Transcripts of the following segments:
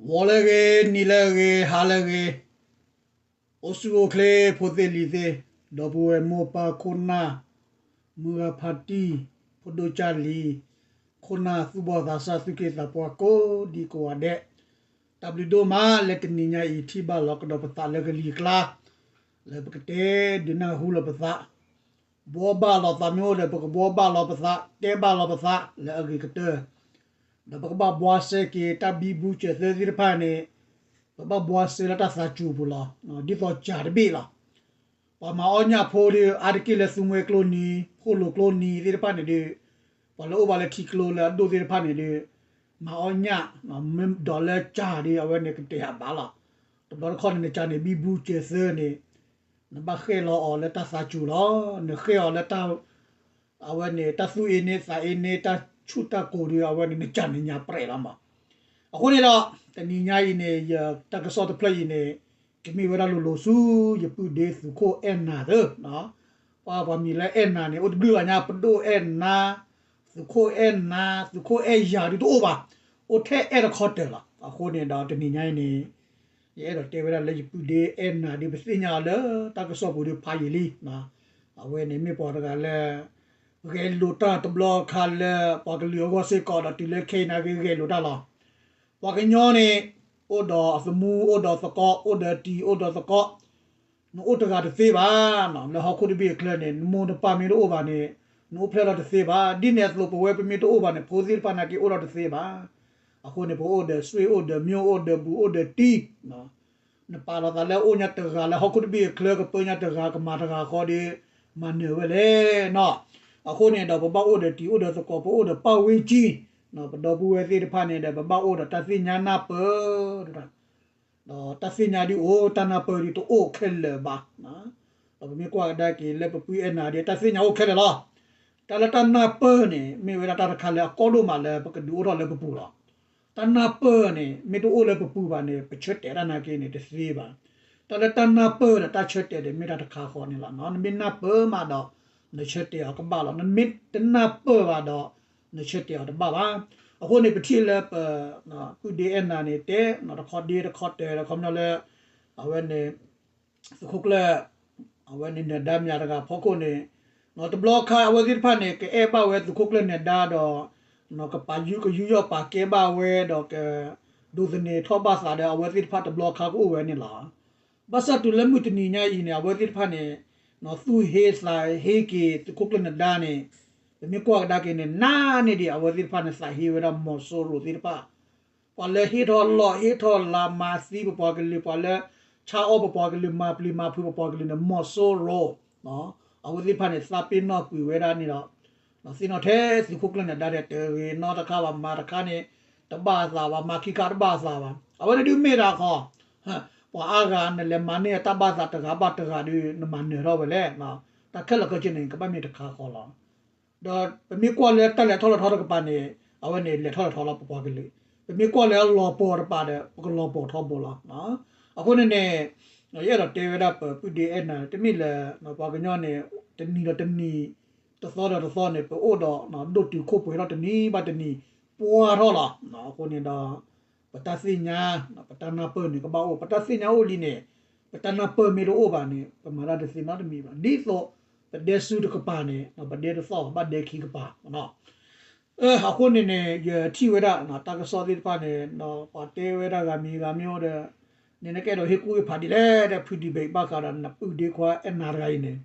ဂီၤလၢအဂ့ၤ, နံၤလၢအဂ့ၤ, ဟါလၢအဂ့ၤ, အိၣ်ဆူၣ်အိၣ်ချ့ ဖိသ့ၣ်လံၤသ့ၣ်, ဒီပုၢ်ဝဲၢ်မိၢ်ပၢ်ခိၣ်နၢ်, မုၢ်ဂၤဖါတံၢ်, ဖိဒိၣ်ကၢ်လံၤ, ခိၣ်နၢ်သူၣ်ဘီၣ်သးစၢ် သူၣ်က့သးပှၢ် ကိးဒံကိးဂၤဒဲး, တၢ်ဘျုးဒိၣ်မးလၢတနံၤညါအံၤ ထံၣ်ဘၣ်လီၤကဒီးပသးလၢကလံၤကျါ, လၢပကတဲဒုးနၢ်ဟူလီၤပသး ဘှီဘၣ်လီၤသးမ့ၢ်အိၣ်ဒီး ပကဘှီဘၣ်လီၤပသး, တဲဘၣ်လီၤပသးလၢအဂ့ၤကတၢၢ်, ဒီးပကဘၣ်ဘှါစဲက့ၤတၢ်ဘံဘူစၢၤသၢသ့ၣ်တဖၣ်န့ၣ်, ပဘၣ်ဘှါစဲလၢတၢ်သးစူၤပူၤလီၤ. ဒ်သိးကၢ်တဘ့ၣ်လီၤ. ပှၤမၤအီၣ်ညၣ်ဖိဒီး အါတက့ၢ်လၢသူမွဲကျိနံၤ, ဖိလိာ်ကျိနံၤသ့ၣ်တဖၣ်န့ၣ်ဒီး, ပှၤလၢအိၣ်ဘၣ်လၢထံကျိလၢအဒိၣ်သ့ၣ်တဖၣ်န့ၣ်ဒီး, မၤအီၣ်ညၣ်, ဒီးလၢကၢ်ဒီး အဝဲန့ၣ်ကတဲာ်အဘၣ်လီၤ. တဘျီတခီၣ်န့ၣ် နကၢ်န့ၣ် ဘံဘူစၢၤသၢန့ၣ် နဘၣ်ဃဲၣ်လီၤအီၤလၢတၢ်သးစူၤလီၤ. နဃဲၣ်အီၤလၢတၢ်, အဝဲန့ၣ် တၢ်သူၣ်အ့န့သးအ့န့ တၢ်ဆူၣ်တၢ်ကိၤဒီး အဝဲန့ၣ် နကၢ်န့ၣ်ညါပြဲးလီၤမး. အဃိန့ၣ်ဒီး, တနံၤညါအံၤန့ၣ် ယတၢ်ကစီၣ်တဖျၢၣ်အံၤန့ၣ်, ကမ့ၢ်ဝဲဒၣ်လိၤလိၤဆူ ယပုၢ်ဒ့သုးခိၣ်အဲၣ်နၤသၢ, ပှၤမံၤလၢအဲၣ်နၤန့ၣ် အိၣ်တဘျုးဘၣ်ညါ, ပဒိၣ်အဲၣ်နၤ, သုးခိၣ်အဲၣ်နၤ, သုးခိၣ်အဲၣ်ယၤဒုးတအိၣ်ဘၣ်, အိၣ်ထဲအဲၣ်တခီတၢၤလီၤ. အဃိန့ၣ်ဒီးတနံၤညါအံၤန့ၣ် ယအဲၣ်ဒိးတဲဝဲဒၣ်လၢယပုၢ်ဒ့အဲၣ်နၤဒီး ပသ့ၣ်ညါအီၤလၢတၢ်ကစီၣ်ပူၤဒီးဖးယံာ်လံ. အဝဲန့ၣ်မ့ၢ်ပှၤတဂၤလၢ ဂဲၤလိာ်တၢ်တဘျီခါလၢပှၤကလုာ်အဂီၢ်စ့ၢ်ကီးဒီးတုၤလၢခဲအံၤနာ်က့ဂဲၤလိာ်တၢ်လီၤ. ပှၤကညီန့ၣ် အိၣ်ဒီးအသမူ အိၣ်ဒီးသကိး အိၣ်ဒီးတံၤ အိၣ်ဒီးသကိး နအိၣ်တဂၤတသ့ဘၣ်. လၢဟီၣ်ခိၣ်တဘ့ၣ်အချၢန့ၣ် နမိၢ်နပၢ်မ့ၢ်တအိၣ်ဘၣ်န့ၣ် နအိၣ်ဖျဲၣ်လီၤတသ့ဘၣ်. ဒ်န့ၣ်အသိးပဝဲပမ့ၢ်တအိၣ်ဘၣ်န့ၣ် ဖိသ့ၣ်တဖၣ်နာ်က့အိၣ်လီၤတသ့ဘၣ်. အဃိန့ၣ် ပအိၣ်ဒီးဆွေအိၣ်ဒီးမျိုး အိၣ်ဒီးဘူးအိၣ်ဒီးတံၤ နပာ်လီၤသးလၢအိၣ်ညါတဂၤလၢဟီၣ်ခိၣ်တဘ့ၣ်အချၢ ကပၢညါတဂၤ ကမၤတဂၤဃီဒီး မၤနၢၤဝဲလဲၣ်နီၤ. အဃိန့ၣ်ဒီး ပဘၣ်အိၣ်ဒီးတံၤအိၣ်ဒီးသကိး ပအိၣ်ဒီးပၢ်ဝဲကံ, ပဒီပုၢ်ဝဲၢ်သ့ၣ်တဖၣ်န့ၣ်ဒီး ပဘၣ်အိၣ်ဒီးတၢ်သ့ၣ်ညါနၢ်ပၢၢ် ဒီးတၢ်သ့ၣ်ညါဒ်အိၣ် တၢ်နၢ်ပၢၢ်ဒ်တအိၣ်ခဲလၢာ်ဘၣ်. ဒီးပမ့ၢ်ကွၢ်ကဒါက့ၤလၢပပုၢ်အဲၣ်နၤဒီး တၢ်သ့ၣ်ညါအိၣ်ခဲလၢာ်လီၤ. တၢ်လၢတၢ်နၢ်ပၢၢ်န့ၣ် မ့ၢ်ဝဲဒၣ်တၢ်တခါလၢအကီဒိၣ်မးလၢပကဒုးအိၣ်ထီၣ်လၢပပူၤလီၤ. တၢ်နၢ်ပၢၢ်န့ၣ် မ့ၢ်တအိၣ်လၢပပူၤဘၣ်န့ၣ် ပဆၢတဲာ်တၢ်နာ်က့န့ၣ် တသ့ဘၣ်. တၢ်လၢတၢ်နၢ်ပၢၢ်ဒီးတၢ်ဆၢတဲာ်န့ၣ် မ့ၢ်တၢ်တခါဃီန့ၣ်လီၤ. နမ့ၢ်နၢ်ပၢၢ်မးဒီး နဆၢတဲာ်အီၤကဘၣ်လီၤ. နမ့ၢ်တနၢ်ပၢၢ်ဘၣ်ဒီး နဆၢတဲာ်အီၤတဘၣ်ဘၣ်. အဃိန့ၣ် ပထံၣ်လၢပ ပုၢ်ဒ့အဲၣ်နၤန့ၣ် တဲတခီဒ့တခီတၢၤ တခီပညီလၢ အဝဲန့ၣ် သုးခိၣ်ကျၢၢ် အဝဲန့ၣ်နၢၤဒါမၠးတဂၤဖီခိၣ်န့ၣ် တဘျီခါအဝဲသ့ၣ်တဖၣ်န့ၣ် ကအဲၣ်ဘၣ်ဝဲသုးခိၣ်ကျၢၢ်နၢၤဒါဒီး ကပာ်ယူးကယူးယီၣ်ပာ်ကဲဘၣ်ဝဲဒီး ကဒိးသန့ၤထီၣ်ဘၣ်သးဒီး အဝဲသ့ၣ်တဖၣ်တဘျီခါကအိၣ်ဝဲန့ၣ်လီၤ. ဘၣ်ဆၣ်တုၤလၢမုၢ်တနံၤညါအံၤန့ၣ် အဝဲသ့ၣ်တဖၣ်န့ၣ် သူၣ်ဟ့သးဟ့က့ၤသုးခိၣ်ကျၢၢ်နၢၤဒါန့ၣ် ပမ့ၢ်ကွၢ်ကဒါက့ၤန့ၣ် နးန့ၢ်ဒံးအဝဲသ့ၣ်တဖၣ်န့ၣ် သးဟ့ဝဲဒၣ်မီၤစိရိၤသ့ၣ်တဖၣ် ပှၤလၢဟ့ၣ်ထီၣ်လီၢ်ဟ့ၣ်ထီၣ်လၤ မၤသံပပှၤကလုာ် ပှၤလၢဆါအီၣ်ပပှၤကလုာ် မၤပျံၤမၤဖုးပပှၤကလုာ်န့ၣ် မီၤစိရိၤ အဝဲသ့ၣ်တဖၣ်န့ၣ် သးပ့ၤနီၣ်ကွံာ်ဝဲဒၣ်န့ၣ်ဒီး သ့ၣ်နီၣ်ထဲသုးခိၣ်ကျၢၢ်နၢၤဒါဒီး တဂ့ၤနီတခါဘၣ် မၤတခါန့ၣ် တဘၣ်အသးဘၣ် မၤခံခါတဘၣ်အသးဘၣ်. အဝဲန့ၣ်ဒုးမ့ၢ်ဒၣ်ခီ ပှၤအါဂၤနလဲၤမၤန့ၢ်အတၢ်ဘၣ်သးတဂၤဘၣ်တဂၤဒီး နမၤနၢၤထီၣ်ဝဲလဲၣ်. တၢ်ခဲလၢာ်ခဲဆ့န့ၣ် ကဘၣ်မ့ၢ်တခါဃီလီၤ. ဒီးပမ့ၢ်ကွၢ်လၢတၢ်လဲၤထီၣ်လဲၤထီတကပၤန့ၣ် အဝဲန့ၣ်လဲၤထီၣ်လဲၤထီလီၤပပှၤကလုာ်, ပမ့ၢ်ကွၢ်လၢအလီၤပှီၢ်တပၤဒီး ပကလီၤပှီၢ်ထီဘိလီၤ. အဃိန့ၣ်န့ၣ် ယအဲၣ်ဒိးတဲဝဲဒၣ်ပပုၢ်ဒ့အဲၣ်နၤ တမ့ၢ်လၢ ပှၤကညီန့ၣ် တနံၤဒီးတနံၤ တသီဒီးတသီန့ၣ် ပအိၣ်ဒီးဒိၣ်တုာ်ခိၣ်ပှဲၤထီၣ်တနံၤဘၣ်တနံၤ ပှၢ်ထီၣ်လီၤ. အဃိန့ၣ်ဒီး ပတၢ်သ့ၣ်ညါ ပတၢ်နၢ်ပၢၢ်န့ၣ် ကဘၣ်အိၣ် ပတၢ်သ့ၣ်ညါအိၣ်လံန့ၣ် ပတၢ်နၢ်ပၢၢ်မ့ၢ်တအိၣ်ဘၣ်န့ၣ် ပမၤတၢ်တသ့နီတမံၤဘၣ်. ဒ်သိး ပဒဲစုတကပၤန့ၣ် ပဒဲတသီၣ်ဘၣ်ဒဲခံကပၤ အဃိန့ၣ်န့ၣ် ယထံၣ်ဝဲဒၣ် တၢ်ကစီၣ်သ့ၣ်တဖၣ်န့ၣ် ပှၤတဲဝဲဒၣ်ဂၤမံၤဂၤမံၤအိၣ်ဒီး န့ၣ်နကအဲၣ်ဒိးဟ့ၣ်ကူၣ်ဟ့ၣ်ဖးဒ်လဲၣ်ဒီး ဖုဒံဘ့ၣ်ဘၣ်ဃးဒီးနပုၢ်ဒ့ခွါအဲၣ်နၤတဂၤအံၤန့ၣ်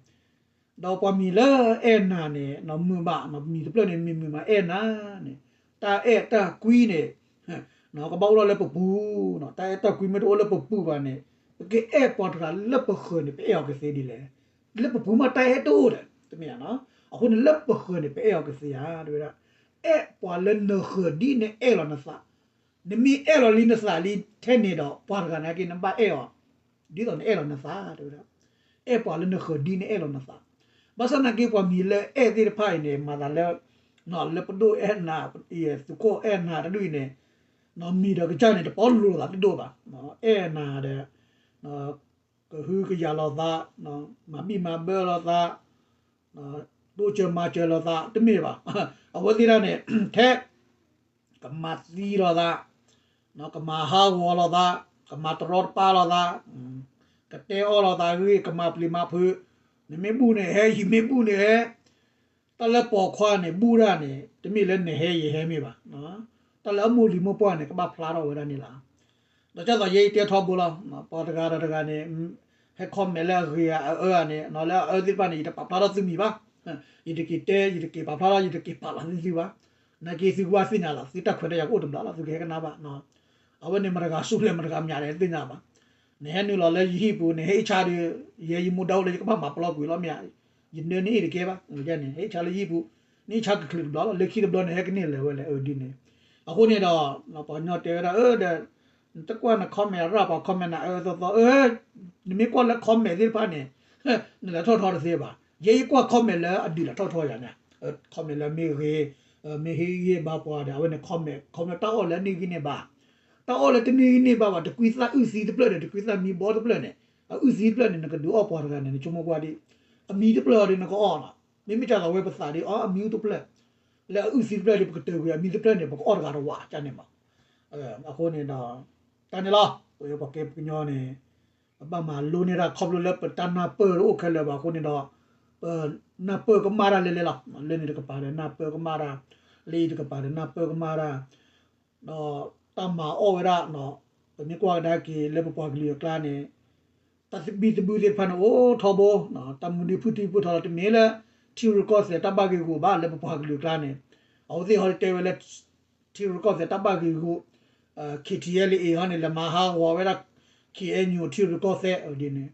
ဒီးပှၤမံၤလၢအဲၣ်နၤန့ၣ် မုာ်ဘၣ် မံၤတဖျၢၣ်န့ၣ် မံၤမုာ်မးအဲၣ်နၤန့ၣ် တၢ်အဲၣ်တၢ်ကွံန့ၣ် ကဘၣ်အိၣ်ထီၣ်လၢပပူၤ, တၢ်အဲၣ်တၢ်ကွံမ့ၢ်တအိၣ်လၢပပူၤဘၣ်န့ၣ် ပကအဲၣ်ပှၤတဂၤလၢပဃၢၤန့ၣ် ပအဲၣ်အီၤကသ့ဒ်လဲၣ်. လၢပပူၤမးတၢ်အဲၣ်တအိၣ်ဒီး တမ့ၢ်ဧါ. အဃိန့ၣ်လၢပဃၢၤန့ၣ် ပအဲၣ်အီၤကသ့ဧါ တဲဝဲဒၣ် အဲၣ်ပှၤလၢနဃၢၤဒ်နအဲၣ်လီၤနသး နမ့ၢ်အဲၣ်လီၤလံနသးလံထဲန့ၣ်ဒီး ပှၤတဂၤနာ်က့နဘၣ်အဲၣ်အီၤ ဒ်သိးနအဲၣ်လီၤနသး တဲဝဲဒၣ် အဲၣ်ပှၤလၢနဃၢၤဒ်နအဲၣ်လီၤနသး. ဘၣ်ဆၣ်နာ်က့ပှၤမံၤလၢအဲၣ်သ့ၣ်တဖၣ်အံၤန့ၣ် မၤသးလၢ လၢပဒိၣ်အဲၣ်နၤ သုးခိၣ်အဲၣ်နၤတဒူၣ်အံၤန့ၣ် မံၤဒီးကစၢ်န့ၣ် တပီလိၤလိာ်သးတဒိၣ်ဘၣ်. အဲၣ်နၤဒီး ကဟုကယာ်လိာ်သး, မၤဘံၣ်မၤဘၢလိာ်သး, တိစၢၤမၤစၢၤလိာ်သး တမ့ၢ်ဘၣ်. အဝဲသ့ၣ်တဖၣ်န့ၣ် ထဲ ကမၤသံလိာ်သး, ကမၤဟးဂီၤလိာ်သး, ကမၤတရီတပါလိာ်သး, ကတဲအီၣ်လိာ်သးဂ့ၢ်, ကမၤပျံၤမၤဖုး, နမ့ၢ်ဘူၣ်န့ၣ်ဟဲ, ယမ့ၢ်ဘူၣ်န့ၣ်ဟဲ, တၢ်လၢပိာ်ခွါန့ၣ် ဘူၣ်ဒၣ်န့ၣ် တမ့ၢ်လၢနဟဲယဟဲမ့ၢ်ဘၣ်. တၢ်လၢအမိၢ်လံၤမိၢ်ပှၢ်န့ၣ် ကဘၣ်ဖျါထီၣ်ဝဲဒၣ်န့ၣ်လီၤ. ဒီးကၢ်သိးယဲယတဲထီဘိလီၤ, ပှၤတဂၤဒီးတဂၤန့ၣ် ဟဲ comment လၢအဂ့ၤအအၢန့ၣ်, လၢအအၢသ့ၣ်တဖၣ်န့ၣ် ယတပာ်ဖျါထီၣ်သုမံၤဘၣ်. ယတက့ၤတဲ, ယတက့ၤပာ်ဖျါထီၣ်, ယတက့ၤပာ်လီၤသုသုဘၣ်. နာ်က့သုကဘၣ်သ့ၣ်ညါလီၤ, သုတၢ်ခွဲးတၢ်ယာ်ကအိၣ်တဘျီလီၤ, သုကဟဲကနၣ်ဘၣ်. အဝဲန့ၣ်မတၤတဂၤဆူၣ်လဲၣ် မတၤတဂၤမၠးလဲၣ် တသ့ၣ်ညါဘၣ်. နဟဲနုာ်လီၤလၢယဟံၣ်ပူၤ, နဟဲအ့ၣ်ဆါဒီး ယဲယမူဒါအိၣ်လၢယကဘၣ်မၤပလီၢ်ကွံာ်လီၤမ့ၢ်ဧါ. ယနၢန့ၣ်အ့ၣ်တကဲဘၣ်. နဟဲအ့ၣ်ဆါလၢယဟံၣ်ပူၤ, နအ့ၣ်ဆါကချုးတဘျီလီၤ, လၢခံတဘျီန့ၣ် ဟဲကန့ၢ်လၢာ်ဝဲလဲၣ်, အဒ်န့ၣ်. အဃိန့ၣ်ဒီး ပှၤကညီတဲဝဲဒၣ် ဒီး နတကွၢ်န comment ရၣ်ပှၤ comment နၤအၢသီသီ, နမ့ၢ်ကွၢ်လၢ comment သ့ၣ်တဖၣ်န့ၣ် နလဲၤထီၣ်ထီတသ့ဘၣ်. ယဲယကွၢ် comment လၢအဒုးလဲၤထီၣ်ထီယၤန့ၣ်, comment လၢမ့ၢ်ဂ့ၤ, မ့ၢ်ဟ့ၣ်ဂံၢ်ဘါပှၤဒီး အဝဲန့ၣ် comment, comment တၢ်အီၣ်လၢအန့ၢ်ဂံၢ်န့ၢ်ဘါ, တၢ်အီၣ်လၢတန့ၢ်ဂံၢ်န့ၢ်ဘါဘၣ်, တကွံသၣ်အုၣ်သံတဖျၢၣ်ဒီး တကွံသၣ်မံဘီတဖျၢၣ်န့ၣ်, အအုၣ်သံတဖျၢၣ်န့ၣ် နကဒုးအီၣ်ပှၤတဂၤန့ၣ် နဆိကမိၣ်ကွၢ်ဒံး, အမံတဖျၢၣ်အီၤဒီးနကအီၣ်လီၤ. မ့မ့ၢ်တၢ်လီၤဝဲပသးဒ်အီၣ် အမံတဖျၢၣ်, လၢအအုၣ်သံတဖျၢၣ်ဒီး ပကတၢၢ်ကွံာ်အမံတဖျၢၣ်န့ၣ် ပကအီၣ်တဂၤတဝးကန့ၣ်မး. အဃိန့ၣ်ဒီး တၢ်န့ၣ်လီၤ, ပဝဲပှၤကဲပှၤကညီန့ၣ် ပဘၣ်မၤလိန့ၢ်တၢ်ခီဖျိလၢပတၢ်နၢ်ပၢၢ်တအိၣ်ခဲလၢာ်ဘၣ်အဃိန့ၣ်ဒီး ပနၢ်ပၢၢ်ကမၣ်တၢ်လဲၤလဲၤလီၤ. လၢန့ၣ်တကပၤဒီးနၢ်ပၢၢ်ကမၣ်တၢ်, လၢအံၤတကပၤဒီးနၢ်ပၢၢ်ကမၣ်တၢ်, ဒီးတၢ်မၤအီၣ်ဝဲဒၣ်, ပမ့ၢ်ကွၢ်ကဒါက့ၤလၢပပှၤကလုာ်အကျါန့ၣ် တၢ်သဘံၣ်သဘုၣ်သ့ၣ်တဖၣ်န့ၣ် အိၣ်ထီဘိ, တၢ်မူဒံးဖုၣ်ထံဖုၣ်ထီလီၤ, တမ့ၢ်လၢ ထံရူၢ်ကီၢ်သဲးတၢ်ဘၣ်ဂ့ၢ်ဂူာ်ဘၣ်လၢပပှၤကလုာ်အကျါန့ၣ်, အဝဲသ့ၣ်ဟီတဲဝဲလၢ ထံရူၢ်ကီၢ်သဲးတၢ်ဘၣ်ဂ့ၢ်ဂူာ်, KTLA ဟီန့ၣ် လဲၤမၤဟးဂီၤဝဲဒၣ် KNU ထံရူၢ်ကီၢ်သဲးဒ်န့ၣ်,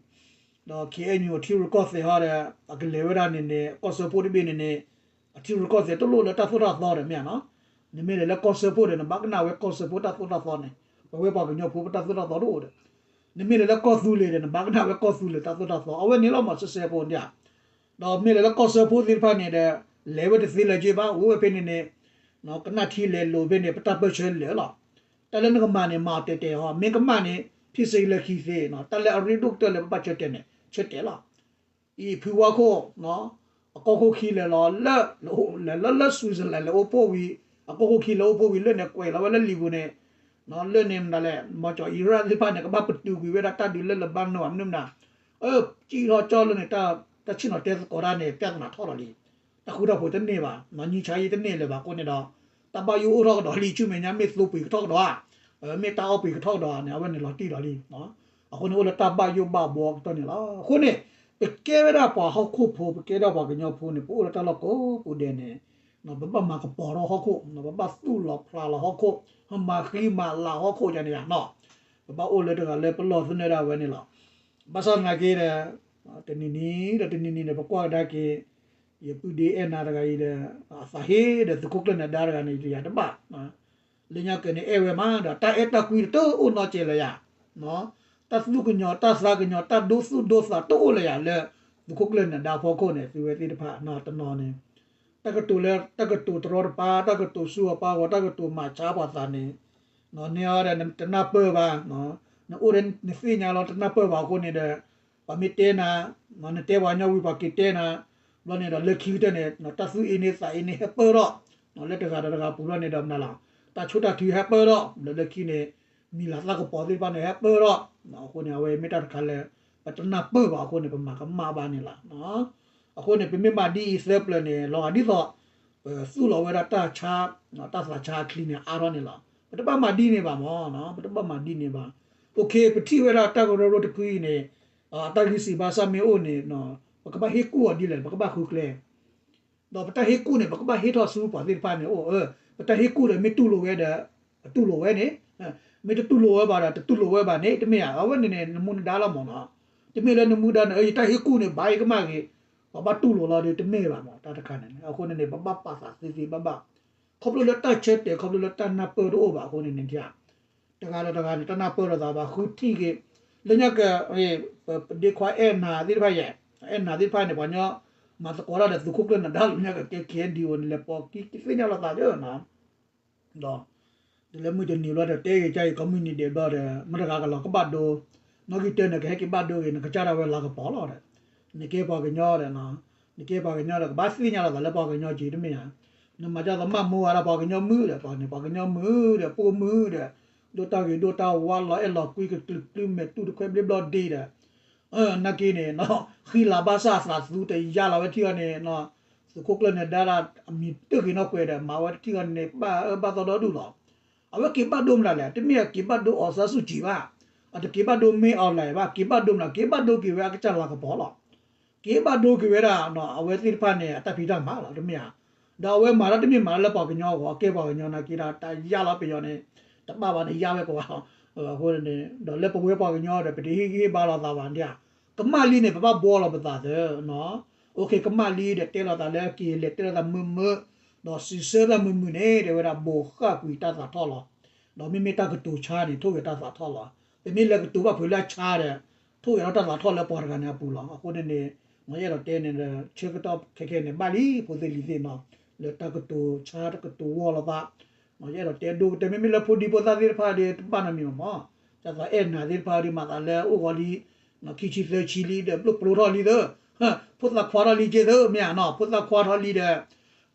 ဒီး KNU ထံရူၢ်ကီၢ်သဲးဟီဒီး အကလဲၤဝဲဒၣ်န့ၣ်န့ၣ် ကီၢ်စၢဖှိၣ်တဘ့ၣ်န့ၣ်န့ၣ် အထံရူၢ်ကီၢ်သဲးတလိၣ်လၢတၢ်သိၣ်တၢ်သီဒီးမ့ၢ်ဧါနီၤ, နမ့ၢ်လဲၤလၢကီၢ်စၢဖှိၣ်ဒီး နဘၣ်ကနၣ်ဝဲကီၢ်စၢဖှိၣ်တၢ်သိၣ်တၢ်သီန့ၣ်, ပဝဲပှၤကညီဖိပတၢ်သိၣ်တၢ်သီတအိၣ်ဒီး, နမ့ၢ်လဲၤလၢကီၢ်သူလ့ၤဒီး နဘၣ်ကနၣ်ဝဲကီၢ်သူလ့ၤတၢ်သိၣ်တၢ်သီ, အဝဲန့ၣ်လီၤမး စဲစဲဖိဒၣ် ဒီးမ့ၢ်လဲၤလၢကီၢ်စၢဖှိၣ်သ့ၣ်တဖၣ်န့ၣ်ဒီး လဲၤဝဲတသ့လၢၤက့ဘၣ်, အိၣ်ဝဲဖဲန့ၣ်န့ၣ်, ကနၣ်ထံလဲၤလိာ်ဖဲန့ၣ် ပတၢ်ပၢၢ်ဆၢလဲၤလီၤ. တၢ်လၢနကမၤန့ၣ် မၤအီၤတဲာ်တဲာ်ဟီ, မ့ၢ်ကမၣ်န့ၣ် ဖံးစ့လၢခံသ့နီၤ, တၢ်လၢအရ့ဒိၣ်ကတၢၢ်လၢပဘၣ်ဆၢတဲာ်န့ၣ် ဆၢတဲာ်လီၤ. အံၤဖုဝါခိၣ် အကီၢ်ခိၣ်ခံလဲၤလီၤ လၢ လဲၤလၢလၢ Switzerland လဲၤအိၣ်ဖှိၣ်ဝံၤ, အကီၢ်ခိၣ်ခံလဲၤအိၣ်ဖှိၣ်ဝံၤလၢန့ၣ် ကွဲးလီၤဝဲလၢလံာ်ပူၤန့ၣ်, လၢန့ၣ်မတၤလဲၣ် မီၤကၠီၣ်အံရၣ်သ့ၣ်တဖၣ်န့ၣ် ကဘၣ်ပတုာ်ကွံာ်ဝဲဒၣ်တၢ်ဒုးလၢလဘါနိၣ် မနုၤမတၤ, အၢ ကံၣ်ထီၣ်ကၠီလၢန့ၣ် တၢ်ဆ့ၣ်နီၤတဲသကိးတၢ်န့ၣ် ပြဿနာထီၣ်လီၤလံ. တၢ်ဃူတၢ်ဖိးတန့ၢ်ဘၣ်, မၤညီဆါယံတန့ၢ်လၢၤဘၣ်အဃိန့ၣ်ဒီး, တၢ်ဘၣ်ယိၣ်အိၣ်ထီၣ်ကဒီးလံ ဆူမဲာ်ညါမ့ၢ်သိပှ့ၤကထီၣ်ကဒီးဧါ, မ့ၢ်တၢ်အီၣ်ပှ့ၤကထီၣ်ကဒီးဧါန့ၣ် အဝဲန့ၣ်လီၤတံၢ်လီၤလံ. အဃိန့ၣ်အိၣ်လၢတၢ်ဘၣ်ယိၣ်ဘၣ်ဘှီကတီၢ်န့ၣ်လီၤ. အဃိန့ၣ် ပကဲဝဲဒၣ်ပှၤဟီၣ်ခိၣ်ဖိ ပကဲဒၣ်ပှၤကညီဖိန့ၣ် ပအိၣ်လၢတၢ်လီၢ်ကိးပူၤဒဲးန့ၣ်, ပဘၣ်မၤကပီၤထီၣ်ဟီၣ်ခိၣ်, ပဘၣ်သူၣ်လီၤဖျးလီၤဟီၣ်ခိၣ်, မၤဃံမၤလၤဟီၣ်ခိၣ်ယၤန့ၣ်ယၤနီၤ, ပဘၣ်အိၣ်လၢတဂၤလၢပလီၢ်သနၢၣ်ဒၣ်ဝဲန့ၣ်လီၤ. ဘၣ်ဆၣ်သနာ်က့ဒီး, တနံၤနံၤဒီးတနံၤနံၤဒီး ပကွၢ်ကဒါက့ၤ, ယပုၢ်ဒ့အဲၣ်နၤတဂၤအံၤဒီး, အသးဟ့ဒီးသုးခိၣ်ကျၢၢ်နၢၤဒါတဂၤန့ၣ် ယတယၤတဘၣ် လၢညါကဲန့ၣ်အဲၣ်ဝဲမးဒီး တၢ်အဲၣ်တၢ်ကွံတအိၣ်နီတစဲးလၢၤယၤ, တၢ်သူၣ်ကညီၤတၢ်သးကညီၤ တၢ်ဒိသူၣ်ဒိသးတအိၣ်လၢၤယၤလၢ သုးခိၣ်ကျၢၢ်နၢၤဒါဖီခိၣ်န့ၣ် သုဝဲသ့ၣ်တဖၣ်နီၤ တနီၤန့ၣ်, တၢ်ကတိၤလၢ တၢ်ကတိၤတရီတပါ တၢ်ကတိၤဆူအပၢ်ဂီၤ တၢ်ကတိၤမၤဆါပှၤသးန့ၣ်, န့ၢ်အီၤဒီးနတနၢ်ပၢၢ်ဘၣ်, နအိၣ်ဒီးနသ့ၣ်ညါလီၤ တနၢ်ပၢၢ်ဘၣ်အဃိန့ၣ်ဒီး ပှၤမ့ၢ်တဲနၤ, နတဲပှၤကညီဝံၤပှၤက့ၤတဲနၤ, ဘျီန့ၣ်ဒီးလၢခံကတၢၢ်န့ၣ် တၢ်သူၣ်အ့န့သးအ့န့ဟဲပၢၢ်ထီၣ်, လၢတဂၤဒီးတဂၤပူၤဘျီန့ၣ်ဒီးမနုၤလဲၣ်, တၢ်ဆိၣ်တၢ်ထုဟဲပၢၢ်ထီၣ်, ဘျီလၢခံန့ၣ် မံၤလၤသၣ်ကပီၤသ့ၣ်တဖၣ်န့ၣ်ဟဲပၢၢ်ထီၣ်, အဃိန့ၣ် အဝဲမ့ၢ်တၢ်တခါလၢ ပတနၢ်ပၢၢ်ဘၣ်အဃိန့ၣ် ပမၤကမၣ်ဘၣ်န့ၣ်လီၤ. အဃိန့ၣ် ပမ့ၢ်မၤဒ်အံၤသၢပျၢၤန့ၣ် လီၤဂာ်ဒ်သိး ပသူၣ်လီၤဝဲဒၣ်တၢ်ဆါ, တၢ်သးဆါအချံန့ၣ်အါထီၣ်န့ၣ်လီၤ. ပတဘၣ်မၤဒ်န့ၣ်ဘၣ်မၢ်, ပတဘၣ်မၤဒ်န့ၣ်ဘၣ်. အိၣ်ခ့ ပထံၣ်ဝဲဒၣ်တၢ်ကရၢကရိတဖုအံၤန့ၣ်, တၢ်ဂံၢ်စၢ်ဘါစၢ်မ့ၢ်အိၣ်န့ၣ်, ပကဘၣ်ဟ့ၣ်ကူၣ်အီၤဒ်လဲၣ် ပကဘၣ်ဃုကျဲ ဒီးပတၢ်ဟ့ၣ်ကူၣ်န့ၣ် ပကဘၣ်ဟ့ၣ်ထီၣ်ဆူပှၤသ့ၣ်တဖၣ်န့ၣ်အိၣ်, ပတၢ်ဟ့ၣ်ကူၣ်ဒီးမ့ၢ်တူၢ်လိာ်ဝဲဒီး တူၢ်လိာ်ဝဲန့ၣ်, မ့ၢ်တတူၢ်လိာ်ဝဲဘၣ်ဒီး တတူၢ်လိာ်ဝဲဘၣ်န့ၣ် တမ့ၢ်ဧါ, အဝဲန့ၣ်န့ၣ် နမူနဒါလီၤမၢ်နီၤ. တမ့ၢ်လၢနမူဒါန့ၣ် ယတၢ်ဟ့ၣ်ကူၣ်န့ၣ် ဘၣ်ယကမၣ်ဂ့ၤ, ပှၤဘၣ်တူၢ်လိာ်လီၤဒီး တမ့ၢ်ဘၣ်မၢ် တၢ်တခါန့ၣ်. အဃိန့ၣ်န့ၣ် ပဘၣ်ပာ်သးသ့သ့ဘၣ်ဘၣ်, ခီဖျိလၢတၢ်ဆၢတဲာ် ခီဖျိလၢတၢ်နၢ်ပၢၢ်တအိၣ်ဘၣ်အဃိန့ၣ်န့ၣ် တဂၤဒီးတဂၤန့ၣ် တနၢ်ပၢၢ်လိာ်သးဘၣ် ဃုထံၣ်က့ၤ, လၢညါကဲ ပဒ့ခွါအဲၣ်နၤသ့ၣ်တဖၣ်ယဲ, အဲၣ်နၤသ့ၣ်တဖၣ်န့ၣ် ပှၤကညီ မၤသကိးတၢ်ဒီးသုးခိၣ်ကျၢၢ်နၢၤဒါလၢညါကဲ KNDO န့ၣ် လဲၤပိာ်ခံသ့ၣ်ညါလိာ်သးဒီးနီၤ, ဒီး တုၤလၢမုၢ်တနံၤဘျီဒီး တဲဂ့ၤကါအံၤ ကိးမုၢ်နံၤဒဲးဘျီဒီး မတၤတဂၤကလီၤကဘၣ်ဒိ, နီၣ်ဂံၢ်တၢန့ၣ် ကဟဲက့ၤဘၣ်ဒိဂ့ၤ နကစၢ်ဒၣ်ဝဲလၤကပီၤလီၤဒီး, နကဲပှၤကညီဒီး, နကဲပှၤကညီဒီး ကဘၣ်သ့ၣ်ညါလိာ်သးလၢပှၤကညီက့ၤတမ့ၢ်ဧါ, နမၤဒ်သိးမၢ်မူဝဲဒၣ်ပှၤကညီမုၣ်ဒီး ပှၤန့ၣ် ပှၤကညီမုၣ်ဒီး ပိာ်မုၣ်ဒီး, ဒိၣ်တၢ်ဂ့ၤဒိၣ်တၢ်ဝါလီၤအဲၣ်လီၤကွံကကျုာ်ကျုာ်မဲာ်တူၢ်တခွဲဘျ့ဘျီဒ့ဒီး နာ်က့န့ၣ် ဃံလၤဘၣ်ဆၣ်အသးသူတယါလီၤဝဲထံၣ်အီၤန့ၣ် သုးခိၣ်ကျၢၢ်နၢၤဒါဒၣ်အမံၤတဂ့ၤနီၢ်ကွဲးဒီး မၤဝဲတထံၣ်အီၤန့ၣ် ဘၣ်အၢဘၣ်သီဒီဒူၣ်လီၤ. အဝဲက့ၤဘၣ်ဒိမနုၤလဲၣ်, တမ့ၢ်အက့ၤဘၣ်ဒိအီၤစၢ်ဆူၣ်ကံၤဘၣ်, အတက့ၤဘၣ်ဒိမ့ၢ်အီၤလဲၣ်ဘၣ်, က့ၤဘၣ်ဒိမနုၤလဲၣ်, က့ၤဘၣ်ဒိက့ၤဝဲအကစၢ်လၤကပီၤလီၤ. က့ၤဘၣ်ဒိက့ၤဝဲဒၣ် အဝဲသ့ၣ်တဖၣ်န့ၣ် အတၢ်ဖံးတၢ်မၤလီၤ တမ့ၢ်ဧါ. ဒီးအဝဲမၤတၢ်တမ့ၢ်မၤလၢပှၤကညီအဂီၢ်, အကဲပှၤကညီနာ်က့ဒီး တၢ်ယါလီၤပယီၤန့ၣ် တဘၣ်ဘၣ်န့ၣ် ယါဝဲကဝါလီၤ. အဃိန့ၣ် ဒီးလၢပဝဲပှၤကညီဒီး ပတဟ့ၣ်ဂံၢ်ဟ့ၣ်ဘါလိာ်သးဘၣ်ဒၣ်, ကမၣ်လံန့ၣ် ပဘၣ်ဘှီလီၤပသးသၢ ကမၣ်လံဒီး တဲလိာ်သးလၢက့ၤလဲၤတဲလိာ်သးမုာ်မုာ်, ဒီးစံးဆၢသးမုာ်မုာ်န့ၣ် တဲဝဲဒၣ် ဘိးဃၣ်ကွံာ်တၢ်သးထီၣ်လီၤ. ဒီးမ့မ့ၢ်တၢ်ကတိၤဆါန့ၣ် ထိၣ်ဂဲၤတၢ်သးထီၣ်လီၤ. ပမ့ၢ်လဲၤကတိၤဘၣ်ဖုးလၢအဆါဒီး ထိၣ်ဂဲၤထီၣ်တၢ်သးထီၣ်လၢပှၤတဂၤန့ၣ်အပူၤလီၤ. အဃိန့ၣ်န့ၣ် ယအဲၣ်ဒိးတဲန့ၣ်ဒီး ဆၢကတီၢ်ခဲခဲန့ၣ် ဘၣ်လံ ဖိသ့ၣ်လံၤသ့ၣ်နီၤ, လၢတၢ်ကတိၤဆါတၢ်ကတိၤဝီလိာ်သး ယအဲၣ်ဒိးတဲဒိကတၢၢ် မ့မ့ၢ်လၢဖိဒံဖိသၣ်သ့ၣ်တဖၣ်ဒီး တဘၣ်နီတမံၤမး, တၢ်သးအဲၣ်နၤသ့ၣ်တဖၣ်ဒီး မၤသးလၢအိၣ်ဂီၤလံ ခံဆံသၢဆံလံဒီး ဘျိၣ်ပျိထီၣ်လံသၢ, ဖိသၣ်ခွါထီၣ်လံက့သၢ မ့ၢ်ဧါနီၤ, ဖိသၣ်ခွါထီၣ်လံဒီး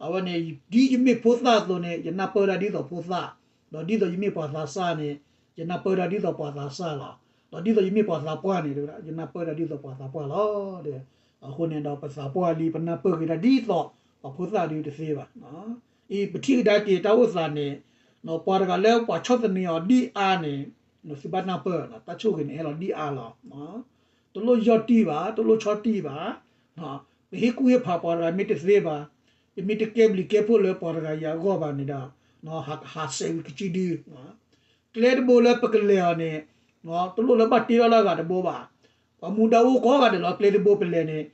အဝဲန့ၣ် ဒ်ယမ့ၢ်ဖိသၣ်အသိးန့ၣ် ယနၢ်ပၢၢ်ဒၣ်ဒ်သိးဖိသၣ်, ဒီးဒ်သိးယမ့ၢ်ပှၤသးစၢ်န့ၣ် ယနၢ်ပၢၢ်ဒၣ်ဒ်သိးပှၤသးစၢ်လီၤ. ဒီးဒ်သိးယမ့ၢ်ပှၤသးပှၢ်န့ၣ် ယနၢ်ပၢၢ်ဒၣ်ဒ်သိးပှၤသးပှၢ်လီၤ. အဃိန့ၣ်ဒီး ပသးပှၢ်လံ ပနၢ်ပၢၢ်က့ၤဒၣ်ဒ်သိး ပှၤဖိသၣ်ဒ်တသ့ဘၣ်. အံၤ ပထံၣ်ကဒါက့ၤတၢ်အိၣ်သးန့ၣ် ပှၤတဂၤလၢပှၤဆီၣ်သနံးအီၤဒ်အါန့ၣ် သုဘၣ်နၢ်ပၢၢ် တၢ်ဆိၣ်ဂ့ၤန့ၣ် ဟဲလီၤဒ်အါလီၤ. တလိၣ်ယီၢ်တံၢ်ဘၣ်, တလိၣ်ဆီၣ်တံၢ်ဘၣ်, ပဟ့ၣ်ကူၣ်ဟ့ၣ်ဖးပှၤတဂၤမ့ၢ်တသ့ဘၣ်, ပမ့ၢ်တကဲဘျုးကဲဖှိၣ်လၢပှၤတဂၤအံၤအဂီၢ်ဘၣ်န့ၣ်ဒီး ဟးစဲးဝံၤကစံဒု ကျဲတဘိလၢပကလဲၤအီၤန့ၣ် တလိၣ်လၢဘၣ်တ့ထီၣ်လၢအဂၤတဘိဘၣ်. ပှၤမူဒါအိၣ်ကိးဂၤဒဲးလီၤ ကျဲတဘိပလဲၤန့ၣ်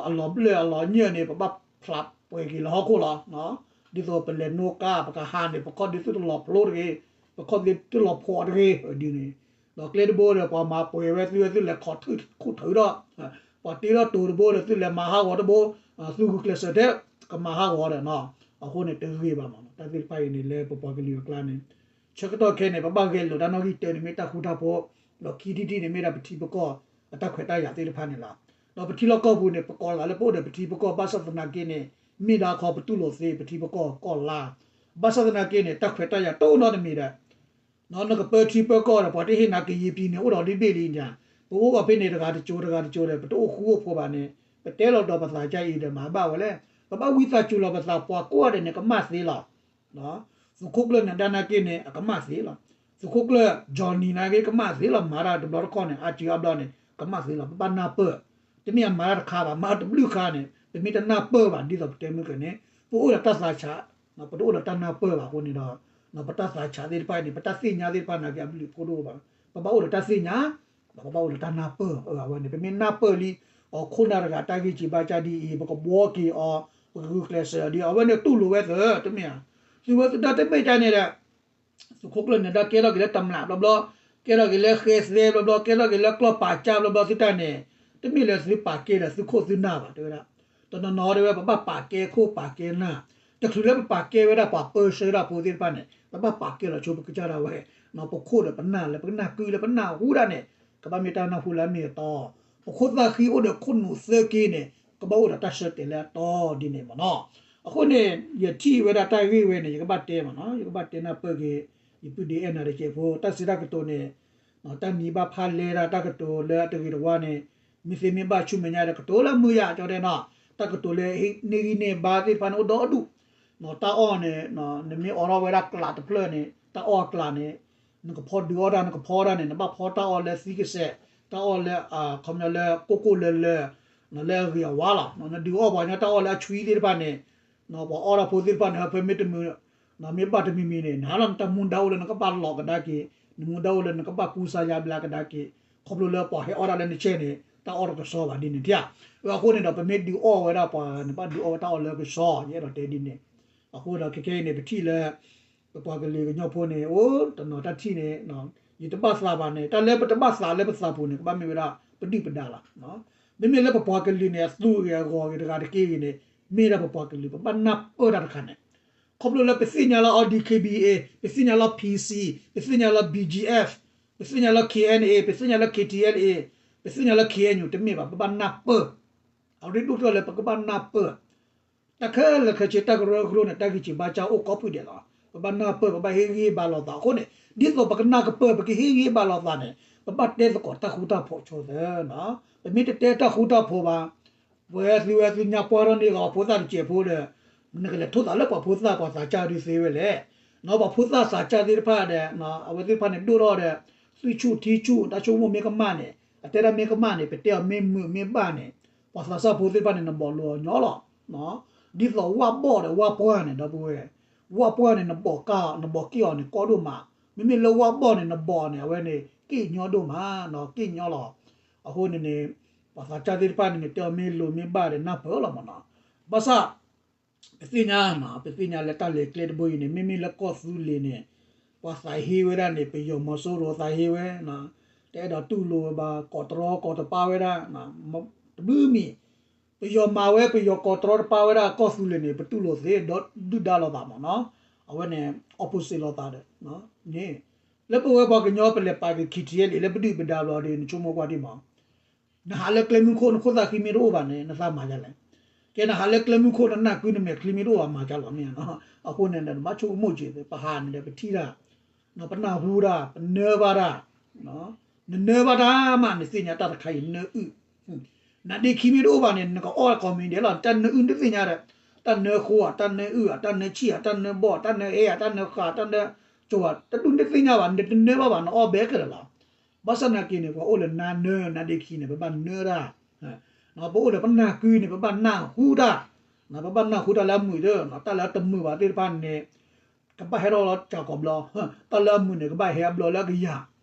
အလီၤဘျၢၣ်အလီၤညၢၣ်န့ၣ် ပဘၣ်ဖျးပှဲၤက့ၤလၢဟီၣ်ခိၣ်လီၤ. ဒ်သိးပလဲၤနိကါ ပကဟးန့ၣ် ပခီၣ်ဒုးသုတလီၤဖျိတဂ့ၤ, ပခီၣ်ဒုးသုတလီၤဖှီၣ်တဂ့ၤ ဒ်န့ၣ်. ဒီးကျဲတဘိဒီး ပှၤမၤပှဲၤဝဲသုဝဲသုလဲၤခိးထုးခိၣ်ထုးဒီး ပှၤတ့ထီၣ်တိၤတဘိဒီး သုလဲၤမၤဟးဂီၤတဘိ, သုဂုာ်ကျဲးစၢးထဲ ကမၤဟးဂီၤဒီးနီၤ. အဃိန့ၣ် တဂ့ၤဘၣ်မး တၢ်သ့ၣ်တဖၣ်အံၤန့ၣ် လၢပပှၤကလုာ်အကျါန့ၣ် ဆၢကတီၢ်ခဲန့ၣ် ပဘၣ်ဂဲၤလိာ်တၢ်နီၣ်ဂံၢ်တၢန့ၣ် မ့ၢ်တၢ်ဃူတၢ်ဖိး, ဒီးခံထံၣ်တထံၣ်န့ၣ် မ့ၢ်ဒၣ်ပထံပကီၢ် အတၢ်ခွဲးတၢ်ယာ်သ့ၣ်တဖၣ်န့ၣ်လီၤ. ဒီးပထံလီၢ်ကီၢ်ပူၤန့ၣ် ပကိးတဂၤလၢပအိၣ်ဒီးပထံပကီၢ် ဘၣ်ဆၣ်သနာ်က့န့ၣ် မ့ၢ်ဒၣ်ခီပတူၢ်လိာ်သ့ပထံပကီၢ်ကီၢ်လါ, ဘၣ်ဆၣ်သနာ်က့န့ၣ် တၢ်ခွဲးတၢ်ယာ်တအိၣ်နီတမံၤဒီး နကပၢထံပၢကီၢ်ဒီး ပှၤတဟ့ၣ်နၤကယံာ်ပံၤန့ၣ် အိၣ်ဒီးလံဘ့ၣ်လံညါ, ပအိၣ်အီၤဖဲန့ၣ် တဂၤတကၠိတဂၤတကၠိဒီး ပတအိၣ်ဃူအိၣ်ဖိးဘၣ်န့ၣ် ပတဲလီၤဒီးပသးကါအံၤဒီး မၤဘၣ်ဝဲလဲၣ်. ပဘၣ်ဝံသးစူၤလီၤပသး ပှၤကိးဂၤဒဲးန့ၣ် ကမၣ်သ့လီၤ. သုးခိၣ်ကျၢၢ်နၢၤဒါနာ်က့န့ၣ် အကမၣ်သ့လီၤ. သုးခိၣ်ကျၢၢ် Johnny နာ်က့ ကမၣ်သ့လီၤ. မၤတၢ်တဘျီတခီၣ်န့ၣ် အါစုအါဘျီန့ၣ် ကမၣ်သ့လီၤ. ပဘၣ်နၢ်ပၢၢ်, တမ့ၢ်အမၤတၢ်တခါဘၣ်, မၤတဘျုးခါန့ၣ် ပမ့ၢ်တနၢ်ပၢၢ်ဘၣ် ဒ်သိးပတဲမုၢ်ကန့ၣ် ပအိၣ်ဒီးတၢ်သးဆး, ပတအိၣ်ဒီးတၢ်နၢ်ပၢၢ်ဘၣ်အဃိန့ၣ်ဒီး ပတၢ်သးဆးသ့ၣ်တဖၣ်န့ၣ် ပတၢ်သ့ၣ်ညါသ့ၣ်တဖၣ်နာ်က့ အဘျုးအဖှိၣ်တအိၣ်ဘၣ်. ပဘၣ်အိၣ်ဒီးတၢ်သ့ၣ်ညါ, ဒီးပဘၣ်အိၣ်ဒီးတၢ်နၢ်ပၢၢ်. အဝဲန့ၣ် ပမ့ၢ်နၢ်ပၢၢ်လံ အခိၣ်နၢ်တဂၤတၢ်ဂ့ၢ်စံးဘါစၢ်ဒ်အံၤ ပကဘှီက့ၤအီၤ, ပကဂုာ်ကျဲးစၢးအီၤဒ်အံၤ အဝဲန့ၣ်တူၢ်လိာ်ဝဲသ့ တမ့ၢ်ဧါ. သုဝဲသုတၢ်တမ့ၢ်တၢ်န့ၣ်ဒီး သုးခိၣ်ကျၢၢ်နၢၤဒါကဲထီၣ်က့ၤလၢတမျးဘျီဘျီ, ကဲထီၣ်က့ၤလၢဃဲသဲဘျီဘျီ, ကဲထီၣ်က့ၤလၢကျီၢ်ပာ်ကၢ်ဘျီဘျီသုတၢ်န့ၣ်, တမ့ၢ်လၢသုပာ်ကဲဒီးသုခိၣ်သုနၢ်ဘၣ် တဲဝဲဒၣ်. တနီၤနီၤတဲဝဲ ပဘၣ်ပာ်ကဲခိၣ်ပာ်ကဲနၢ်, တချုးလၢပပာ်ကဲဝဲဒၣ်ပှၤပၢဆှၢတၢ်ဖိသ့ၣ်တဖၣ်န့ၣ် ပဘၣ်ပာ်ကဲလီၤဆိပကစၢ်ဒၣ်ဝဲ, ပခိၣ်ဒီးပနၢ်လၢပကနၢ်ကုလၢပနၢ်ဟူဒၣ်န့ၣ် ကဘၣ်မ့ၢ်တၢ်နၢ်ဟူလၢအမ့ၢ်အတီ, ပခိၣ်သၣ်ဃံအိၣ်ဒီးခိၣ်နူာ်သၢက့န့ၣ် ကဘၣ်အိၣ်ဒီးတၢ်ဆၢတဲာ်လၢအတီဒ်န့ၣ်မ့ၢ်နီၤ. အဃိန့ၣ် ယထံၣ်ဝဲဒၣ်တၢ်ဂ့ၢ်ဝဲန့ၣ် ယကဘၣ်တဲမ့ၢ်နီၤ, ယကဘၣ်တဲနၢ်ပၢၢ်က့ၤ ယပုၢ်ဒ့အဲၣ်နၤတကဲးဖိ တၢ်စံးတၢ်ကတိၤန့ၣ် တၢ်မံၤဘၣ်ဖးလဲတၢ်ကတိၤလၢအတဂ့ၤတဝါန့ၣ် မ့ၢ်သ့မ့ၢ်ဘၣ်ဆူမဲာ်ညါဒီး ကတိၤလၢမုာ်ယၤ ကၠီတဲနီၤ, တၢ်ကတိၤလၢန့ၢ်ဂံၢ်န့ၢ်ဘါသ့ၣ်တဖၣ်န့ၣ် အိၣ်ဒီဒူၣ်, တၢ်အီၣ်န့ၣ် နမ့ၢ်အိးထီၣ်ဝဲဒၣ်ကျးတဖျၢၣ်န့ၣ် တၢ်အီၣ်အကျးန့ၣ် နကဖီဒုးအီၣ်တၢ် နကဖီတၢ်န့ၣ် နဘၣ်ဖီတၢ်အီၣ်လၢသံကစဲး, တၢ်အီၣ်လၢ ခီပညီလၢကိၢ်ကိၢ်လၢလၢ လၢအဂ့ၤအဝါလီၤ. နဒုးအီၣ်ပှၤကညီတၢ်အီၣ်လၢအဆွံသ့ၣ်တဖၣ်န့ၣ် ပှၤအီၣ်တၢ်ဖိသ့ၣ်တဖၣ်န့ၣ် ဟၢဖၢမ့ၢ်တမုာ် မ့ၢ်ဘၣ်တမံၤမံၤန့ၣ် နဟးလီၤနတၢ်မူဒါအိၣ်လၢနကဘၣ်လီးကဒါက့ၤ, နမူဒါအိၣ်လၢနကဘၣ်ကူစါယါဘျါကဒါက့ၤ, ခီဖျိလၢပှၤဟဲအီၣ်တၢ်လၢနဆဲးန့ၣ် တၢ်အီၣ်တကဆှီဘၣ်ဒ်န့ၣ်ဧါ. အဃိန့ၣ်ဒီး ပမ့ၢ်ဒုးအီၣ်ဝဲဒၣ်ပှၤဂၤန့ၣ် ဘၣ်ဒုးအီၣ်ဝဲတၢ်အီၣ်လၢကဆှီ ယအဲၣ်ဒိးတဲဒ်န့ၣ်. အဃိဒီးခဲခဲအံၤန့ၣ် ပထံၣ်လၢ ပပှၤကလုာ်ကညီဖိန့ၣ် အိၣ်တနီၤတၢ်ထံၣ်န့ၣ် ယတဘၣ်သးဘၣ်န့ၣ် တၢ်လၢပတဘၣ်သးလၢပသးပူၤန့ၣ် ကဘၣ်မ့ၢ်ဝဲဒၣ်ပဒုၣ်ပဒါလီၤ. မ့မ့ၢ်လၢပပှၤကလုာ်န့ၣ် အသူဂ့ၤအဂီၤဂ့ၤတဂၤတက့ၢ်ဂ့ၤန့ၣ် မ့ၢ်ဒၣ်ပပှၤကလုာ် ပဘၣ်နၢ်ပၢၢ်တၢ်တခါန့ၣ်, ခီဖျိလၢပသ့ၣ်ညါလၢအီၤ D K B A, ပသ့ၣ်ညါလၢ P C, ပသ့ၣ်ညါလၢ B G F, ပသ့ၣ်ညါလၢ K N A, ပသ့ၣ်ညါလၢ K T L A, ပသ့ၣ်ညါလၢ K N U တမ့ၢ်ဘၣ် ပဘၣ်နၢ်ပၢၢ်. အရ့ဒိၣ်ကတၢၢ်လၢပကဘၣ်နၢ်ပၢၢ် တၢ်ခဲလၢာ်ခဲဆ့ တၢ်ကရၢကရိန့ၣ် တၢ်ဂံၢ်စံးဘါစၢ်အိၣ်ကိးဖုဒဲးလီၤ. ပဘၣ်နၢ်ပၢၢ် ပဘၣ်ဟ့ၣ်ဂံၢ်ဘါလိာ်သးအဃိန့ၣ် ဒ်သိးပကနၢ်ကပၢၢ် ပကဟ့ၣ်ဂံၢ်ဘါလိာ်သးန့ၣ် ပဘၣ်တဲသကိးတၢ်ဃူတၢ်ဖိးဆိသၢ, ပမ့ၢ်တတဲတၢ်ဃူတၢ်ဖိးဘၣ်, ပဝဲသုဝဲသုညါပှၢ်ထီၣ်န့ၣ်ဂီၤ ဖိသၣ်တစဲးဖိဒီး နကလဲၤထိၣ်သးလၢပှၤဖိသၣ်ပှၤသးစၢ်ဒုးသ့ဝဲလဲၣ်, ပှၤဖိသၣ်သးစၢ်သ့ၣ်တဖၣ်ဒီး အဝဲသ့ၣ်တဖၣ်န့ၣ်ဒိၣ်ထီၣ်ဒီး သွံၣ်ဆူၣ်ထံဆူၣ် တၢ်ဆိကမိၣ်မ့ၢ်ကမၣ်န့ၣ် အတဲဒၣ်မ့ၢ်ကမၣ်န့ၣ် ပတဲအီၤမ့ၢ်မုာ်မ့ၢ်ဘၣ်န့ၣ် ပှၤသးစၢ်ဖိသ့ၣ်တဖၣ်န့ၣ် နဘီးလိာ်အီၤညီလီၤ. ဒ်သိးဝၣ်ဘီၣ်ဒီးဝၣ်ပှၢ်န့ၣ် ဒီပုၢ်ဝဲၢ်, ဝၣ်ပှၢ်န့ၣ် နဘီးကၢ်အီၤ နဘီးက့ၣ်အီၤန့ၣ် ကီဒိၣ်မး, မ့မ့ၢ်လၢဝၣ်ဘီၣ်န့ၣ် နဘီးန့ၣ် အဝဲန့ၣ် က့ၣ်ညီဒိၣ်မး, က့ၣ်ညီလီၤ. အဃိန့ၣ်န့ၣ် ပှၤသးစၢ်သ့ၣ်တဖၣ်န့ၣ်န့ၣ် တဲအီၤမ့ၢ်လိၤမ့ၢ်ဘၣ်ဒီးနၢ်ပၢၢ်လီၤမ့ၢ်နီၤ. ဘၣ်ဆၣ် ပသ့ၣ်ညါ, ပသ့ၣ်ညါလၢတၢ်လဲၤကျဲတဘိအံၤန့ၣ် မ့မ့ၢ်လၢကီၢ်သူလ့ၤန့ၣ် ပှၤသးဟ့ဝဲဒၣ်န့ၣ် ပယီၤမီၤစိရိၤသးဟ့ဝဲ, တအဲၣ်ဒိးတူၢ်လိာ်ဝဲဘၣ် ကိးတရီကိးတပါဝဲဒၣ်, တဘျုးမံၤ ပယီၤမၤဝဲ ပယီၤကိးတရီတပါဝဲဒၣ်ကီၢ်သူလ့ၤန့ၣ် ပတူၢ်လိာ်သ့ ဒုၣ်ဒါလိာ်သးမ့ၢ်နီၤ, အဝဲန့ၣ် opposite လိာ်သးဒီး န့ၣ် လၢပဝဲပှၤကညီပလဲၤပာ်က့ၤ ခံထံၣ်လံ လၢပဒုၣ်ပဒါဘျီဒီး နဆိကမိၣ်ကွၢ်ဒ်မး နဟးလၢကျဲမုၢ်ခိၣ် နခိၣ်သၣ်ဃံမ့ၢ်တအိၣ်ဘၣ်န့ၣ် နသးမၤဒ်လဲၣ်. ကဲနဟးလၢကျဲမုၢ်ခိၣ် နနၢ်ကုနမဲာ်ချံမ့ၢ်တအိၣ်ဘၣ် မၤဒ်လဲၣ်မ့ၢ်နီၤ. အဃိန့ၣ် နဘၣ်ဆိကမိၣ်က့ၤ ပဟးန့ၣ်ဒီးပထံၣ်တၢ်, ပနၢ်ဟူတၢ် ပနၢဘၣ်တၢ်, နနၢဘၣ်တၢ်မး နသ့ၣ်ညါတၢ်တခါအံၤ နၢအုၣ်, နဒ့ခံမ့ၢ်တအိၣ်ဘၣ်န့ၣ် နကအီၣ်ကိးမံၤဒဲးလီၤ တၢ်နၢအုၣ်နတသ့ၣ်ညါဒီး တၢ်နၢဃိဧါ တၢ်နၢအုၣ်ဧါ တၢ်နၢဆံၣ်ဧါ တၢ်နၢဘီၣ် တၢ်နၢဟဲဧါ တၢ်နၢဃာ် တၢ်နၢကၠိဧါ တဒူၣ်နတသ့ၣ်ညါဘၣ် နတနၢဘၣ်ဘၣ် နအီၣ်ဘဲခဲလၢာ်လီၤ. ဘၣ်ဆၣ်သနာ်က့န့ၣ် ပှၤအိၣ်လၢနၢနၢနဒ့ခံန့ၣ် ပဘၣ်နၢတၢ်, ပအိၣ်လၢပနၢ်ကုန့ၣ် ပဘၣ်နၢ်ဟူတၢ်, ပဘၣ်နၢ်ဟူတၢ်လၢအမုာ်ဒီး တၢ်လၢအတမုာ်ဘၣ်သ့ၣ်တဖၣ်န့ၣ် ကဘၣ်ဟဲထီၣ်လီၤစှၤကိးဘျီ, တၢ်လၢအမုာ်န့ၣ် ကဘၣ်ဟဲအဘျီလၢအကယၤ,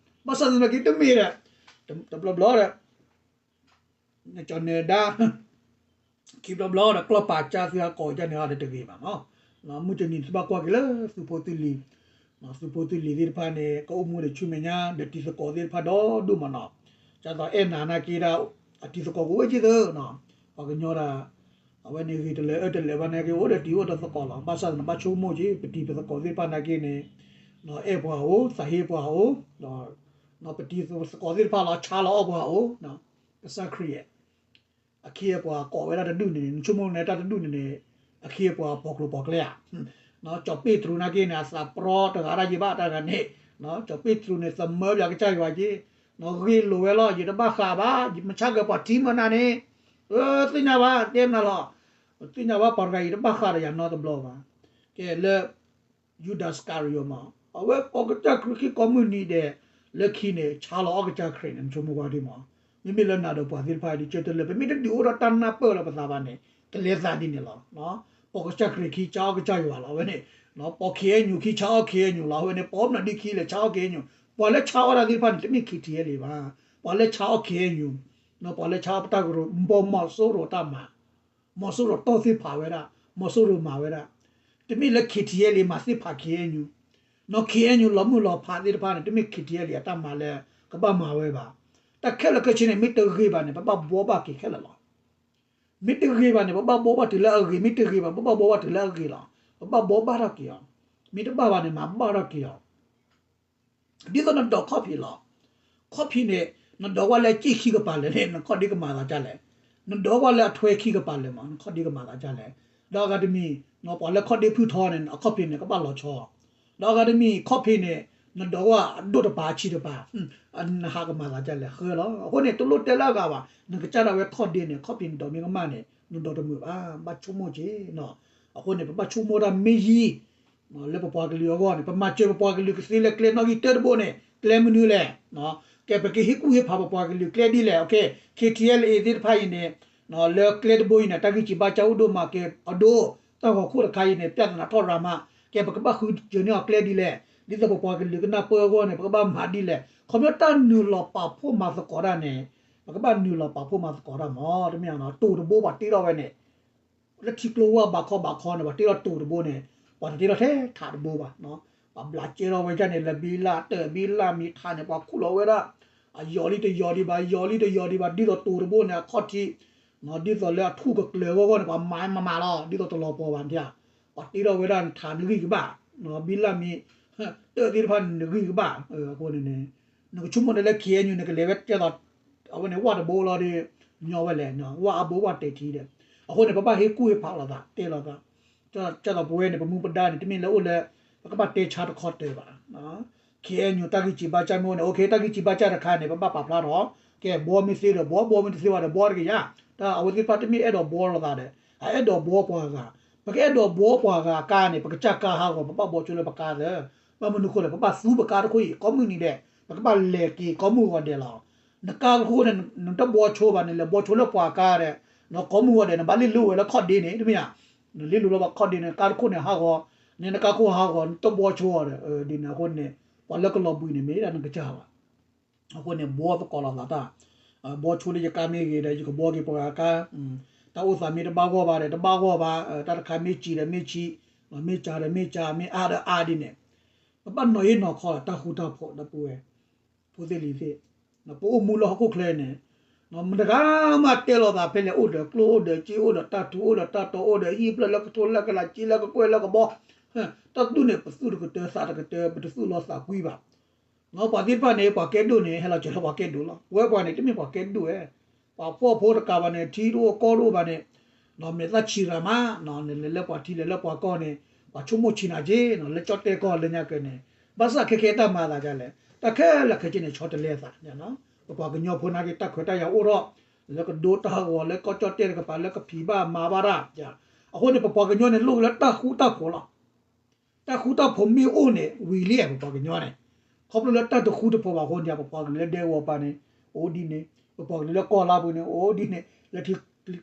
ဘၣ်ဆၣ်သနာ်က့တမ့ၢ်ဒီး တဘျီဘျီဒီး နကၠီၤနၢၤဒါ ခံဘျီဘျီဒီး ကျီၢ်ပာ်ကၢ်သုဟးကိးကၢ်န့ၣ်ဒီးတဂ့ၤဘၣ်မး, မုၢ်တနံၤသုဘၣ်ကွၢ်က့ၤလၢသုဖိသုလံၤ, သုဖိသုလံၤသ့ၣ်တဖၣ်န့ၣ် ကအိၣ်မူဒီးဆူမဲာ်ညါ ဒီးတံၤသကိးသ့ၣ်တဖၣ်ဒီဒိၣ်မးနီၤ, ကၢ်သိးအဲၣ်နၤနာ်က့ဒီး အတံၤသကိးကအိၣ်ဝဲက့ၤသၢ, ပှၤကညီဒီး အဝဲန့ၣ်ဂ့ၤတလၢအၢတလၢဘၣ်နာ်က့ အိၣ်ဒီးတံၤအိၣ်ဒီးသကိးလီၤ, ဘၣ်ဆၣ်သနာ်က့ ဘၣ်ဆိကမိၣ်က့ၤ ပတံၤပသကိးသ့ၣ်တဖၣ်နာ်က့န့ၣ် အဲၣ်ပှၤအိၣ် သးဟ့ပှၤအိၣ် ပတံၤသကိးသ့ၣ်တဖၣ်လီၤ ဆါလီၤအီၣ်ပှၤအိၣ်, ကစၢ်ခရံာ် အခ့အပှၤကိးဝဲဒၣ်တဒူၣ်န့ၣ် နဆိကမိၣ်န့ၣ်တၢ်တဒူၣ်န့ၣ်န့ၣ် အခ့အပှၤပိာ်ကျိၤပိာ်ကျဲဧါ, ကၠီၤပ့းတရူးနာ်က့န့ၣ် အသးပြီတဂၤဒၣ်ယံၤဘၣ်တၢ်တဂၤန့ၣ်, ကၠီၤပ့းတရူးန့ၣ် သမၢဘၣ်ကစၢ်ယွၤက့ၤ, ဂ့ၢ်လိာ်ဝဲလီၤ ယတဘၣ်ဃးဘၣ် ယမဆါကပှၤထံမၢနၤန့ၣ်, သ့ၣ်ညါဘၣ် တဲမနုၤလီၤ, သ့ၣ်ညါဘၣ် ပှၤတဂၤအံၤတဘၣ်ဃးဒီးယၤနီတဘျီဘၣ်, ကဲလၢ ယူဒၤစကၤရံယိၤမး, အဝဲကိးကစၢ်ခရံာ်ခံကိးမုၢ်နံၤဒဲး, လၢခံန့ၣ် ဆါလီၤအီၣ်ကစၢ်ခရံာ်န့ၣ် နဆိကမိၣ်ကွၢ်ဒ်မး, မ့မ့ၢ်လၢနၤဒီးပှၤသ့ၣ်တဖၣ် ဒ်ကၢတလၢာ် ပမ့ၢ်တဒုးအိၣ်ထီၣ်တၢ်နၢ်ပၢၢ်လၢပသးဘၣ်န့ၣ် ကလဲၤသးဒ်န့ၣ်လီၤ. ပိာ်ကစၢ်ခရံာ်ခံဆါအီၣ်ကစၢ်ယွၤလီၤ အဝဲန့ၣ်, ပိာ်ခ့အဲၣ်ယူၤခံဆါအီၣ်ခ့အဲၣ်ယူၤလီၤ အဝဲန့ၣ်, ပိာ်ပနၢ်ဒ့ခံလဲၤဆါအီၣ်ခ့အဲၣ်ယူၤ, ပှၤလၢဆါအီၣ်တၢ်သ့ၣ်တဖၣ်န့ၣ် တမ့ၢ် ခံထံၣ်အဲၣ်လံ ဘၣ်, ပှၤလၢဆါအီၣ်ခ့အဲၣ်ယူၤ, ပှၤလၢဆါအီၣ်ပတၢ်ကရူၢ် ဘီမီၤစိရိၤတၢ်မၤ မီၤစိရိၤတီၢ်သ့ၣ်ဖးဝဲဒၣ်, မီၤစိရိၤမၤဝဲဒၣ်, တမ့ၢ်လၢ ခံထံၣ်အဲၣ်လံ မၤသ့ၣ်ဖး ခံထံၣ်အဲၣ်ယူၤ, နီၢ် ခံထံၣ်အဲၣ်ယူၤ လီၤမုၢ်လီၤဖးသ့ၣ်တဖၣ်န့ၣ် တမ့ၢ် ခံထံၣ်အဲၣ်လံ အတၢ်မၤလၢ ကဘၣ်မၤဝဲဘၣ်. တၢ်ခဲလၢာ်ခဲဆ့န့ၣ် မ့ၢ်တဂ့ၤဘၣ်န့ၣ် ပဘၣ်ဘှီဘၣ်က့ၤခဲလၢာ်လီၤ. မ့ၢ်တဂ့ၤဘၣ်န့ၣ် ပဘၣ်ဘှီဘၣ်တုၤလၢအဂ့ၤ, မ့ၢ်တဂ့ၤဘၣ် ပဘၣ်ဘှီဘၣ်တုၤလၢအဂ့ၤလီၤ. ပဘၣ်ဘှီဘၣ်ထီၣ်က့ၤအီၤ, မ့ၢ်တဘၣ်ဘၣ်န့ၣ် မၤဘၣ်ထီၣ်က့ၤအီၤ ဒ်သိးနဒိးခီၣ်ဖံးလီၤ. ခီၣ်ဖံးန့ၣ် နဒိးကွၢ်လၢအစ့ၣ်ခံကပၤလၢာ်န့ၣ် နခီၣ်ဒ့ကမၤသးဒ်လဲၣ်. နဒိးကွၢ်လၢအထွဲခံကပၤလၢာ်မး နခီၣ်ဒ့ကမၤသးဒ်လဲၣ်. ဒီးအဂၤတမံၤ ပှၤလၢခီၣ်ဒ့ဖုၣ်ထီန့ၣ် အခီၣ်ဖံးန့ၣ် ကဘၣ်လီၤဆီ. ဒီးအဂၤတမံၤ ခီၣ်ဖံးန့ၣ် နဒိးကွၢ်အဒိၣ်တပၤအဆံးတပၤ နဟးကမၤသးဒ်လဲၣ် ဃၢလီၤ. အဃိန့ၣ် တလိၣ်တဲလၢအဂၤဘၣ်. နကစၢ်ဒၣ်ဝဲခီၣ်ဒ့န့ၣ် ခီၣ်ဖံးနဒိးမ့ၢ်ကမၣ်န့ၣ် နဒိးတမုာ်ဘၣ်. ဘၣ်ဆိကမိၣ်က့ၤ အဃိန့ၣ် ပဘၣ်ဆိကမိၣ်တၢ်မ့ၢ်ယံၤ လၢပပှၤကလုာ်အဂီၢ်န့ၣ် ပမၤစၢၤပပှၤကလုာ်ကသ့လၢကျဲနီၣ်ဂံၢ်တၢတဘိန့ၣ် ကျဲမနုၤလဲၣ်. ကဲ ပကဟ့ၣ်ကူၣ်ဟ့ၣ်ဖးပပှၤကလုာ်ကျဲဒ်လဲၣ်. ခဲ ခံထံၣ်အဲၣ်လံ သ့ၣ်တဖၣ်အံၤန့ၣ် လၢကျဲတဘိအံၤန့ၣ် တၢ်ဂံၢ်စၢ်ဘါစၢ်အိၣ်ဒိၣ်မး ကဲအဒိ တၢ်ဂီၤခိၣ်တခါအံၤန့ၣ် ပြဿနာထီၣ်ရၤမး ကဲ ပကဘၣ်ဃုစၢၤန့ၢ်အီၤကျဲဒ်လဲၣ်. ဒ်သိးပပှၤကလုာ်ကနၢ်ပၢၢ်အဂီၢ်န့ၣ် ပကဘၣ်မၤဒ်လဲၣ်. ခီဖျိတၢ်နုာ်လီၤပာ်ဖှိၣ်မၤသကိးတၢ်န့ၣ် ပကဘၣ်နုာ်လီၤပာ်ဖှိၣ်မၤသကိးတၢ်မး တမ့ၢ် တိၤတဘိပှၤတ့ထီၣ်ဝဲန့ၣ် လၢထံကျိဝၢ်ဘးခီဘးခီန့ၣ် ပှၤတ့ထီၣ်တိၤတဘိန့ၣ် ပှၤတတ့ထီၣ်ထဲထးတဘိဘၣ်. ပှၤဘျးကဲထီၣ်ဝဲဒ်န့ၣ် လၢဘံလၢတၢၢ်ဘံလၢမံၤထးန့ၣ် ပှၤခူၣ်လီၤဝဲဒၣ် အယီၤလံတယီၤဒံးဘၣ် ယီၤလံတယီၤဒံးဘၣ် ဒ်သိးတိၤတဘိန့ၣ် အခီၣ်ထံး ဒ်သိးလၢအထူၣ်ကကျၢၤအဂီၢ်ဂီၢ်န့ၣ် ပှၤမၤမၤမၤလီၤ ဒ်သိးတလီၤပှီၢ်ဘၣ်န့ၣ် ပှၤတ့ထီၣ်ဝဲဒၣ်ထးနဂံၢ်ကဘၣ် ဘံလၢမံၤ တၢၢ်သ့ၣ်တဖၣ်န့ၣ်နဂံၢ်ကဘၣ်. အဃိန့ၣ် နကဆိကမိၣ်န့ၣ်လၢ ခံထံၣ်အဲၣ်ယူၤ နကလဲၤဝဲကဲသိး အဝဲန့ၣ်ဝၣ်တဘိလီၤဒီး ညီဝဲလဲၣ် ဝၣ်အါဘိဝၣ်တဲာ်ထံဒီး အဃိန့ၣ် ပဘၣ်ဟ့ၣ်ကူၣ်ဟ့ၣ်ဖးလိာ်သး တဲလိာ်သး ကဲသိးပဝဲန့ၣ် ပမူပဒါန့ၣ် တမ့ၢ်လၢအိၣ်လၢ ပကဘၣ်တဲဆါတခီတၢၤဘၣ်. ခဲအံၤ တၢ်ဂံၢ်စံးဘါစၢ်မ့ၢ်အိၣ်န့ၣ် okay တၢ်ဂံၢ်စံးဘါစၢ်တခါန့ၣ် ပဘၣ်ပာ်ဖျါထီၣ်, ကဲ ဘှီမ့ၢ်သ့ဒီးဘှီ, ဘှီမ့ၢ်တသ့ဘၣ်ဒီးဘှီတက့ၢ်ယါ, တၢ်အဝဲသ့ၣ်တဖၣ်တမ့ၢ်အဲၣ်ဒိးဘှီလိာ်သးဒီး အအဲၣ်ဒိးဘှီပှၤဂၤ, ပကအဲၣ်ဒိးဘှီပှၤဂၤအကါန့ၣ် ပကစၢ်ကါဟးဂီၤ ပဘၣ်ဘှီဆိလၢပကါသၢ, ဘၣ်မနုၤအဃိလဲၣ် ပဘၣ်သူပကါတခိၣ်အံၤ ကိးမုၢ်နံၤဒဲး ပကဘၣ်လဲၤက့ၤကိးမုၢ်ဂီၤဒဲးလီၤ. နကါတခိၣ်န့ၣ် နတဘှီဆိဘၣ်န့ၣ် လဲၤဘှီဆိလၢပှၤကါဒီး ကိးမုၢ်ဂီၤဒဲး နဘၣ်လ့လိဝဲလၢခီၣ်ဒ့န့ၣ် တမ့ၢ်ဧါ, နလ့လိလၢပှၤခီၣ်ဒ့န့ၣ် ကါတခိၣ်န့ၣ်ဟးဂီၤ, နကါခိၣ်ဟးဂီၤ နတဘှီဆိအီၤဒီး ဒ်န့ၣ်အဃိန့ၣ် ပှၤလၢကလီၤဘှံးန့ၣ် မ့ၢ်ဒၣ်နကစၢ်ဘၣ်. အဃိန့ၣ် ဘှီသကိးလိာ်သးတၢ်, ဘှီဆိလၢယကါမ့ၢ်ဂ့ၤဒီး ယကဘှီက့ၤပှၤဂၤကါ, တၢ်အိၣ်သးမ့ၢ်တဘၣ်ဂီၢ်ဘၣ်ဒီး တဘၣ်ဂီၢ်ဘၣ်, တၢ်တခါမ့ၢ်စံးဒီးမ့ၢ်စံး, မ့ၢ်စှၤဒီးမ့ၢ်စှၤ, မ့ၢ်အါဒီးအါဒ်န့ၣ်, ပဘၣ်နီၤအ့ၣ်နီၤခီလီၤ တၢ်ဃူတၢ်ဖိး ဒီပုၢ်ဝဲၢ် ဖိသ့ၣ်လံၤသ့ၣ်, ပအိၣ်မူလၢဟီၣ်ခိၣ်ချၢန့ၣ် မတဂၤမးတဲလိာ်သးဖဲလဲၣ် အိၣ်ဒီးကျိၣ်အိၣ်ဒီးစ့အိၣ်ဒီးတၢ်ထူအိၣ်ဒီးတၢ်တီအိၣ်ဒီးဟံၣ်ဖျၢၣ်လၢကထိလၢကလး စ့လၢကကွဲၢ်လၢကဘီ, တၢ်ဒူၣ်န့ၣ် ပသူၣ်တကတၢၢ်သးတကတၢၢ် ပတသူၣ်လီၤသးကွံဘၣ်. ပှၤသ့ၣ်တဖၣ်န့ၣ် ပှၤကဲဒိၣ်န့ၣ် ဟဲလီၤစၢၤလၢပှၤကဲဒိၣ်လီၤ. ပဝဲပှၤန့ၣ် တမ့ၢ်ပှၤကဲဒိၣ်ဝဲ, ပှၤဖှီၣ်ဖိတကးဘၣ်န့ၣ် ထံတအိၣ်ကီၢ်တအိၣ်ဘၣ်န့ၣ်, ဒီးမဲာ်သၣ်ဆံးရၤမး, နလဲၤလၢပှၤထံလဲၤလၢပှၤကီၢ်န့ၣ် ပှၤဆိကမိၣ်ဆံးနၤက့, လၢကၠီၣ်တဲၣ်ကီၢ်လၢညါကဲန့ၣ်, ဘၣ်ဆၣ်ခဲကဲတၢ်မၤအသးဒ်လဲၣ်, တၢ်ခဲလၢာ်ခဲဆ့န့ၣ် ဆီတလဲအသး, ပပှၤကညီဖိနာ်က့ တၢ်ခွဲးတၢ်ယာ်အိၣ်ထီၣ်, လၢကဒိတၢ်ဂီၤ လၢကီၢ်ကၠီၣ်တဲၣ်တကပၤ လၢကဖံးဘၣ်မၤဘၣ်တၢ်, အဃိန့ၣ် ပပှၤကညီန့ၣ် လိၣ်လၢတၢ်ဃူတၢ်ဖိးလီၤ. တၢ်ဃူတၢ်ဖိးမ့ၢ်အိၣ်န့ၣ် ဝံၤလံ ပပှၤကညီန့ၣ်, ခီဖျိလၢတၢ်တဃူတဖိးဘၣ်အဃိန့ၣ် ပပှၤကလုာ်လၢဒဲကဝီၤပၤန့ၣ် အိၣ်ဒ်န့ၣ်, ပပှၤကလုာ်လၢကီၢ်လါပူၤန့ၣ် အိၣ်ဒ်န့ၣ်, လၢထံ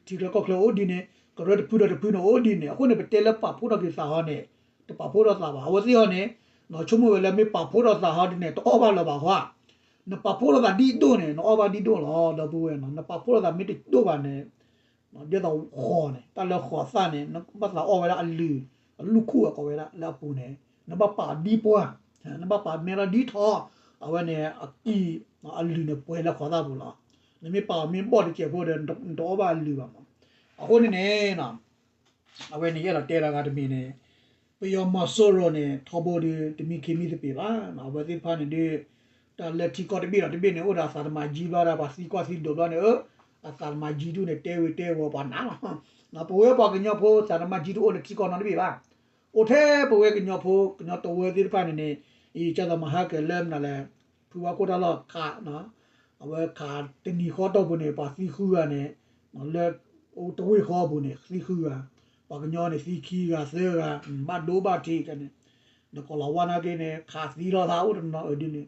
ချၢကီၢ်ချၢအိၣ်ဒ်န့ၣ်, ကရၢတဖုဒီးတဖုန့ၣ်အိၣ်ဒ်န့ၣ်, အဃိန့ၣ် ပတဲလၢပာ်ဖှိၣ်ထီၣ်က့ၤသးဟီန့ၣ် တပာ်ဖှိၣ်ထီၣ်သးဘၣ်. အဝဲသ့ၣ်ဟီန့ၣ် ဆိကမိၣ်ဝဲလၢမ့ၢ်ပာ်ဖှိၣ်ထီၣ်သးဟီဒ်န့ၣ် တအီၣ်ဘၣ်လၢၤဘၣ်ဃီ, နပာ်ဖှိၣ်ထီၣ်သးဒ်ဒိၣ်န့ၣ် နအီၣ်ဘၣ်ဒ်ဒိၣ်လီၤ ဒီပုၢ်ဝဲၢ်, နပာ်ဖှိၣ်ထီၣ်သးမ့ၢ်တဒိၣ်ဘၣ်န့ၣ် ဒ်သိးဃီၤန့ၣ် တၢ်လၢဃီၤသၣ်န့ၣ် နဘၣ်သးအီၣ်ဝဲဒၣ်အလုၢ်, အလုၢ်ခူၣ်အကိးဝဲဒၣ်လၢအပူၤန့ၣ် နဘၣ်ပာ်ဒ်ပှၢ်, နဘၣ်ပာ်မဲလီၤဒ်ထီ, အဝဲန့ၣ်အကံၢ် အလုၢ်န့ၣ်ပှဲၤလၢဃီၤသၣ်ပူၤလီၤ. နမ့ၢ်ပာ်အီၤမ့ၢ်ဘီၣ်တစဲးဖိဒီး နတအီၣ်ဘၣ်အလုၢ်ဘၣ်မး. အဃိန့ၣ်န့ၣ် အဝဲန့ၣ်ယအဲၣ်ဒိးတဲတၢ်ဂၤတမံၤန့ၣ် ပယီၤမီၤစိရိၤန့ၣ် ထီဘိဒီး တမံခ့မံသပ့ၤဘၣ်. အဝဲသ့ၣ်တဖၣ်န့ၣ်ဒီး တၢ်လၢထံကီၢ်တဘ့ၣ်ဒီးတဘ့ၣ်န့ၣ် အိၣ်ဒီးအသးတမၤကၠံဘျီဒီး ပှၤသံကွၢ်သံဒိးဘျီန့ၣ် အသးတမၤကၠံဒူၣ်န့ၣ် တဲဝဲတဲဝီၤပှၤနးလီၤ. ပဝဲပှၤကညီဖိသးတမၤကၠံတအိၣ်လၢထံကီၢ်နီတဘ့ၣ်ဘၣ်. အိၣ်ထဲပဝဲကညီဖိ ကညီတဝၢသ့ၣ်တဖၣ်န့ၣ်န့ၣ် ယကသိးမၤဟါကဲၤလၢမနုၤလဲၣ် ဖုဝါခိၣ်တၢ်လီၢ်ခး အဝဲခးတနံၤဃီတီၢ်ပူၤန့ၣ် ပှၤသံဃုဂၤန့ၣ် လၢတဝ့ၢ်ဃီပူၤန့ၣ် သံဃုဂၤ, ပှၤကညီန့ၣ်သံခံဂၤသၢဂၤ ဘၣ်ဒိဘၣ်ထံးန့ၣ်, နကိးလီၤဝါနာ်က့န့ၣ် ခးသံလီၤသးအိၣ်တနီၤအၢဒ်န့ၣ်.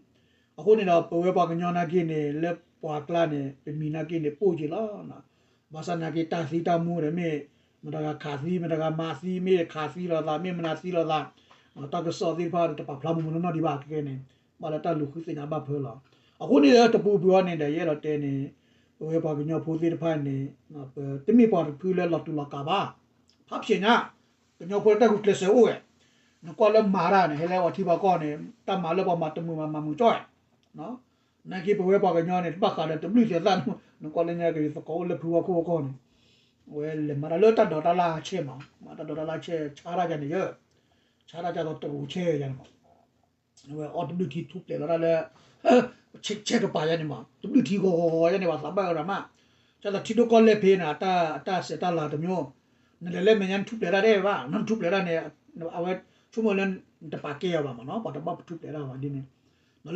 အဃိန့ၣ်ဒီး ပဝဲပှၤကညီနာ်က့န့ၣ် လၢပှၤကျါန့ၣ် ပမံၤနာ်က့န့ၣ် ပိၢ်က့ၤလီၤ. ဘၣ်ဆၣ်နာ်က့တၢ်သံတၢ်မူဒီးမ့ၢ် မတၤဂၤခးသံ မတၤဂၤမၤသံ မ့ၢ်ခးသံလီၤသး မ့ၢ်မနုၤသံလီၤသး, တၢ်ကစီၣ်သ့ၣ်တဖၣ်တပာ်ဖျါမူမူနီၢ်နီၢ်ဒံးဘၣ် ကဲကဲန့ၣ် ဘၣ်လၢတၢ်လူၤဃုသ့ၣ်ညါဘၣ်ဖၢလီၤ. အဃိန့ၣ်ဒီးတပူၤပူၤအီၤန့ၣ်ဒီး ယအဲၣ်ဒိးတဲန့ၣ် ပဝဲပှၤကညီဖိသ့ၣ်တဖၣ်န့ၣ် ပတမ့ၢ်ပှၤတဖုလၢလီၤတူာ်လီၤကာ်ဘၣ်. ဖးဖျဲးညါ ကညီဖိလၢတၢ်ဂုာ်ကျဲးစၢးအိၣ်ဝဲ, နကွၢ်လၢမၤတၢ်န့ၣ် ဟဲလၢပှၤထံပှၤကီၢ်န့ၣ် တၢ်မၤလၢပှၤမၤတမုာ်ဘၣ် မၤမုာ်ကၠီၣ်ဝဲ နာ်က့ပဝဲပှၤကညီန့ၣ် တဘၣ်ဃးဒီးတဘျုးသဲးသၣ်န့ၣ် နကွၢ်လၢညါက့ၤသကိးအိၣ်လၢဖုဝါခိၣ်အကီၢ်န့ၣ် အဝဲလဲၤမၤတၢ်လၢတၢ်ဒိးတၢ်လၢ်ဆဲးမး မၤတၢ်ဒိးတၢ်လၢ်ဆဲး ဆါတၢ်ယၤန့ၣ်ယဲ ဆါတၢ်ယၤဒီးတရူးဆဲးယၤန့ၣ်မး အဝဲအီၣ်တဘျုးထံထူၣ်ဖျဲးလီၤတၢ်လၢ ဆဲးကပၤယၤန့ၣ်မး တဘျုးထံဂီၤဂီၤဂီၤယၤန့ၣ် ပှၤသးဘၣ်အၢရၤမး ကၢ်သးထံဒိၣ်ကီၢ်လဲၢ်ဖဲန့ၣ် အတၢ်စဲးတၢ်လၤတမျိုး နလဲၤလၢမဲာ်ညါနထူၣ်ဖျဲးတၢ်တအဲၣ်ဘၣ် နထူၣ်ဖျဲးတၢ်န့ၣ် အဝဲဆိကမိၣ်လၢ နတပာ်ကဲအီၤဘၣ်မးနီၤ ပှၤတဘၣ်ပထူၣ်ဖျဲးတၢ်ဘၣ်ဒ်န့ၣ်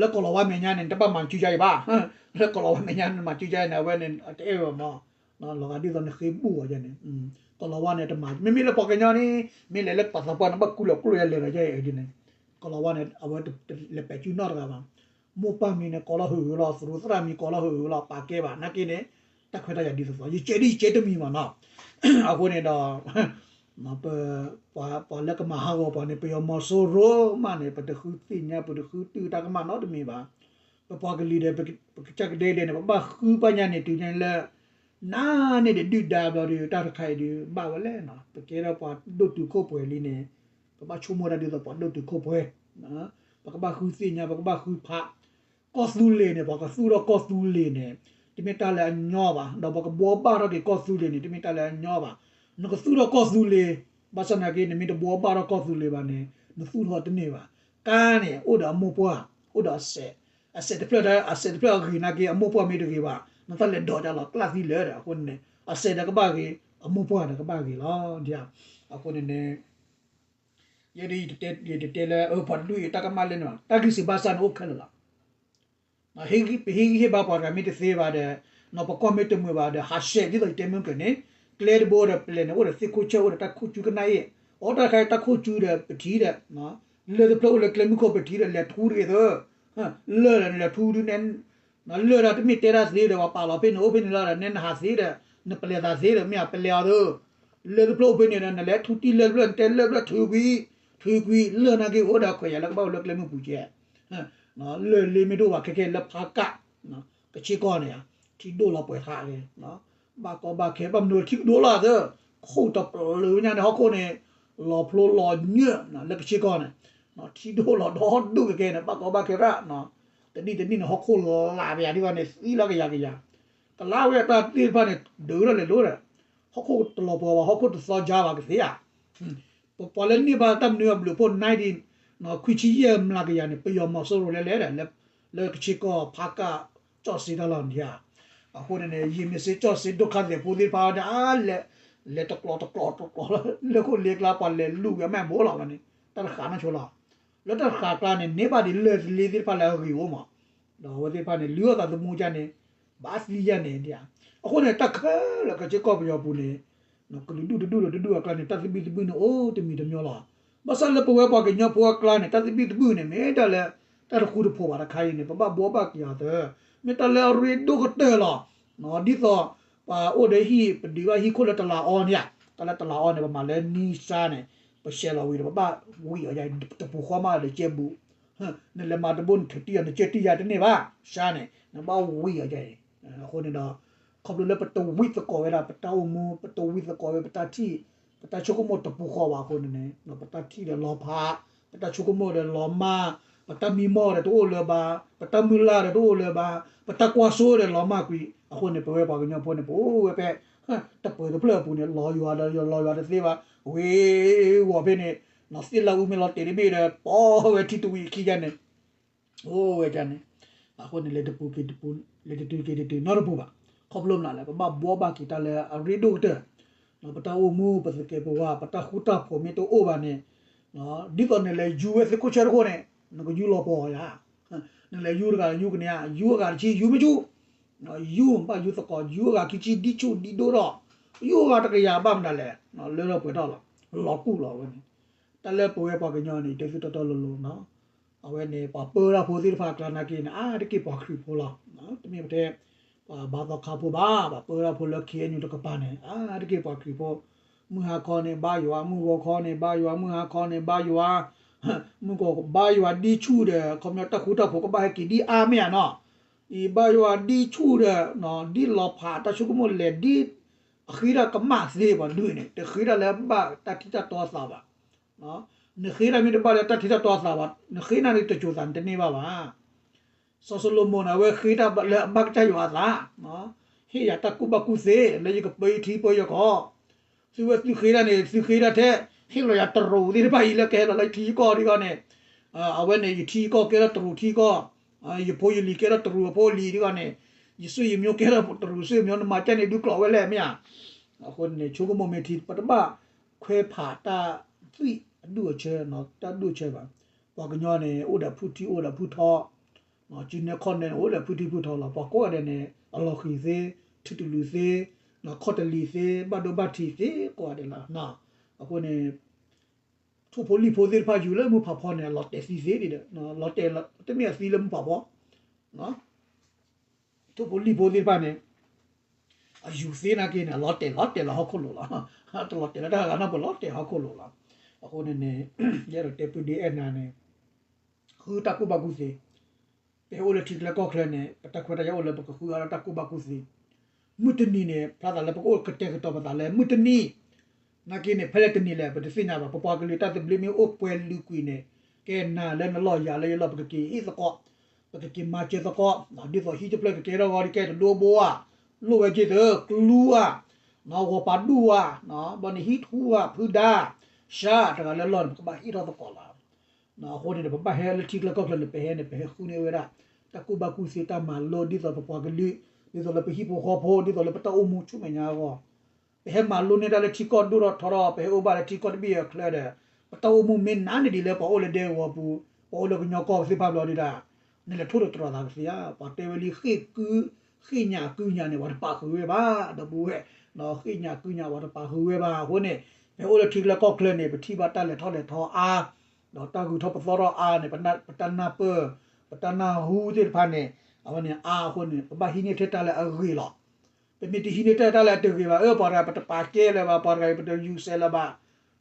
လၢကီၢ်လီၤဝါမဲာ်ညါန့ၣ် နတဘၣ်မၤစုယါအံၤဘၣ် လၢကီၢ်လီၤဝါမဲာ်ညါနမၤစုယါအံၤန့ၣ် အဝဲန့ၣ် အတအဲၣ်ဘၣ်မး လီၤဂာ်ဒ်သိးနဃ့ဘူၣ်အီၤယၤန့ၣ် ကီၢ်လီၤဝါန့ၣ်တမၤ မ့မ့ၢ်လၢပှၤကညီန့ၣ် မ့ၢ်လဲၤလၢပှၤသးပှၢ်နဘၣ်ကူလီၤကျိၣ်ယၤလဲၤဒီးယၤအံၤဒ်န့ၣ် ကီၢ်လီၤဝါန့ၣ် အဝဲတလဲၤပဲာ်စုနီၣ်တဂၤဘၣ် မိၢ်ပၢ်မံၤန့ၣ် ကိးလီၤဟုးဟုးလီၤ သရူးသရၣ်မံၤကိးလီၤဟုးဟုးလီၤ ပာ်ကဲဘၣ် နာ်က့န့ၣ် တၢ်ခွဲးတၢ်ယာ်ဒ်သိးသိး ယကဲဒ်ယကဲတမံၤမးနီၤ အဃိန့ၣ်ဒီး ပ ပှၤလၢကမၤဟးဂီၤပှၤန့ၣ် ပယီၤမီၤစိရိၤမးန့ၣ် ပတဃုသ့ၣ်ညါ ပတဃုတုၢ်တၢ်ကမၣ်နီတမံၤဘၣ်. ပပှၤကလုာ်ဒီး ပကစၢ်ကဒဲကဒဲန့ၣ် ပဘၣ်ဃုဘၣ်ညါန့ၣ်တုၤညါလၢ နၤန့ၣ်ဒီးဒုၣ်ဒါဘျီဒီး တၢ်တခါအံၤဒီး ဘၣ်ဝဲလဲၣ်နီၤ ပကဲထီၣ်ပှၤဒိၣ်တုာ်ခိၣ်ပှဲၤလံန့ၣ် ပဘၣ်ဆိကမိၣ်တၢ်ဒ်သိးပှၤဒိၣ်တုာ်ခိၣ်ပှဲၤ ပကဘၣ်ဃုသ့ၣ်ညါ ပကဘၣ်ဃုဖး ကီၢ်သူလ့ၤန့ၣ် ပှၤကသူၣ်ထီၣ်ကီၢ်သူလ့ၤန့ၣ် တမ့ၢ်တၢ်လၢအညီဘၣ် ဒီးပှၤကဘှီဘၣ်ထီၣ်က့ၤကီၢ်သူလ့ၤန့ၣ် တမ့ၢ်တၢ်လၢအညီဘၣ်. နကသူၣ်ထီၣ်ကီၢ်သူလ့ၤ ဘၣ်ဆၣ်နာ်က့ နမ့ၢ်တဘှီဘၣ်ထီၣ်ကီၢ်သူလ့ၤဘၣ်န့ၣ် နသူၣ်ထီၣ်တန့ၢ်ဘၣ်. ကါန့ၣ် အိၣ်ဒီးအမိၢ်ပှၢ် အိၣ်ဒီးအစဲး အစဲးတဖျၢၣ် အစဲးတဖျၢၣ်အဂ့ၤနာ်က့ အမိၢ်ပှၢ်မ့ၢ်တဂ့ၤဘၣ် နသးလဲၤဒိးကလီၤကျၢ်သံလၢာ်ဒီး အဃိန့ၣ် အစဲးဒီးကဘၣ်ဂ့ၤ အမိၢ်ပှၢ်ဒီးကဘၣ်ဂ့ၤလီၤ. အဃိန့ၣ်န့ၣ် ယဲဒၣ်ယတတဲလၢ ပှၤတဒူၣ်အံၤတၢ်ကမၣ်လၢန့ၣ်ဘၣ်, တၢ်ဂံၢ်စံးဘါစၢ်န့ၣ်အိၣ်ခဲလၢာ်လီၤ. ပဟ့ၣ်ဂံၢ်ဟ့ၣ်ဘါပှၤတဂၤမ့ၢ်တသ့ဘၣ်ဒီး, ပကီၢ်မ့ၢ်တမုာ်ဘၣ်ဒီး ဟးဆှဲး ဒ်သိးယတဲမုၢ်ကၢၤန့ၣ်, ကျဲတဘိဒီးပလဲၤန့ၣ် အိၣ်ဒီးသ့ၣ်ခိၣ်ဆၢၣ် အိၣ်ဒီးတၢ်ခိၣ်ကူကနၣ်အ့ၣ်, အိၣ်တၢ်ခါတၢ်ခိၣ်ကူဒီးပထံၣ်ဒီး လၢၢ်တဖျၢၣ်အိၣ်လၢကျဲမုၢ်ခိၣ်ပထံၣ်ဒီး လဲၤထူတဂ့ၤသၢ, လၢၢ်ဒီးနလဲၤထူဒုးနဲ လၢၢ်ဒီးတမ့ၢ်တဲတၢ်သ့ဒီး ပှၤပာ်လီၤဖဲန့ၣ်အိၣ်ဖဲန့ၣ်လီၤဒီး နဲနဟးသ့ဒီး နပလဲၤသးသ့ဒီး မ့ၢ်အပလဲၤအီၤသၢ, လၢၢ်တဖျၢၣ်အိၣ်ဖဲန့ၣ်ဒီး နလဲၤထူတံၢ်လၢၢ်တဖျၢၣ် နတဲလၢၢ်တဖျၢၣ်ထုးကွံာ်, ထုးကွံာ် လၢၢ်နာ်က့အိၣ်ဒီးခွဲးယာ်လၢကဘၣ်အိၣ်လၢကျဲမုၢ်ပူၤကဲ လၢၢ်လ့မ့ၢ်တအိၣ်ဘၣ်ခဲခဲလၢဖးကၣ် ကဆ့ကီၢ်န့ၣ် ထံဒိၣ်လီၤပှဲၤထးက့ၤ, ဘၣ်ကီဘၣ်ခဲ ဘၣ်မနုၤထံကဒိၣ်လီၤသၢ, ခိၣ်တပျၢၤညါန့ၣ် ဟီၣ်ခိၣ်န့ၣ် လီၤဖျိလီၤညၢၣ် လၢကဆ့ကီၢ်န့ၣ် ထံဒိၣ်လီၤဒီဒိၣ်ကဲကဲန့ၣ် ဘၣ်ကီဘၣ်ခဲရၣ်, တနံၣ်တနံၣ်န့ၣ် ဟီၣ်ခိၣ်လၢ်ပယၤဒ်ဘၣ်န့ၣ် သံလီၤကယၤကယၤ, ကလါဝဲတၢ်သ့ၣ်တဖၣ်န့ၣ် ဒုးထီၣ်လဲၤလိၤဒီး ဟီၣ်ခိၣ်တလီၤပှီၤဘၣ် ဟီၣ်ခိၣ်တသီကၢဘၣ်ကသ့ဧါ ပပှၤလၢန့ၢ်ဘၣ်တၢ်မနုၤအဘျုးအဖှိၣ် nineteen ခွံဆံယဲၢ်မျးကယၤန့ၣ် ပယီၤမီၤစိရိၤလဲၤလဲၤဒီး လၢကဆ့ကီၢ်ဖးကၣ်ကၠီၣ်စ့တၢ်လီၢ်န့ၣ်ဧါ. အဃိန့ၣ်န့ၣ် ယမ့ၢ်စ့ကၠီၣ်စ့ဒိၣ်ခါသဲးဖိသ့ၣ်တဖၣ်ဒီး လဲၤတကျိၤတကျိၤတကျိၤ လၢခိၣ်လ့ကျါ ပှၤလဲၤလူၤဝဲအမဲာ်ဘိလီၤန့ၣ် တၢ်တဃာ်နီၢ်ဆိလီၤ. လၢတၢ်တဃာ်ကျါန့ၣ် န့ၢ်ဘၣ်ဒ်လၢၢ်လ့သ့ၣ်တဖၣ်လၢအဂ့ၤအိၣ်မး ဒီးအဝဲသ့ၣ်တဖၣ်န့ၣ် လုၢ်အီၣ်သးသမူကန့ၣ် ဘၣ်သံယဲၢ်န့ၣ်ဒ်ဧါ. အဃိန့ၣ် တၢ်ခဲလၢာ်ကဆ့ကီၢ်ပယီၤပူၤန့ၣ် ကလုာ်ဒူၣ်တဒူၣ်ဒီးတဒူၣ်အကျါန့ၣ် တၢ်သဘံၣ်သဘုၣ်န့ၣ်အိၣ်တမံၤတမံၤလီၤ. ဘၣ်ဆၣ်လၢပဝဲပှၤကညီဖိအကျါန့ၣ် တၢ်သဘံၣ်သဘုၣ်န့ၣ် မ့ၢ်တၢ်လၢ တၢ်တဃူတဖိးဘၣ်တခါအံၤန့ၣ် ပဘၣ်ဘှီဘၣ်က့ၤအီၤသၢ, မ့ၢ်တၢ်လၢအရ့ဒိၣ်ကတၢၢ်လီၤ. ဒ်သိး ပှၤအိၣ်ဒီးဟံၣ် ပဒုးဘၣ်ဟံၣ်ခိၣ်လၢတလးအီန့ၣ်ဧါ, တၢ်လၢတလးအီန့ၣ် ပမၤလၢနံၣ်စါန့ၣ် ပဆဲးလီၤဝံၤဒီး ပဘၣ်ဝံၤအီၤယၤ တပူၤဃီမးဒီးကဲဘူး နလဲၤမၤတဘိန့ၣ် ထုးတံၢ်ယၤ နကၢတံၢ်ယၤတန့ၢ်ဘၣ် စါန့ၣ် နဘၣ်ဝံၤအီၤယၤအံၤ. အဃိန့ၣ်ဒီး ခီဖျိလၢပတဝံသကိးဝဲဒၣ် ပတၢ်အိၣ်မူ ပတဝံသကိးဝဲပတၢ်ထံၣ် ပတၢ်ဆိကမိၣ်တပူၤဃီဘၣ်အဃိန့ၣ်န့ၣ် ပတၢ်ထံၣ်ဒီးလီၤဖး ပတၢ်ဆိကမိၣ်ဒီးလီၤမၢ် ပတၢ်မံမီၢ်ဒီးတအိၣ်လၢၤဘၣ် ပတၢ်မုၢ်လၢ်ဒီးတအိၣ်လၢၤဘၣ် ပတၢ်ကွၢ်စိဒီးလီၤမၢ်ကွံာ် အဃိန့ၣ် ပဝဲပှၤကညီဖိန့ၣ် ပအိၣ်ဝဲဖဲ တပၢၤတဖျၢၣ်အပူၤန့ၣ် လီၤယွၤဒီးလီၤယွၤတသ့ဘၣ် ဝ့ၤဝီၤဖဲန့ၣ် သ့ၣ်လၢအူမ့ၢ်လီၤတဲာ်တဘ့ၣ်ဒီး ပီဝဲထံတဝံၤခံယါန့ၣ် အိၣ်ဝဲဒၣ်န့ၣ် အဃိန့ၣ် လဲၤတပူၤက့ၤတပူၤ လဲၤတတုၤက့ၤတတုၤနီတပူၤဘၣ်. ခီဖျိမနုၤလဲၣ် ပဘၣ်ဘှီဘၣ်က့ၤတၢ်လၢအရ့ဒိၣ်ကတၢၢ် ပတၢ်အိၣ်မူ ပသကဲးပဝး ပတၢ်ဃူတၢ်ဖိးမ့ၢ်တအိၣ်ဘၣ်န့ၣ် ဒ်သိးနလဲၤယူၤဝဲသ့ၣ်ခိၣ်ဆၢတခိၣ်န့ၣ် နကယူၤလီၤပှီၤယါ နလဲၤယူၤတဂၤယူၤကန့ၢ်ဧါ ယူၤအဂၤတဆံ ယူၤမ့ၢ်ဆူၣ် ယူၤဘၣ်ယူၤသကိး ယူၤအဂၤခံဆံ ဒ်ဆူၣ်ဒ်ဒိၣ်ထီၣ် ယူၤအဂၤတကယၤဘၣ်မနုၤလဲၣ် လၢထီၣ်ပှဲၤထီၣ်လီၤ လီၤကူၣ်လီၤဝဲန့ၣ် တၢ်လၢပဝဲပှၤကညီန့ၣ် တသ့တီတီလိၤလိၤနီၤ အဝဲန့ၣ် ပှၤပၢတၢ်ဖိသ့ၣ်တဖၣ်အကျါနာ်က့န့ၣ် အါတက့ၢ်ပှၤခရံာ်ဖိလီၤ. တမ့ၢ်ပတဲ ပှၤဘါသီခါဖိဘၣ် ပှၤပၢတၢ်ဖိလၢ ခ့ၣ်အဲၣ်ယူၣ် တကပၤန့ၣ် အါတက့ၢ်ပှၤခရံာ်ဖိ မုၢ်ဟါခီန့ၣ်ဘါယွၤ မုၢ်ဂီၤခီန့ၣ်ဘါယွၤ မုၢ်ဟါခီန့ၣ်ဘါယွၤ မုၢ်ဂီၤဘါယွၤဒ်ဆူၣ်ဒီး ခီပညီတၢ်ဃူတၢ်ဖိးကဘၣ်ဟဲက့ၤဒ်အါမ့ၢ်ဧါနီၤ အံၤဘါယွၤဒ်ဆူၣ်ဒီး ဒ်လီၤဖးတၢ်ဆိကမိၣ်လဲၤဒ် အဃ့တၢ်ကမၣ်သ့ပှၤဒုးန့ၣ် တဃ့တၢ်လၢဘၣ်တၢ်ထံၣ်တၢ်တီအသးဘၣ် နဃ့တၢ်မ့ၢ်တဘၣ်လၢတၢ်ထံၣ်တၢ်တီအသးဘၣ် နဃ့နၤန့ၣ်တစိၤသးန့ၣ်တန့ၢ်ဘၣ်ဘၣ်. စီၤၡလိၤမိၣ်န့ၣ် အဝဲဃ့တၢ်လၢအဘၣ်ကစၢ်ယွၤအသး ဟ့ၣ်ယၤတၢ်ကူၣ်ဘၣ်ကူၣ်သ့ လၢယကပၢယထံပၢယကီၢ် သုဝဲသုဃ့တၢ်န့ၣ် သုဃ့တၢ်ထဲ ဟ့ၣ်လီၤယၤတရူးသ့ၣ်တဖၣ်အံၤလၢကဟဲလီၤလၢယထံယကီၢ်ဒ်ဂီၢ်န့ၣ် အဝဲန့ၣ် ယထံယကီၢ်ကဲထီၣ်တရူးထံယကီၢ် ယဖိယလံၤကဲထီၣ်တရူးအဖိအလံၤဒ်ဂီၢ်န့ၣ် ယဆွေယမျိုးကဲထီၣ်တရူးဆွေမျိုး နမၤကၢ်န့ၣ်ဒုးကျိးဝဲလဲၣ်မ့ၢ်ဧါ. အဃိန့ၣ် ဆိကမိၣ်မ့ၢ်ထံ ပတဘၣ်ခွဲးဖးတၢ်သွံၣ်အဒူၣ်အဆၢ တၢ်ဒူၣ်အဆၢဘၣ်. ပှၤကညီန့ၣ် အိၣ်ဒီးဖုထံအိၣ်ဒီးဖုထီ စုနဲခီၣ်နဲအိၣ်ဒီးဖုထံဖုထီလီၤ. ပှၤကိးဂၤဒဲးန့ၣ် အလီၤဃံၤသ့, ထုးတလူးသ့, ခီၣ်တလံၤသ့, ဘၣ်ဒိဘၣ်ထံးသ့ကိးဂၤဒဲးလီၤ. အဃိန့ၣ် ထိၣ်ဖိလံၣ်ဖိသ့ၣ်တဖၣ်ယူၤလၢမုၢ်ဖးဖီန့ၣ် အလီၤတဲာ်သံသ့ဒ်ဒီး လီၤတဲာ်တမ့ၢ်အသံလၢမုၢ်ဖးဖီ ထိၣ်ဖိလံၣ်ဖိသ့ၣ်တဖၣ်န့ၣ် အယူၤသ့နာ်က့န့ၣ် အလီၤတဲာ်လီၤတဲာ်လီၤဟီၣ်ခိၣ်လိၤလီၤ. တလီၤတဲာ်လၢတၢ်ဂၤနီတပူၤ လီၤတဲာ်ဟီၣ်ခိၣ်လိၤလီၤ. အဃိန့ၣ်န့ၣ် ယအဲၣ်ဒိးတဲပုၢ်ဒ့အဲၣ်နၤန့ၣ် ဃုတၢ်ကူၣ်ဘၣ်ကူၣ်သ့ ပဟဲအိၣ်လၢထံကျဲကီၢ်ချၢန့ၣ် ပတၢ်ခွဲးတၢ်ယာ်အိၣ်လၢပကဃုအါထီၣ်တၢ်ကူၣ်ဘၣ်ကူၣ်သ့ မုၢ်တနံၤန့ၣ် ဖျါသးလၢပကအိၣ်ကတဲာ်ကတီၤပသးလၢမုၢ်တနံၤ နာ်က့န့ၣ် ဖဲလဲၣ်တနံၤလဲၣ် ပတသ့ၣ်ညါဘၣ်. ပပှၤကလုာ်တၢ်သဘျ့မ့ၢ်အိၣ်ပှဲၤလုာ်ကွံာ်န့ၣ် ကဲနၤလၢနလီၢ်ယၤလၢယလီၢ် ပကက့ၤဟ့ၣ်သကိး ပကက့ၤမၤစၢၤသကိး ဒ်သိးဟံၣ်တဖျၢၣ်ကကဲထီၣ်ဂီၤ ကဲတဒိဘိဧါ လိၣ်ဝဲက့ၤသၢ ကျူဧါ ဂီၤပၤဒူၣ်ဧါ ဘီန့ၣ်ဟံၣ်ထူဧါ ဖုဒါ ရှါတဂၤလၢလီၢ်န့ၣ် ပကဘၣ်ဟ့ၣ်ထီၣ်သကိးလီၤ. အဃိန့ၣ်ဒီး ပဘၣ်ဟဲလၢထံကျဲကီၢ်ချၢန့ၣ် ပဟဲန့ၣ် ပဟဲဃုန့ၢ်ဝဲဒၣ် တၢ်ကူၣ်ဘၣ်ကူၣ်သ့တၢ်မၤလိ ဒ်သိးပပှၤကလုာ် ဒ်သိးလၢပဟံၣ်ဖိဃီဖိ ဒ်သိးလၢပတၢ်အိၣ်မူဆူမဲာ်ညါအဂီၢ် ပဟဲမၤလိန့ၢ်တၢ်လၢထံကီၢ်ဒိၣ်ထီၣ်ထီထီၣ် ပဟဲအိၣ်ဘၣ်လၢထံကီၢ်တဘ့ၣ်အချၢဒီး ပတၢ်အိၣ်မူမ့ၢ်နးန့ၢ်ဒံးလၢပှၤအိၣ်လၢဒဲကဝီၤပူၤ, ပှၤအိၣ်လၢကညီကီၢ်သ့ၣ်တဖၣ်ဘျီဒုဒၣ်, နလဲၤထိၣ်တတြီၤသးကသ့ဧါ, ပှၤတဲဝဲလံ ဃ့ၢ်ကု, ဃ့ၢ်ညၣ်ကုညၣ်န့ၣ် ပှၤတပာ်ဃုာ်ဝဲဘၣ်, ဒီပုၢ်ဝဲၢ်, ဃ့ၢ်ညၣ်ကုညၣ် ပှၤတပာ်ဃုာ်ဝဲဘၣ်အဃိန့ၣ်, ပဟဲအိၣ်လၢထံချၢကီၢ်ချၢန့ၣ် ပထံၣ်ဘၣ်တၢ်လဲၤထီၣ်လဲၤထီအါ, ဒီးတၢ်ဂုၤထီၣ်ပသီထီၣ်အါန့ၣ်, ပတၢ်နၢ်ပၢၢ်, ပတၢ်နၢ်ဟူသ့ၣ်တဖၣ်န့ၣ်, အဝဲန့ၣ်အါအဃိန့ၣ် ပဘၣ်ဟံးန့ၢ်ထဲတၢ်လၢအဂ့ၤလီၤ. ပမ့ၢ်တဟံးန့ၢ်ထဲတၢ်လၢအတဂ့ၤဘၣ်, အၢ ပှၤတဂၤပတပာ်ကဲလၢၤဘၣ်, ပှၤတဂၤပတယူၤစဲးလၢၤဘၣ်,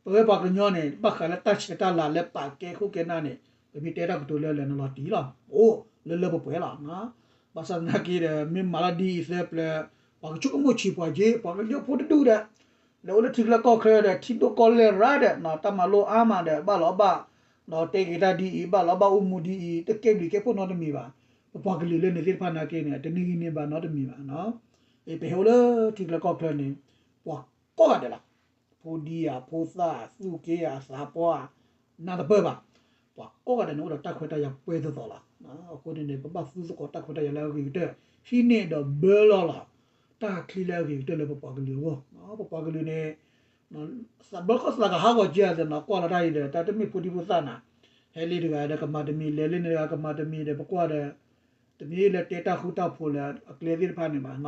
ပဝဲပှၤကညီန့ၣ် ဘၣ်ဃးလၢတၢ်ဆဲးတၢ်လၤလၢပာ်ကဲခိၣ်ကဲနၢ်န့ၣ်, ပမ့ၢ်တဲတၢ်ကတိၤလၢလၢနလီၤတံၢ်လီၤ, အိၣ်လၢလၢပှဲၤပှဲၤလီၤ. ဘၣ်ဆၣ်သနာ်က့ဒီး မ့ၢ်မၤလီၤဒ်အံၤသၢပျၢၤ, ပှၤကဆိကမိၣ်ဆံးပှၤက့, ပှၤကညီဖိတဒူၣ်ဒီး လဲၤအိၣ်လၢထံချၢကီၢ်ချၢဒီး ထံဒိၣ်ကီၢ်လဲၢ်ရၣ်ဒီး တၢ်မၤလိအါမးဒီး ဘၣ်လီၤဘၣ်, ဒီးတဲက့ၤတၢ်ဒ်အံၤ ဘၣ်လီၤဘၣ်အိၣ်မူဒ်အံၤ တကဲဘျုးကဲဖှိၣ်နီတမံၤဘၣ်. ပပှၤကလုာ်လၢန့ၣ်သ့ၣ်တဖၣ်နာ်က့န့ၣ် တန့ၢ်ဂံၢ်န့ၢ်ဘါနီတမံၤဘၣ်. ပဟဲအိၣ်လၢထံချၢကီၢ်ချၢန့ၣ် ပှၤကိးဂၤဒဲးလီၤ. ဖိဒံဧါ, ဖိသၣ်, သူၣ်က့ဧါ, သးပှၢ်ဧါ, နၢ်တပၢၢ်ဘၣ်. ပှၤကိးဂၤဒဲးန့ၣ် အိၣ်ဒီးတၢ်ခွဲးတၢ်ယာ်ပှဲၤသိးသိးလီၤ. အဃိန့ၣ်န့ၣ် ပဘၣ်သူသကိးတၢ်ခွဲးတၢ်ယာ်လၢအဂ့ၤကတၢၢ်, ဟံးန့ၢ်ဒီးဘၢလီၤလီၤ တၢ်ချံလၢအဂ့ၤကတၢၢ်လၢပပှၤကလုာ်အဂီၢ်. ပပှၤကလုာ်န့ၣ် သးဘျီခီၣ်သးကဟးဂီၤကဲသးနီၤ, ကွၢ်လီၤတၢ်အံၤဒီး တၢ်တမ့ၢ်ဖိဒံဖိသၣ်နၤ, ဟဲလံတဂၤဒီးကမၤတမံၤ, လဲၤလံန့ၣ်တဂၤကမၤတမံၤဒီး ပကွၢ်ဒီး တမ့ၢ်လၢတဲတၢ်ဃူတၢ်ဖိးလၢအကျဲသ့ၣ်တဖၣ်န့ၣ်ဘၣ်.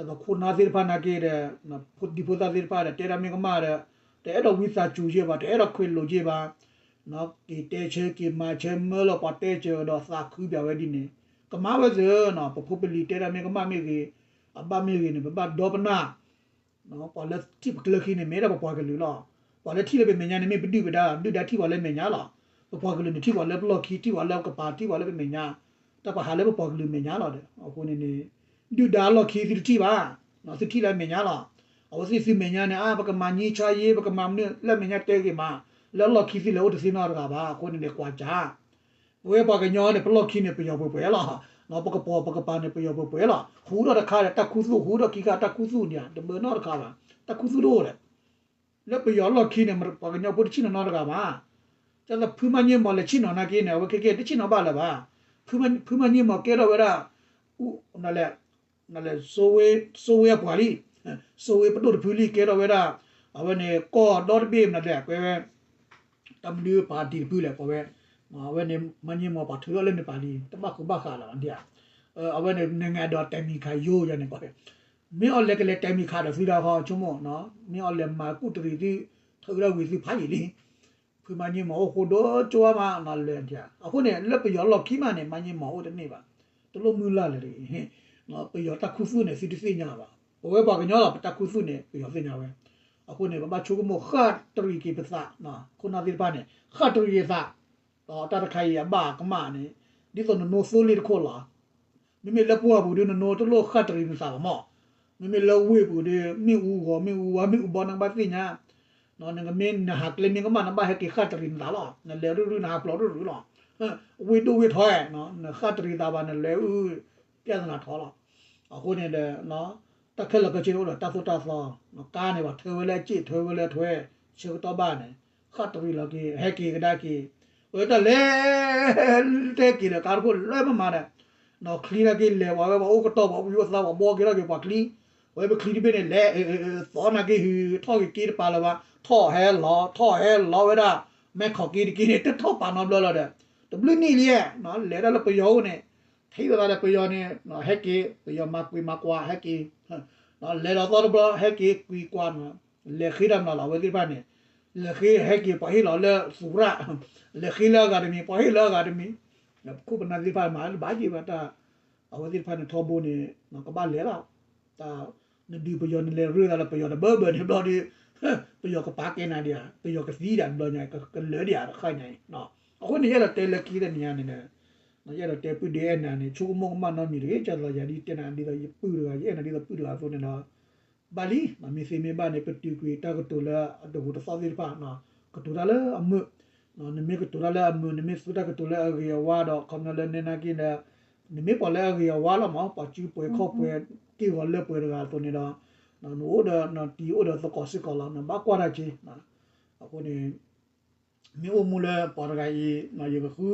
ဒ်သိးခိၣ်နၢ်သ့ၣ်တဖၣ်နာ်က့ဒီး ဖိဒံဖိသၣ်သ့ၣ်တဖၣ်ဒီး တဲတၢ်မ့ၢ်ကမၣ်ဒီး တအဲၣ်ဒိးဝံသးစူၤယဲၢ်ဘၣ်, တအဲၣ်ဒိးခွဲးလိာ်ယဲၢ်ဘၣ်. က့ၤတဲဆၢက့ၤမၤဆၢမၢလီၤပှၤတဲစၢၤဒီးသးခုပၠးဝဲဒ်န့ၣ် ကမၣ်ဝဲသ့ၣ်နီၤ. ပဖိပလံၤတဲတၢ်မ့ၢ်ကမၣ်မ့ၢ်ဂ့ၤ, အဘၣ်မ့ၢ်ဂ့ၤန့ၣ် ပဘၣ်ဒီပနၢ် ပှၤလၢထံၣ်ပကျၢၤခံန့ၣ် မ့ၢ်ဒၣ်ပပှၤကလုာ်လီၤ. ပှၤလၢထံၣ်လၢပမဲာ်ညါန့ၣ် မ့ၢ်ပဒုၣ်ပဒါ, ဒုၣ်ဒါထံၣ်ပှၤလၢမဲာ်ညါလီၤ. ပပှၤကလုာ်န့ၣ် ထံၣ်ပှၤလၢပလီၢ်ခံ, ထံၣ်ပှၤလၢပကပၤ, ထံၣ်ပှၤလၢပမဲာ်ညါ, တၢ်ပဟးလၢပပှၤကလုာ်မဲာ်ညါလီၤဒီး အဃိန့ၣ်န့ၣ် ဒုၣ်ဒါလီၢ်ခံသုတထံၣ်ဘၣ်, သုထံၣ်လၢအမဲာ်ညါလီၤ. အဝဲသ့ၣ်သုမဲာ်ညါန့ၣ် အါ ပကမၤငြိမ်းချမ်းရေး, ပကမၤမနုၤလၢအမဲာ်ညါတဲဂ့ၤမး, လၢအလီၢ်ခံသုလဲၤအိၣ်တသ့နီတဂၤဘၣ်. အဃိန့ၣ်န့ၣ် ကွၢ်ကၢ် ပဝဲပှၤကညီန့ၣ် ပလီၢ်ခံန့ၣ် ပယီၤပှဲၤပှဲၤလီၤ. ပကပၤပကပၤန့ၣ် ပယီၤပှဲၤပှဲၤလီၤ. ဟူးထီၣ်တခါဒီးတၢ်ခူသူၣ်, ဟူးထီၣ်ခံခါတၢ်ခူသူၣ်န့ၣ် တဘၢနီတခါဘၣ်. တၢ်ခူသူၣ်တအိၣ်ဒီး လၢပယီၤလီၢ်ခံန့ၣ် ပှၤကညီဖိတဆ့ၣ်နီၤနီတဂၤဘၣ်. ကၢ်သးဖုမၤန့ၢ်မီၢ်လဲၤဆ့ၣ်နီၤနာ်က့န့ၣ် အဝဲခဲကဲတဆ့ၣ်နီၤဘၣ်လၢၤဘၣ်. ဖုမၤန့ၢ်မီၢ်ကဲထီၣ်ဝဲဒၣ် နလဲၤ နလဲၤ စိဝ့အပှၤလံ, စိဝ့ပဒိၣ်တဖုလံ ကဲထီၣ်ဝဲဒၣ် အဝဲန့ၣ်ကီၢ်ဒီတဘ့ၣ်မနုၤလဲၣ် ကွဲးဝဲ တၢ်မနုၤပၣ်တံၣ်တဖုလဲၣ် ကွဲးဝဲ အဝဲန့ၣ် မၤန့ၢ်မီၢ်ပှၤထုးထီၣ်လၢန့ၣ်ပၣ်လံ တဘၣ်ဃုဘၣ်ဃးလီၤဒ်ဧါ. အဝဲန့ၣ် နိုင်ငံတော်တိုင်ပင်ခံရုံး ယၤန့ၣ်ကွဲး မ့ၢ်အီၤလဲၤကလဲၤတိုင်ပင်ခံဒီးသုတၢ်ခီဆိကမိၣ်, မ့ၢ်အီၤလဲၤမၤကူၣ်တရံးသု ထုးထီၣ်ဝံၤသုဖးယံာ်လံ. ဖုမၤန့ၢ်မီၢ်အိၣ်ဃိဒိကၠိမးနီၤလဲၤဒ်ဧါ. အဃိန့ၣ် လၢပယီၤလီၢ်ခံမးန့ၣ် မၤန့ၢ်မီၢ်အိၣ်တန့ၢ်ဘၣ်, တလိၣ်မုၢ်လၢ်လၢၤတဂ့ၤ. ပယီၤတၢ်ခူသူၣ်န့ၣ် သုတသ့ၣ်ညါဘၣ်. ပဝဲပှၤကညီလီၤ ပတၢ်ခူသူၣ်န့ၣ် ပယီၤသ့ၣ်ညါဝဲ. အဃိန့ၣ် ပဘၣ်ဆိကမိၣ်ဃၣ်တရံးက့ၤပသး, ခိၣ်နၢ်သ့ၣ်တဖၣ်န့ၣ် ဃၣ်တရံးက့ၤသး, ဒီးတၢ်တခါအံၤအဘၣ်အကမၣ်န့ၣ် ဒ်သိးနနိသိလ့ၣ်တခိၣ်လီၤ. မ့မ့ၢ်လၢပှၢ်ပူၤဒီး နနိတလိၣ်ဃၣ်တရံးနသးဘၣ်မီၢ်, မ့မ့ၢ်လၢဝ့ၢ်ပူၤဒီး မ့ၣ်အူဂီၤ မ့ၣ်အူဝါ မ့ၣ်အူဘီ နကဘၣ်သ့ၣ်ညါ, နကမ့ၢ်နဟးကျဲမ့ၢ်ကမၣ် နဘၣ်ဟဲက့ၤဃၣ်တရံးနသးလီၤ. နလဲၤရုၢ်ရုၢ် နဟးဖျိးရုၢ်ရုၢ်လီၤ. ဝ့ၢ်ဒိၣ်ဝ့ၢ်ထီ, နဃၣ်တရံးသးဘၣ် နလဲၤအုၣ် ပြဿနာထီလီၤ. အဃိန့ၣ်ဒီး တၢ်ခဲလၢာ်ခဲဆ့န့ၣ်အိၣ်ဒီးတၢ်သိၣ်တၢ်သီ, ကါန့ၣ် ပှၤထၢဝဲလၢအစ့ၣ် ထၢဝဲလၢအထွဲ, ဆၢကတီၢ်ဘၣ်န့ၣ် ဃၣ်တရံးလီၤက့ၤ ဟဲက့ၤကဒါက့ၤ, ဝဲတၢ်လဲၤ တဲက့ၤဒီးကါတခိၣ်လၢမမၤဒီး နီၢ်ချံထီၣ်က့ၤလဲၤ ပှၤဝဲပှၤအိၣ်ကတီၢ် ပှၤအိၣ်ဝံၤအိၣ်သး ပှၤဘှီက့ၤထီၣ်က့ၤပှၤချံ, ဝဲပချံတဘ့ၣ်န့ၣ်လဲၤ သီနာ်က့ၤဟု ထီၣ်က့ၤက့ၤတပာ်လၢၤဘၣ်, ထီၣ်ဟဲလီၤ ထီၣ်ဟဲလီၤဝဲဒၣ် မဲၢ်ခီၣ်က့ၤတက့ၤန့ၣ် တထီၣ်ပာ်နီတဘျီလီၤဒီး တဘျုးနံၣ်လံ, လဲၤဒၣ်လၢပယီၤအိၣ်န့ၣ် ထံၣ်ဝဲသးဒီးပယီၤန့ၣ် ဟဲက့ၤ ပယီၤမၤကွံာ်မၤကွၢ်ဟဲက့ၤ, လဲၤလီၤသီတဘျီ ဟဲက့ၤကွံာ်ကွၢ် လဲၤဃ့တၢ်မနုၤလီၤ အဝဲသ့ၣ်တဖၣ်န့ၣ်, လဲၤဃ့ဟဲက့ၤပှၤဟ့ၣ်လီၤလၢသူရၣ်, လဲၤဃ့လၢအဂၤတမံၤ ပှၤဟ့ၣ်လၢအဂၤတမံၤ, ပခိၣ်ပနၢ်သ့ၣ်တဖၣ်မၤလၢဘၣ်က့ၤဘၣ်တၢ်, အဝဲသ့ၣ်တဖၣ်န့ၣ်ထီဘိန့ၣ် ကဘၣ်လဲၤလီၤ, တၢ်, နဒုးပယီၤနလဲၤရၢၢ်သးလၢပယီၤတဘၢဘၢန့ၣ်ဘျီဒီး, ပယီၤကပာ်ကဲနၤဒံးဧါ ပယီၤကသံဒၣ်ဘျီညါ ကလၢာ်ဒံးဧါတခါညါအံၤ, အဃိန့ၣ် ယအဲၣ်ဒိးတဲလၢခံတနံၤညါန့ၣ်, ယအဲၣ်ဒိးတဲပုၢ်ဒ့အဲၣ်နၤန့ၣ် ဆိကမိၣ်ကမၣ်နီတမံၤတဂ့ၤ, ကၢ်သိးယၤဒ်တဲနၤဒ်သိးယပုၢ်တဂၤ ယအဲၣ်နၤဒ်သိးပုၢ်တဂၤအသိးန့ၣ်ဒီး ဘၣ်လံ, မ့ၢ်သ့မ့ၢ်ဘၣ်န့ၣ် ပတုာ်ကွံာ်တၢ်ကတိၤလၢအတဂူၤတသီၣ်သ့ၣ်တဖၣ်, ကတိၤတၢ်လၢအမုာ်, နမ့ၢ်ကတိၤတၢ်လၢအမုာ် နမ့ၢ်သူတၢ်ကတိၤလၢအဂ့ၤအဝါဒီး ခီပညီလၢနဲနာ်က့ဒီး, နမ့ၢ်ပှၤလၢအဂ့ၤအဝါလီၤမး ပှၤစုပှဲၤခီၣ်ပှဲၤ က့ၢ်ဂီၤလၢပှဲၤတဂၤအသိးန့ၣ်ဒီး, နအိၣ်ဒီးနတံၤအိၣ်ဒီးသကိးစ့ၢ်ကီးလီၤ နဘၣ်ကွၢ်တၢ်က့ၤ, အဃိန့ၣ် မ့ၢ်အိၣ်မူလၢပှၤတဂၤအံၤ ယကဃု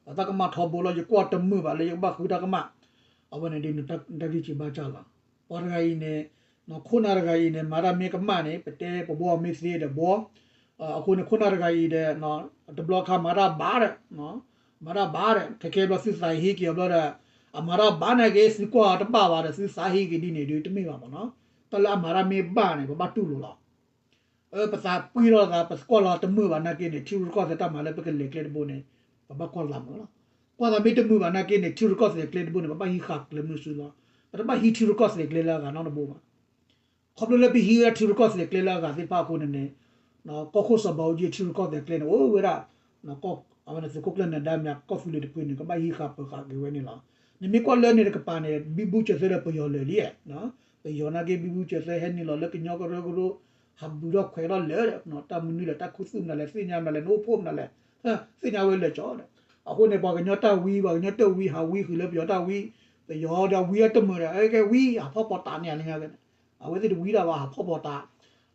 အတၢ်ကမၣ်ထီဘိလီၤ ယကွၢ်တမုာ်ဘၣ်လၢယကဘၣ်ဃုတၢ်ကမၣ်, အဝဲန့ၣ်ဒ်နတၢ်ဂံၢ်စၢ်ဘါစၢ်လီၤ. ပှၤတဂၤအံၤန့ၣ်, ခိၣ်နၢ်တဂၤအံၤန့ၣ် မၤတၢ်မ့ၢ်ကမၣ်န့ၣ် ပတဲပဘှီမ့ၢ်သ့ဒီးဘှီ, အဃိန့ၣ် ခိၣ်နၢ်တဂၤအံၤဒီး တဘျီခါမၤတၢ်ဘၣ်ဒီး မၤတၢ်ဘၣ်ဒီး ခဲခဲဘျီသုသးဟ့က့ၤအီၤဘျီဒီး အမၤတၢ်ဘၣ်နာ်က့ သုကွၢ်အီၤတဘၣ်ဘၣ်ဒီး သုသးဟ့က့ၤဒ်န့ၣ်ဒုးတမ့ၢ်ဘၣ်မ့ၢ်နီၤ. တၢ်လၢအမၤတၢ်မ့ၢ်ဘၣ်န့ၣ် ပဘၣ်တူၢ်လိာ်လီၤ. ပသးပှံၢ်ထီၣ်သး ပကွၢ်လီၤတမုာ်ဘၣ်နာ်က့န့ၣ် ထံရူၢ်ကီၢ်သဲးတၢ်မၤလၢပကလဲၤကျဲတဘိန့ၣ် ပဘၣ်ကွၢ်လီၤမ့ၢ်လီၤ. ကွၢ်သးမ့ၢ်တမုာ်ဘၣ်နာ်က့န့ၣ် ထံရူၢ်ကီၢ်သဲးကျဲတဘိန့ၣ် ပဘၣ်ဟံးဃာ်ကျဲမုၢ်စုလီၤ. ပတဘၣ်ဟံးထံရူၢ်ကီၢ်သဲးကျဲလၢအဂၤနီတဘိဘၣ်. ခီဖျိလၢပဟံးဝဲဒၣ်ထံရူၢ်ကီၢ်သဲးကျဲလၢအဂၤသ့ၣ်တဖၣ်အဃိန့ၣ်န့ၣ် ကီၢ်ခိၣ်စီၤဘးအူကၠံထံရူၢ်ကီၢ်သဲးကျဲန့ၣ် အိၣ်ဝဲဒၣ် အဝဲန့ၣ်သုးခိၣ်ကျၢၢ်နၢၤဒါမ့ၢ် ကီၢ်သူလ့ၤတဖုန့ၣ် ကဘၣ်ဟံးဃာ်ပၢၤဃာ်က့ၤဝဲန့ၣ်လီၤ. နမ့ၢ်ကွၢ်လၢန့ၣ်တကပၤန့ၣ် ဘံဘူကၠဲးသၢဒီးပယီၤလၢာ်လံ. ပယီၤနာ်က့ ဘံဘူကၠဲးသၢဟဲနုာ်လီၤလၢကညီကရၢကရိ ဟးဘုးထီၣ်ခွဲးထီၣ်လၢာ်ဒီး တၢ်မနုၤလဲၣ် တၢ်ခူသူၣ်မနုၤလဲၣ် သ့ၣ်ညါမနုၤလဲၣ် နအိၣ်ဖှိၣ်မနုၤလဲၣ် သ့ၣ်ညါဝဲလၢာ်ကၠီဒီး အဃိန့ၣ် ပှၤကညီတၢ်ဝံ ပှၤကညီတၢ်ဝံ ဟးဝံဃုာ်လၢပယီၤတၢ်ဝံ ပယီၤဒီးဝံအတမုာ်ဒီး အကဲဝံ ဟးဖီၣ်ပီၤတးန့ၣ်လၢညါကဲန့ၣ် အဝဲသ့ၣ်တဝံဒၣ်ဘၣ် ဟးဖီၣ်ပီၤတး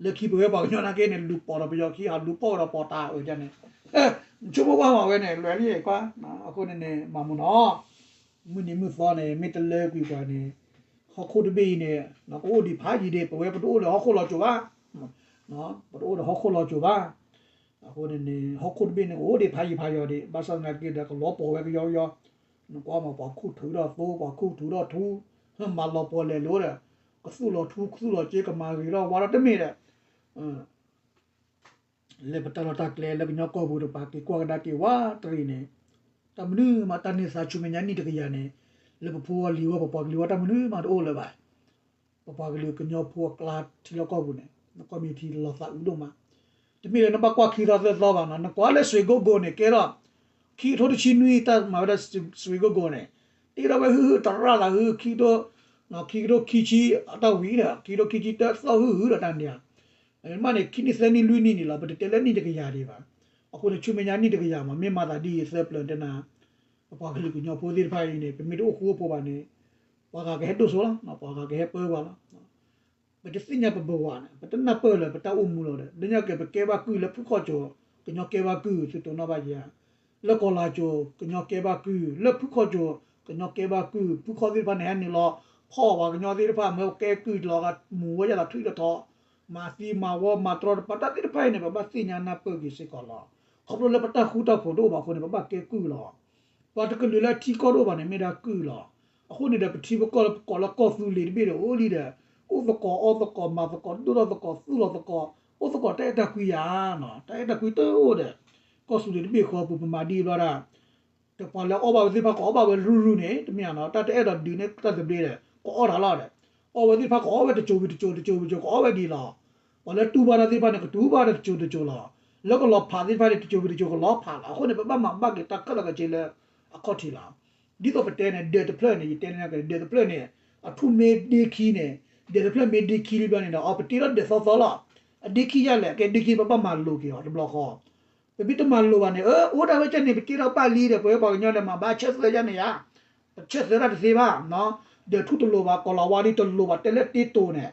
လၢခံပဝဲပှၤကညီနာ်က့န့ၣ် လူၤပိာ်ဒီးပယီၤခံ ဟးလူၤပိာ်ဒီးပီၤတးအၢဒ်န့ၣ် ဆိကမိၣ်ကွၢ်မးဝဲန့ၣ် လွဲၤလံကွၢ် အဃိန့ၣ်န့ၣ် မၤမူနီၤ မုၢ်နံၤမုၢ်သီန့ၣ် မ့ၢ်တလၢကွံာ်ပှၤန့ၣ် ဟီၣ်ခိၣ်တဘ့ၣ်အံၤန့ၣ် ကအိၣ်ဒံးဖးယံၤဒံး ပဝဲပတအိၣ်လၢဟီၣ်ခိၣ်လီၤစိၤဘၣ် ပတအိၣ်ဒီးဟီၣ်ခိၣ်လီၤစိၤဘၣ်. အဃိန့ၣ်န့ၣ် ဟီၣ်ခိၣ်တဘ့ၣ်န့ၣ် ကအိၣ်ဒံးဖးယံၤဖးယီၤဒံး ဘၣ်ဆၣ်သနာ်က့ဒီး ကလီၤပိာ်ဝဲကယီကယီ နကွၢ်မး ပှၤခူၣ်ထုးထီၣ်သိ ပှၤခူၣ်ထုးထီၣ်ထူ မၤလီၤပှီၢ်လဲၤလိၤဒီး ကသူၣ်လီၤထူ ကသူၣ်လီၤစ့ ကမၤဂ့ၤထီၣ်ဝါထီၣ်တမ့ၢ်ဒီး လၢပတၢ်လီၢ်တၢ်ကျဲ လၢကညီကီၢ်ပူၤတပၤ က့ၤကွၢ်ကဒါက့ၤဝါတရံးန့ၣ် တၢ်မနုၤမး တၢ်န့ၢ်သါဆူမဲာ်ညါနံၣ်တကယၤန့ၣ် လၢပဖိအလံၤဝဲ ပပှၤကလုာ်ဝဲ တၢ်မနုၤမးတအိၣ်လၢၤဘၣ်. ပပှၤကလုာ်ကညီဖိအကျါထံလီၢ်ကီၢ်ပူၤန့ၣ် နကွၢ်မ့ၢ်ထံလီၤသးအုးဒိၣ်မး. တမ့ၢ်လၢနဘၣ်ကွၢ်ခံသီသၢသီဘၣ်နီၤ နကွၢ်လၢစွ့ကိကိးန့ၣ် ကဲထီၣ် ခံကထိတဆံနွံ တၢ်မၤဝဲဒၣ်စွ့ကိကိးန့ၣ် တ့ထီၣ်ဝဲဟုဟုတရၣ်သးဟု ခံကထိ ခံကထိခံဆံအတၢ်ဝံၤဒီး ခံကထိခံဆံတၢသီၣ်ဟုဟုဒီးတၢ်န့ၣ် မ့ၢ်န့ၣ် ခံနံၣ်သၢနံၣ်လွံၢ်နံၣ်န့ၣ်လီၤ ပတတဲလၢနံၣ်တကယၤဒံးဘၣ်. အဃိန့ၣ် ဆူမဲာ်ညါနံၣ်တကယၤမး မ့ၢ်မၤသးဒ်အံၤသၢပျၢၤတဲနၤ ပပှၤကလုာ်ကညီဖိသ့ၣ်တဖၣ်အံၤန့ၣ် ပမ့ၢ်တအိၣ်ဃူအိၣ်ဖိးဘၣ်န့ၣ် ပှၤဂၤကဟဲဒိၣ်စိလီၤ ပှၤဂၤကဟဲပၢပှၤလီၤ. ပတသ့ၣ်ညါပဘဝၤန့ၣ် ပတနၢ်ပၢၢ်လၢၤ ပတၢ်အိၣ်မူလီၤဒီး ဒ်ညါက့ၤ ပကဲဘၣ်ကုၢ်လၢဖုၣ်ခီၣ်ကၠိၤ ကညီကဲဘၣ်ကုၢ် သုတိာ်နီၣ်ဘၣ်ယဲ လၢကီၢ်လၤကၠိၤ ကညီကဲဘၣ်ကုၢ် လၢဖုၣ်ခီၣ်ကၠိၤ ကညီကဲဘၣ်ကုၢ် ဖုၣ်ခီၣ်သ့ၣ်တဖၣ်န့ၣ် ဟဲနုာ်လီၤ ဖီၣ်ပှၤကညီသ့ၣ်တဖၣ် မၢကဲကုၢ်လီၤဂာ် မူၤဝဲယသးထွံၣ်တထီ မၤသံမၤဝီမၤတြီတပၤ တၢ်သ့ၣ်တဖၣ်အံၤန့ၣ် ပဘၣ်သ့ၣ်ညါနၢ်ပၢၢ်က့ၤစ့ၢ်ကီးလီၤ. ခီဖျိလၢပတၢ်ဃူတၢ်ဖိးတအိၣ်ဘၣ်အဃိန့ၣ် ပဘၣ်ကဲကုၢ်လီၤ. ပှၤတကလုာ်လၢအထံကီၢ်တအိၣ်ဘၣ်န့ၣ် မ့ၢ်ဒၣ်ကုၢ်လီၤ. အဃိန့ၣ်ဒီး ပထံပကီၢ်လၢပကိးလၢကီၢ်သူလ့ၤတဘ့ၣ်ဒီး အိၣ်လံဒီး အိၣ်သကိးအီၣ်သကိးမၤသကိး ဒိၣ်ထီၣ်သကိးသူၣ်လီၤသကိး အိၣ်သကိးတၢ်အဲၣ်တၢ်ကွံယၤနီၤ တၢ်အဲၣ်တၢ်ကွံတအိၣ်ဒီး ကီၢ်သူလ့ၤတဘ့ၣ်ဃီပူၤ ပမၤဒ်အံၤဘျီဒၣ် တပှၤလၢအီၣ်ဘၣ်ဝဲသ့ၣ်တဖၣ် ကအီၣ်ဘၣ်ဝဲရုၢ်ရုၢ်န့ၣ် တမ့ၢ်ဧါနီၤ တၢ်တအဲၣ်ဒိးဒုးန့ၢ်တၢ်သဘျ့ဒီး ကအီၣ်တၢ်လီၤဒီး အီၣ်ဝဲသ့ၣ်တဖၣ် ကအီၣ်ဝဲတစိၤဝံၤတစိၤ တစိၤဝံၤတစိၤ ကအီၣ်ဝဲဒ်လီၤ. ပှၤလၢတူၢ်ဘၣ်တၢ်သ့ၣ်တဖၣ်န့ၣ် ကတူၢ်ဘၣ်တၢ်တစိၤတစိၤလီၤ. လၢကလီၤဖးသ့ၣ်တဖၣ်န့ၣ် တစိၤဝံၤတစိၤကလီၤဖးလီၤ. အဃိန့ၣ် ပဘၣ်မၤဘၣ်က့ၤတၢ်ခဲလၢာ်ခဲဆ့လၢအခီၣ်ထံးလီၤ. ဒ်သိးပတဲန့ၣ် ဒၢးတဖျၢၣ်န့ၣ် ယတဲန့ၢ်က့ၤ ဒၢးတဖျၢၣ်န့ၣ် အထူၣ်မ့ၢ်ဒ့ခံန့ၣ် ဒၢးတဖျၢၣ်မ့ၢ်ဒ့ခံလံဘျီန့ၣ်ဒီး အီ ပတ့ထီၣ်ဒၢးသီသီလီၤ. အဒ့ခံယါလဲၣ် ကဲဒ့ခံ ပဘၣ်မၤလိာ်က့ၤအီၤတဘျီဃီ ပမ့ၢ်တမၤလိာ်ဘၣ်န့ၣ် အၢ အိၣ်ဒၣ်ဝဲကဲန့ၣ် ပတ့ထီၣ်ပၣ်လံဒီး ပဝဲပှၤကညီဒီးမၤဘၣ်ဆၢသၢယါန့ၣ်ယါ ပဆၢသၢတၢ်တသ့ဘၣ် ဒၢးထူၣ်တလိၤဘၣ် ကီၤလၤဝါဒ်တလိၤဘၣ် တဲလၢတ့တိၤန့ၣ်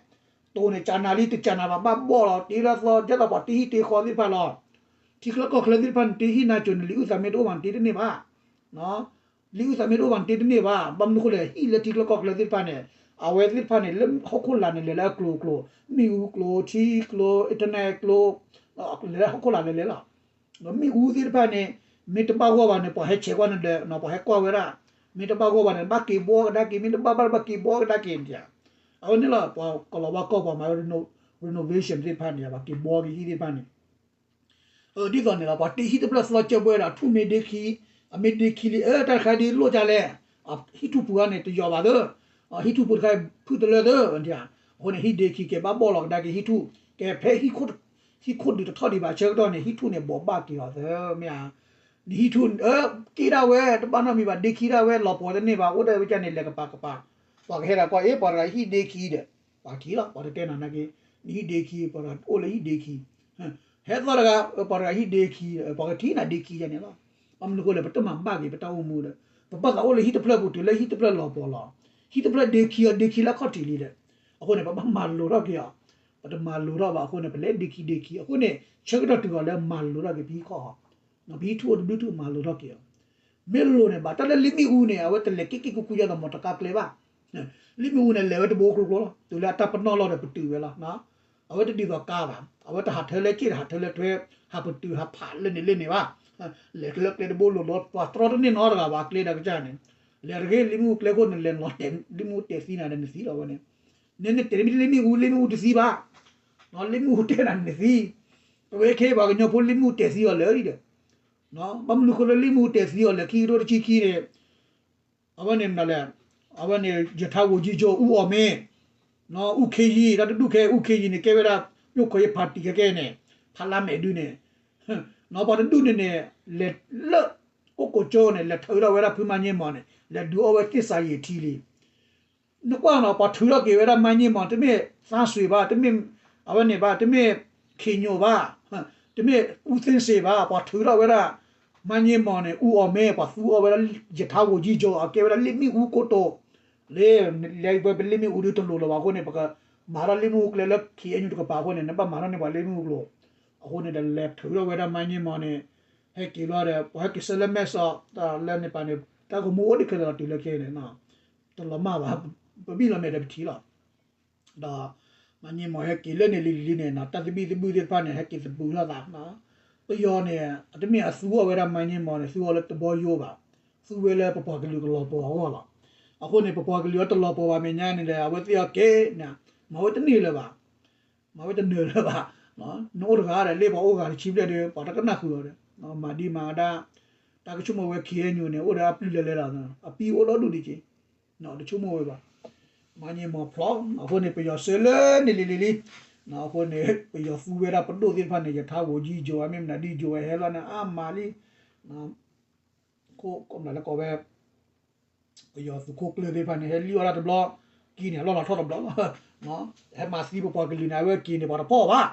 တိၤန့ၣ် ကၢနၤလံ တကၢနၤဘၣ် ဘၣ်ဘီၣ်လီၤ တ့ထီၣ်သီ ဒ်သိးပှၤတ့ဟံၣ်တ့ဃီသ့ၣ်တဖၣ်လီၤ. ထံချၢကီၢ်ချၢသ့ၣ်တဖၣ်န့ၣ် တ့ဟံၣ်နၤစိၤန့ၣ် လံာ်အုၣ်သးမ့ၢ်တအိၣ်ဘၣ်န့ၣ် တ့တန့ၢ်ဘၣ် လံာ်အုၣ်သးမ့ၢ်တအိၣ်ဘၣ်န့ၣ် တ့တန့ၢ်ဘၣ်. ဘၣ်မနုၤဃိလဲၣ် ဟံၣ်လၢထံချၢကီၢ်ချၢသ့ၣ်တဖၣ်န့ၣ် အဝဲသ့ၣ်တဖၣ်န့ၣ် လၢဟီၣ်ခိၣ်လာ်န့ၣ် လဲၤလၢအကျိၤအကျိၤ မ့ၣ်အူကျိၤ ထံကျိၤ internet ကျိၤ လဲၤလၢဟီၣ်ခိၣ်လာ်လဲၤလဲၤလီၤ. မ့ၣ်အူသ့ၣ်တဖၣ်န့ၣ် မ့ၢ်တဘၣ်ဂီၢ်ဘၣ်န့ၣ် ပှၤဟဲဆဲးကွၢ်နဒၢး ပှၤဟဲကွၢ်ဝဲဒၣ် မ့ၢ်တဘၣ်ဂီၢ်ဘၣ်န့ၣ် ဘၣ်က့ၤဘှီကဒါက့ၤ မ့ၢ်တဘၣ်ဘၣ်ဘၣ်က့ၤဘှီကဒါက့ၤန့ၣ် အဝဲန့ၣ်လီၤ ပှၤကီၤလၤဝါကီၢ်ပှၤမၤဝဲ renovation သ့ၣ်တဖၣ်န့ၣ် ပှၤက့ၤဘှီက့ၤဟံၣ်သ့ၣ်တဖၣ်န့ၣ် ဒ်သိးန့ၣ်လီၤ ပှၤတ့ဟံၣ်တဖျၢၣ်သီကၢဘှဲဒီး အထူၣ်မ့ၢ်ဒ့ခံ အမ့ၢ်ဒ့ခံလံ အၢ တၢ်တခါဒ်လိၣ်ကလဲၣ် ဟံၣ်ထူၣ်ပူၤခါန့ၣ် တယီၤဘၣ်သၢ ဟံၣ်ထူၣ်ပူၤတခါ ဖုၣ်တလၢသၢ အဃိန့ၣ် ဟံၣ်ဒ့ခံကဲဘၣ်ဘီၣ်လီၤကဒါက့ၤဟံၣ်ထူၣ် ကဲဖဲ ဟံၣ်ခိၣ်ဒုးတထီၣ်ဒံးဘၣ်ဆၢကတီၢ်န့ၣ် ဟံၣ်ထူၣ်န့ၣ် ဘိးဘၣ်က့ၤအီၤသၢ မ့ၢ်ဧါ နဟံၣ်ထူၣ် အၢ က့ၣ်ဒၣ်ဝဲ တဘၣ်နီတမံၤဘၣ် ဒ့ခံဒၣ်ဝဲ လီၤပှီၤတန့ၢ်ဘၣ် အိၣ်ဒၣ်ဝဲကန့ၣ် လဲၤကပၤကပၤ ပှၤကဟဲဒၣ်ကွၢ် အ့ ပှၤတဂၤဟံၣ်ဒ့ခံဒီး ပှၤထံၣ်လီၤ ပှၤတတဲနၤနာ်က့ နဟံၣ်ဒ့ခံ ပှၤတဂၤအိၣ်လၢဟံၣ်ဒ့ခံ ဟဲသီတဂၤ ပှၤတဂၤဟံၣ်ဒ့ခံ ပှၤကထံၣ်နၤဒ့ခံယါန့ၣ်လီၤ. ဘၣ်မနုၤဃိလဲၣ် ပတမၤဘၣ်က့ၤပတၢ်အိၣ်မူဒီး ပဘၣ်သးအိၣ်လၢဟံၣ်တဖျၢၣ်ပူၤတုၤလၢဟံၣ်တဖျၢၣ်လီၤပှီၤလီၤ. ဟံၣ်တဖျၢၣ်ဒ့ခံအီၤဒ့ခံလၢအခီၣ်ထံးလံဒီး အဃိန့ၣ် ပဘၣ်မၤလိၤထီၣ်က့ၤအီၤ ပတမၤလိၤထီၣ်ဘၣ်အဃိန့ၣ် ပလဲၤဒ့ခံဒ့ခံ အဃိန့ၣ် ဆၢကတီၢ်တုၤအီၤလၢမၤလိၤထီၣ်က့ၤပဟံၣ်ခီၣ်ဟီၣ် ပဟံၣ်ထူၣ်အိၣ်တဘျုးထူၣ်မၤလိၤထီၣ်က့ၤအီၤ မ့ၢ်လိၤန့ၣ် ဘၣ်တၢ်လၢလံာ်မ့ၣ်အူန့ၣ် အဝဲတလဲၤက့ၣ်က့ၣ်ကူကူယါဒီးမီတကါကျဲဘၣ်. လံာ်မ့ၣ်အူန့ၣ် လဲၤဝဲတဘိကျိကျိလီၤ တုၤလၢအတၢ်ပနီၣ်လီၤဒီးပတုာ်ဝဲလီၤ. အဝဲတဒ်သိးကါဘၣ်, အဝဲတဟးထၢလၢက့ၣ် တဟးထၢလၢထွဲ, ဟးပတုာ်ဟးဖးလၢန့ၣ်လၢန့ၣ်ဘၣ်, လဲၤလၢကျဲတဘိလိၤလိၤ ပှၤတြီတန့ၢ်နီတဂၤဘၣ် ကျဲဒီးကစၢ်န့ၣ်, လဲၤတဂ့ၤလ့ၣ်မ့ၣ်အူကျဲခိၣ်န့ၣ် လဲၤလီၤတဲာ်လ့ၣ်မ့ၣ်အူတဲာ်သံနၤဒီးနသံလီၤဝဲန့ၣ်, နတဲာ်မ့ၢ်လ့ၣ်မ့ၣ်အူ လ့ၣ်မ့ၣ်အူတသံဘၣ်, လ့ၣ်မ့ၣ်အူတဲနၤနသံ, ပဝဲခဲအံၤပှၤကညီဖိလ့ၣ်မ့ၣ်အူတဲာ်သံအီၤလၢာ်လံဒီး, ဘၣ်မနုၤဃိလၢလ့ၣ်မ့ၣ်အူတဲာ်သံအီၤလဲၣ် ခံကထိတဆံခံန့ၣ် အဝဲန့ၣ်မနုၤလဲၣ်, အဝဲန့ၣ် ယထါဝိုလ်ကြီးချုပ် ဦးအောင်မင်း, ဦးခေးကြီး တၢ်တဒူၣ်ခဲအံၤ ဦးခေးကြီးန့ၣ် ကဲဝဲဒၣ် မြို့ခွဲရေး ပါတီ ခဲကဲန့ၣ်, ဖးလါမဲာ်ဒုန့ၣ်, ပှၤတဒူၣ်န့ၣ်န့ၣ် လဲၤလၢ အိၣ်ကိးကၠိန့ၣ် လဲၤထုးထီၣ်ဝဲဒၣ်ဖုမါည့မီၤန့ၣ် လဲၤဒုးအီၣ်ဝဲသ့ၣ်စၤယံာ်ထံလံ နကွၢ်နီၤ ပှၤထုးထီၣ်က့ၤဝဲဒၣ်မါည့မီၤ တမ့ၢ်သန်းရွှေဘၣ်, တမ့ၢ် အဝဲန့ၣ်ဘၣ်, တမ့ၢ် ခင်ညွန့် ဘၣ်, တမ့ၢ် ဦးသိန်းစိန် ဘၣ်, ပှၤထုးထီၣ်ဝဲဒၣ် မါည့မီၤန့ၣ် ဦးအောင်မင်း ပှၤသူအီၤဝဲဒၣ် ယထါဝိုလ်ကြီးချုပ် အကဲဝဲဒၣ်လ့ၣ်မ့ၣ်အူကိတိာ်, လၢ လၢပဝဲပလ့ၣ်မ့ၣ်အူဒုးတလိၤလၢၤဘၣ်အဃိန့ၣ် ပကမၤထီၣ်လ့ၣ်မ့ၣ်အူကျဲလၢ KNU တကပၤအဃိန့ၣ် နဘၣ်မၤထီၣ်န့ၢ်ပှၤလ့ၣ်မ့ၣ်အူကျိၤ, အဃိန့ၣ်ဒီးလဲၤထုးထီၣ်ဝဲဒၣ်မါည့မီၤန့ၣ်, ဟဲက့ၤလီၤဒီး ပှၤဟဲက့ၤဆၢလၢမဲၢ်ဆီး တၢ်လၢန့ၣ်ပၤန့ၣ် တၢ်ကမူအိၣ်ဒံးခဲလၢာ်လီၤတုၤလၢခဲအံၤန့ၣ် တလီၤမၢ်ဘၣ်, ပဘံၣ်လီၤမဲာ်ဒီးပထံၣ်လီၤ, ဒီး မါည့မီၤဟဲက့ၤလၢန့ၣ်လံၤလံၤန့ၣ် တၢ်သဘံၣ်သဘုၣ်သ့ၣ်တဖၣ်န့ၣ် ဟဲက့ၤသဘုးထီၣ်သး, ပယီၤန့ၣ် အတမ့ၢ်အသူအီၤဝဲဒၣ်မါည့မီၤန့ၣ် သူအီၤလၢတဘီယိဘၣ်, သူဝဲလၢပပှၤကလုာ်ကလီၤပှီၤအဂီၢ်လီၤ, အဃိန့ၣ် ပပှၤကလုာ်အတလီၤပှီၤဘၣ်မဲာ်ညါန့ၣ်ဒီး အဝဲသ့ၣ်အီၤက့ၤန့ၣ် မၤဝဲတန့ၢ်လၢၤဘၣ်, မၤဝဲတနၢၤလၢၤဘၣ်, နအိၣ်တဂၤဒီး လၢပှၤအိၣ်ဂၤတဆံဘျဲၣ်ဒီး ပှၤတကနၣ်ဃုာ်အီၤဒီး မၤဒံးမၤဒါ, တၢ်ကဆိကမိၣ်ဝဲ KNU န့ၣ် အိၣ်ဒီးအပျုၢ်လဲၤလဲၤလီၤ, အပံအိၣ်လီၤဒူၣ်ဒံးက့ၤ, တဆိကမိၣ်ဝဲဘၣ်, မါည့မီၤဖျိး, အဃိန့ၣ် ပယီၤဆှၢလၢန့ၣ်လံၤလံၤလံ, အဃိန့ၣ် ပယီၤသူဝဲဒၣ်ပဒိၣ်သ့ၣ်တဖၣ်န့ၣ် ယထါဝိုလ်ကြီးချုပ် အမ့ၢ်မနုၤဒ် ချုပ် ဝဲဟဲလီၤန့ၣ်အါမးလံ, ခိၣ်ကီးမနုၤလဲၣ်ကိးဝဲ ပယီၤသုးခိၣ်ကျၢၢ်သ့ၣ်တဖၣ်န့ၣ် ဟဲလံၣ်အီၣ်ဒၣ်တဘျီ, က့ၤန့ၣ် အလီၢ်လၤထီၣ်တဘျီလီၤ, ဟဲမၤသံပပှၤကလုာ်န့ၣ် အဝဲက့ၤန့ၣ် ပှၤတဖီၣ်ဘၣ်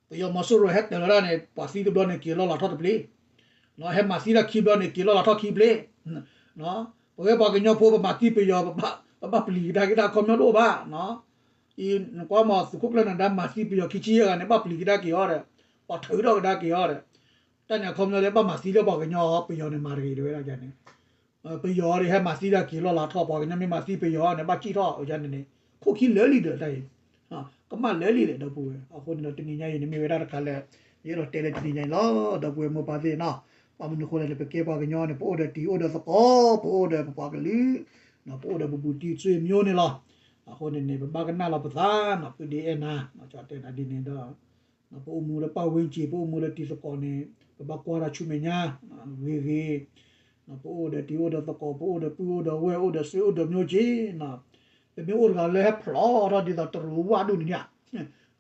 ပယီၤမီၤစိရိၤဟဲတၢၤဝဲဒၣ်န့ၣ် ပှၤသံတဘျီန့ၣ် က့ၤလီၢ်လၤထီၣ်တဘျီ, ဟဲမၤသံတၢ်ခံဘျီန့ၣ် က့ၤလီၢ်လၤထီၣ်ခံဘျီ, ပဝဲပှၤကညီဖိ ပမၤသံပယီၤ ပဘၣ်ပျံၤကဒါက့ၤတၢ် အခီပညီတအိၣ်ဘၣ်, အံၤနကွၢ်မး သုးခိၣ်ကျၢၢ်နၤဒါမၤသံပယီၤခံဆံယဲၢ်ဂၤန့ၣ် ဘၣ်ပျံၤကဒါက့ၤအီၤဒီး ပှၤထုးထီၣ်ကဒါက့ၤအီၤဒီး တၢ်န့ၣ်အခီပညီလၢဘၣ်မၤသံလၢပှၤကညီ ပယီၤန့ၣ်မၤတဂ့ၤတဝဲဒၣ်န့ၣ် ပယီၤဒ်ဟဲမၤသံတၢ်က့ၤလီၢ်လၤထီၣ် ပှၤကညီမ့ၢ်မၤသံပယီၤန့ၣ် ဘၣ်စံၣ်ထီၣ်အယါန့ၣ်န့ၣ် ခိၣ်ခံလၢာ်လံဒီးတၢ်အံၤ ကမၣ်လၢာ်လံဒီး ဒီပုၢ်ဝဲၢ် အဃိန့ၣ်ဒီးတနံၤညါအံၤန့ၣ် မ့ၢ်ဝဲဒၣ်တခါလၢ ယအဲၣ်ဒိးတဲလၢတနံၤညါအံၤလီၤ ဒီပုၢ်ဝဲၢ်မိၢ်ပၢ်သ့ၣ်နီၤ ဘၣ်မနုၤအဃိလဲၣ်န့ၣ် ပကဲပှၤကညီန့ၣ် ပအိၣ်ဒီးတံၤအိၣ်ဒီးသကိး ပအိၣ်ဒီးပပှၤကလုာ် ပအိၣ်ဒီးပဘူးတံၢ်ဆွေမျိုးန့ၣ်လီၤ အဃိန့ၣ်န့ၣ် ပဘၣ်ကနၣ်လီၤပသးနီၤ ဖုဒ့အဲၣ်နၤ ကၠီတဲနၤဒ်န့ၣ်ဒီး ပအိၣ်မူလၢပတ်ဝန်းကျင် ပအိၣ်မူလၢတံၤသကိးန့ၣ် ပဘၣ်ကွၢ်တၢ်ဆူမဲာ်ညါ ဂ့ၤဂ့ၤ ပအိၣ်ဒီးတံၤအိၣ်ဒီးသကိး ပအိၣ်ဒီးပုၢ်အိၣ်ဒီးဝဲၢ်အိၣ်ဒီးဆွေအိၣ်ဒီးမျိုးက့ၤနီၤ ပမ့ၢ်အိၣ်တဂၤလၢဟဲဖျိးထီၣ်ဒ်သိးတရူးအဝၣ်ဒူၣ်န့ၣ်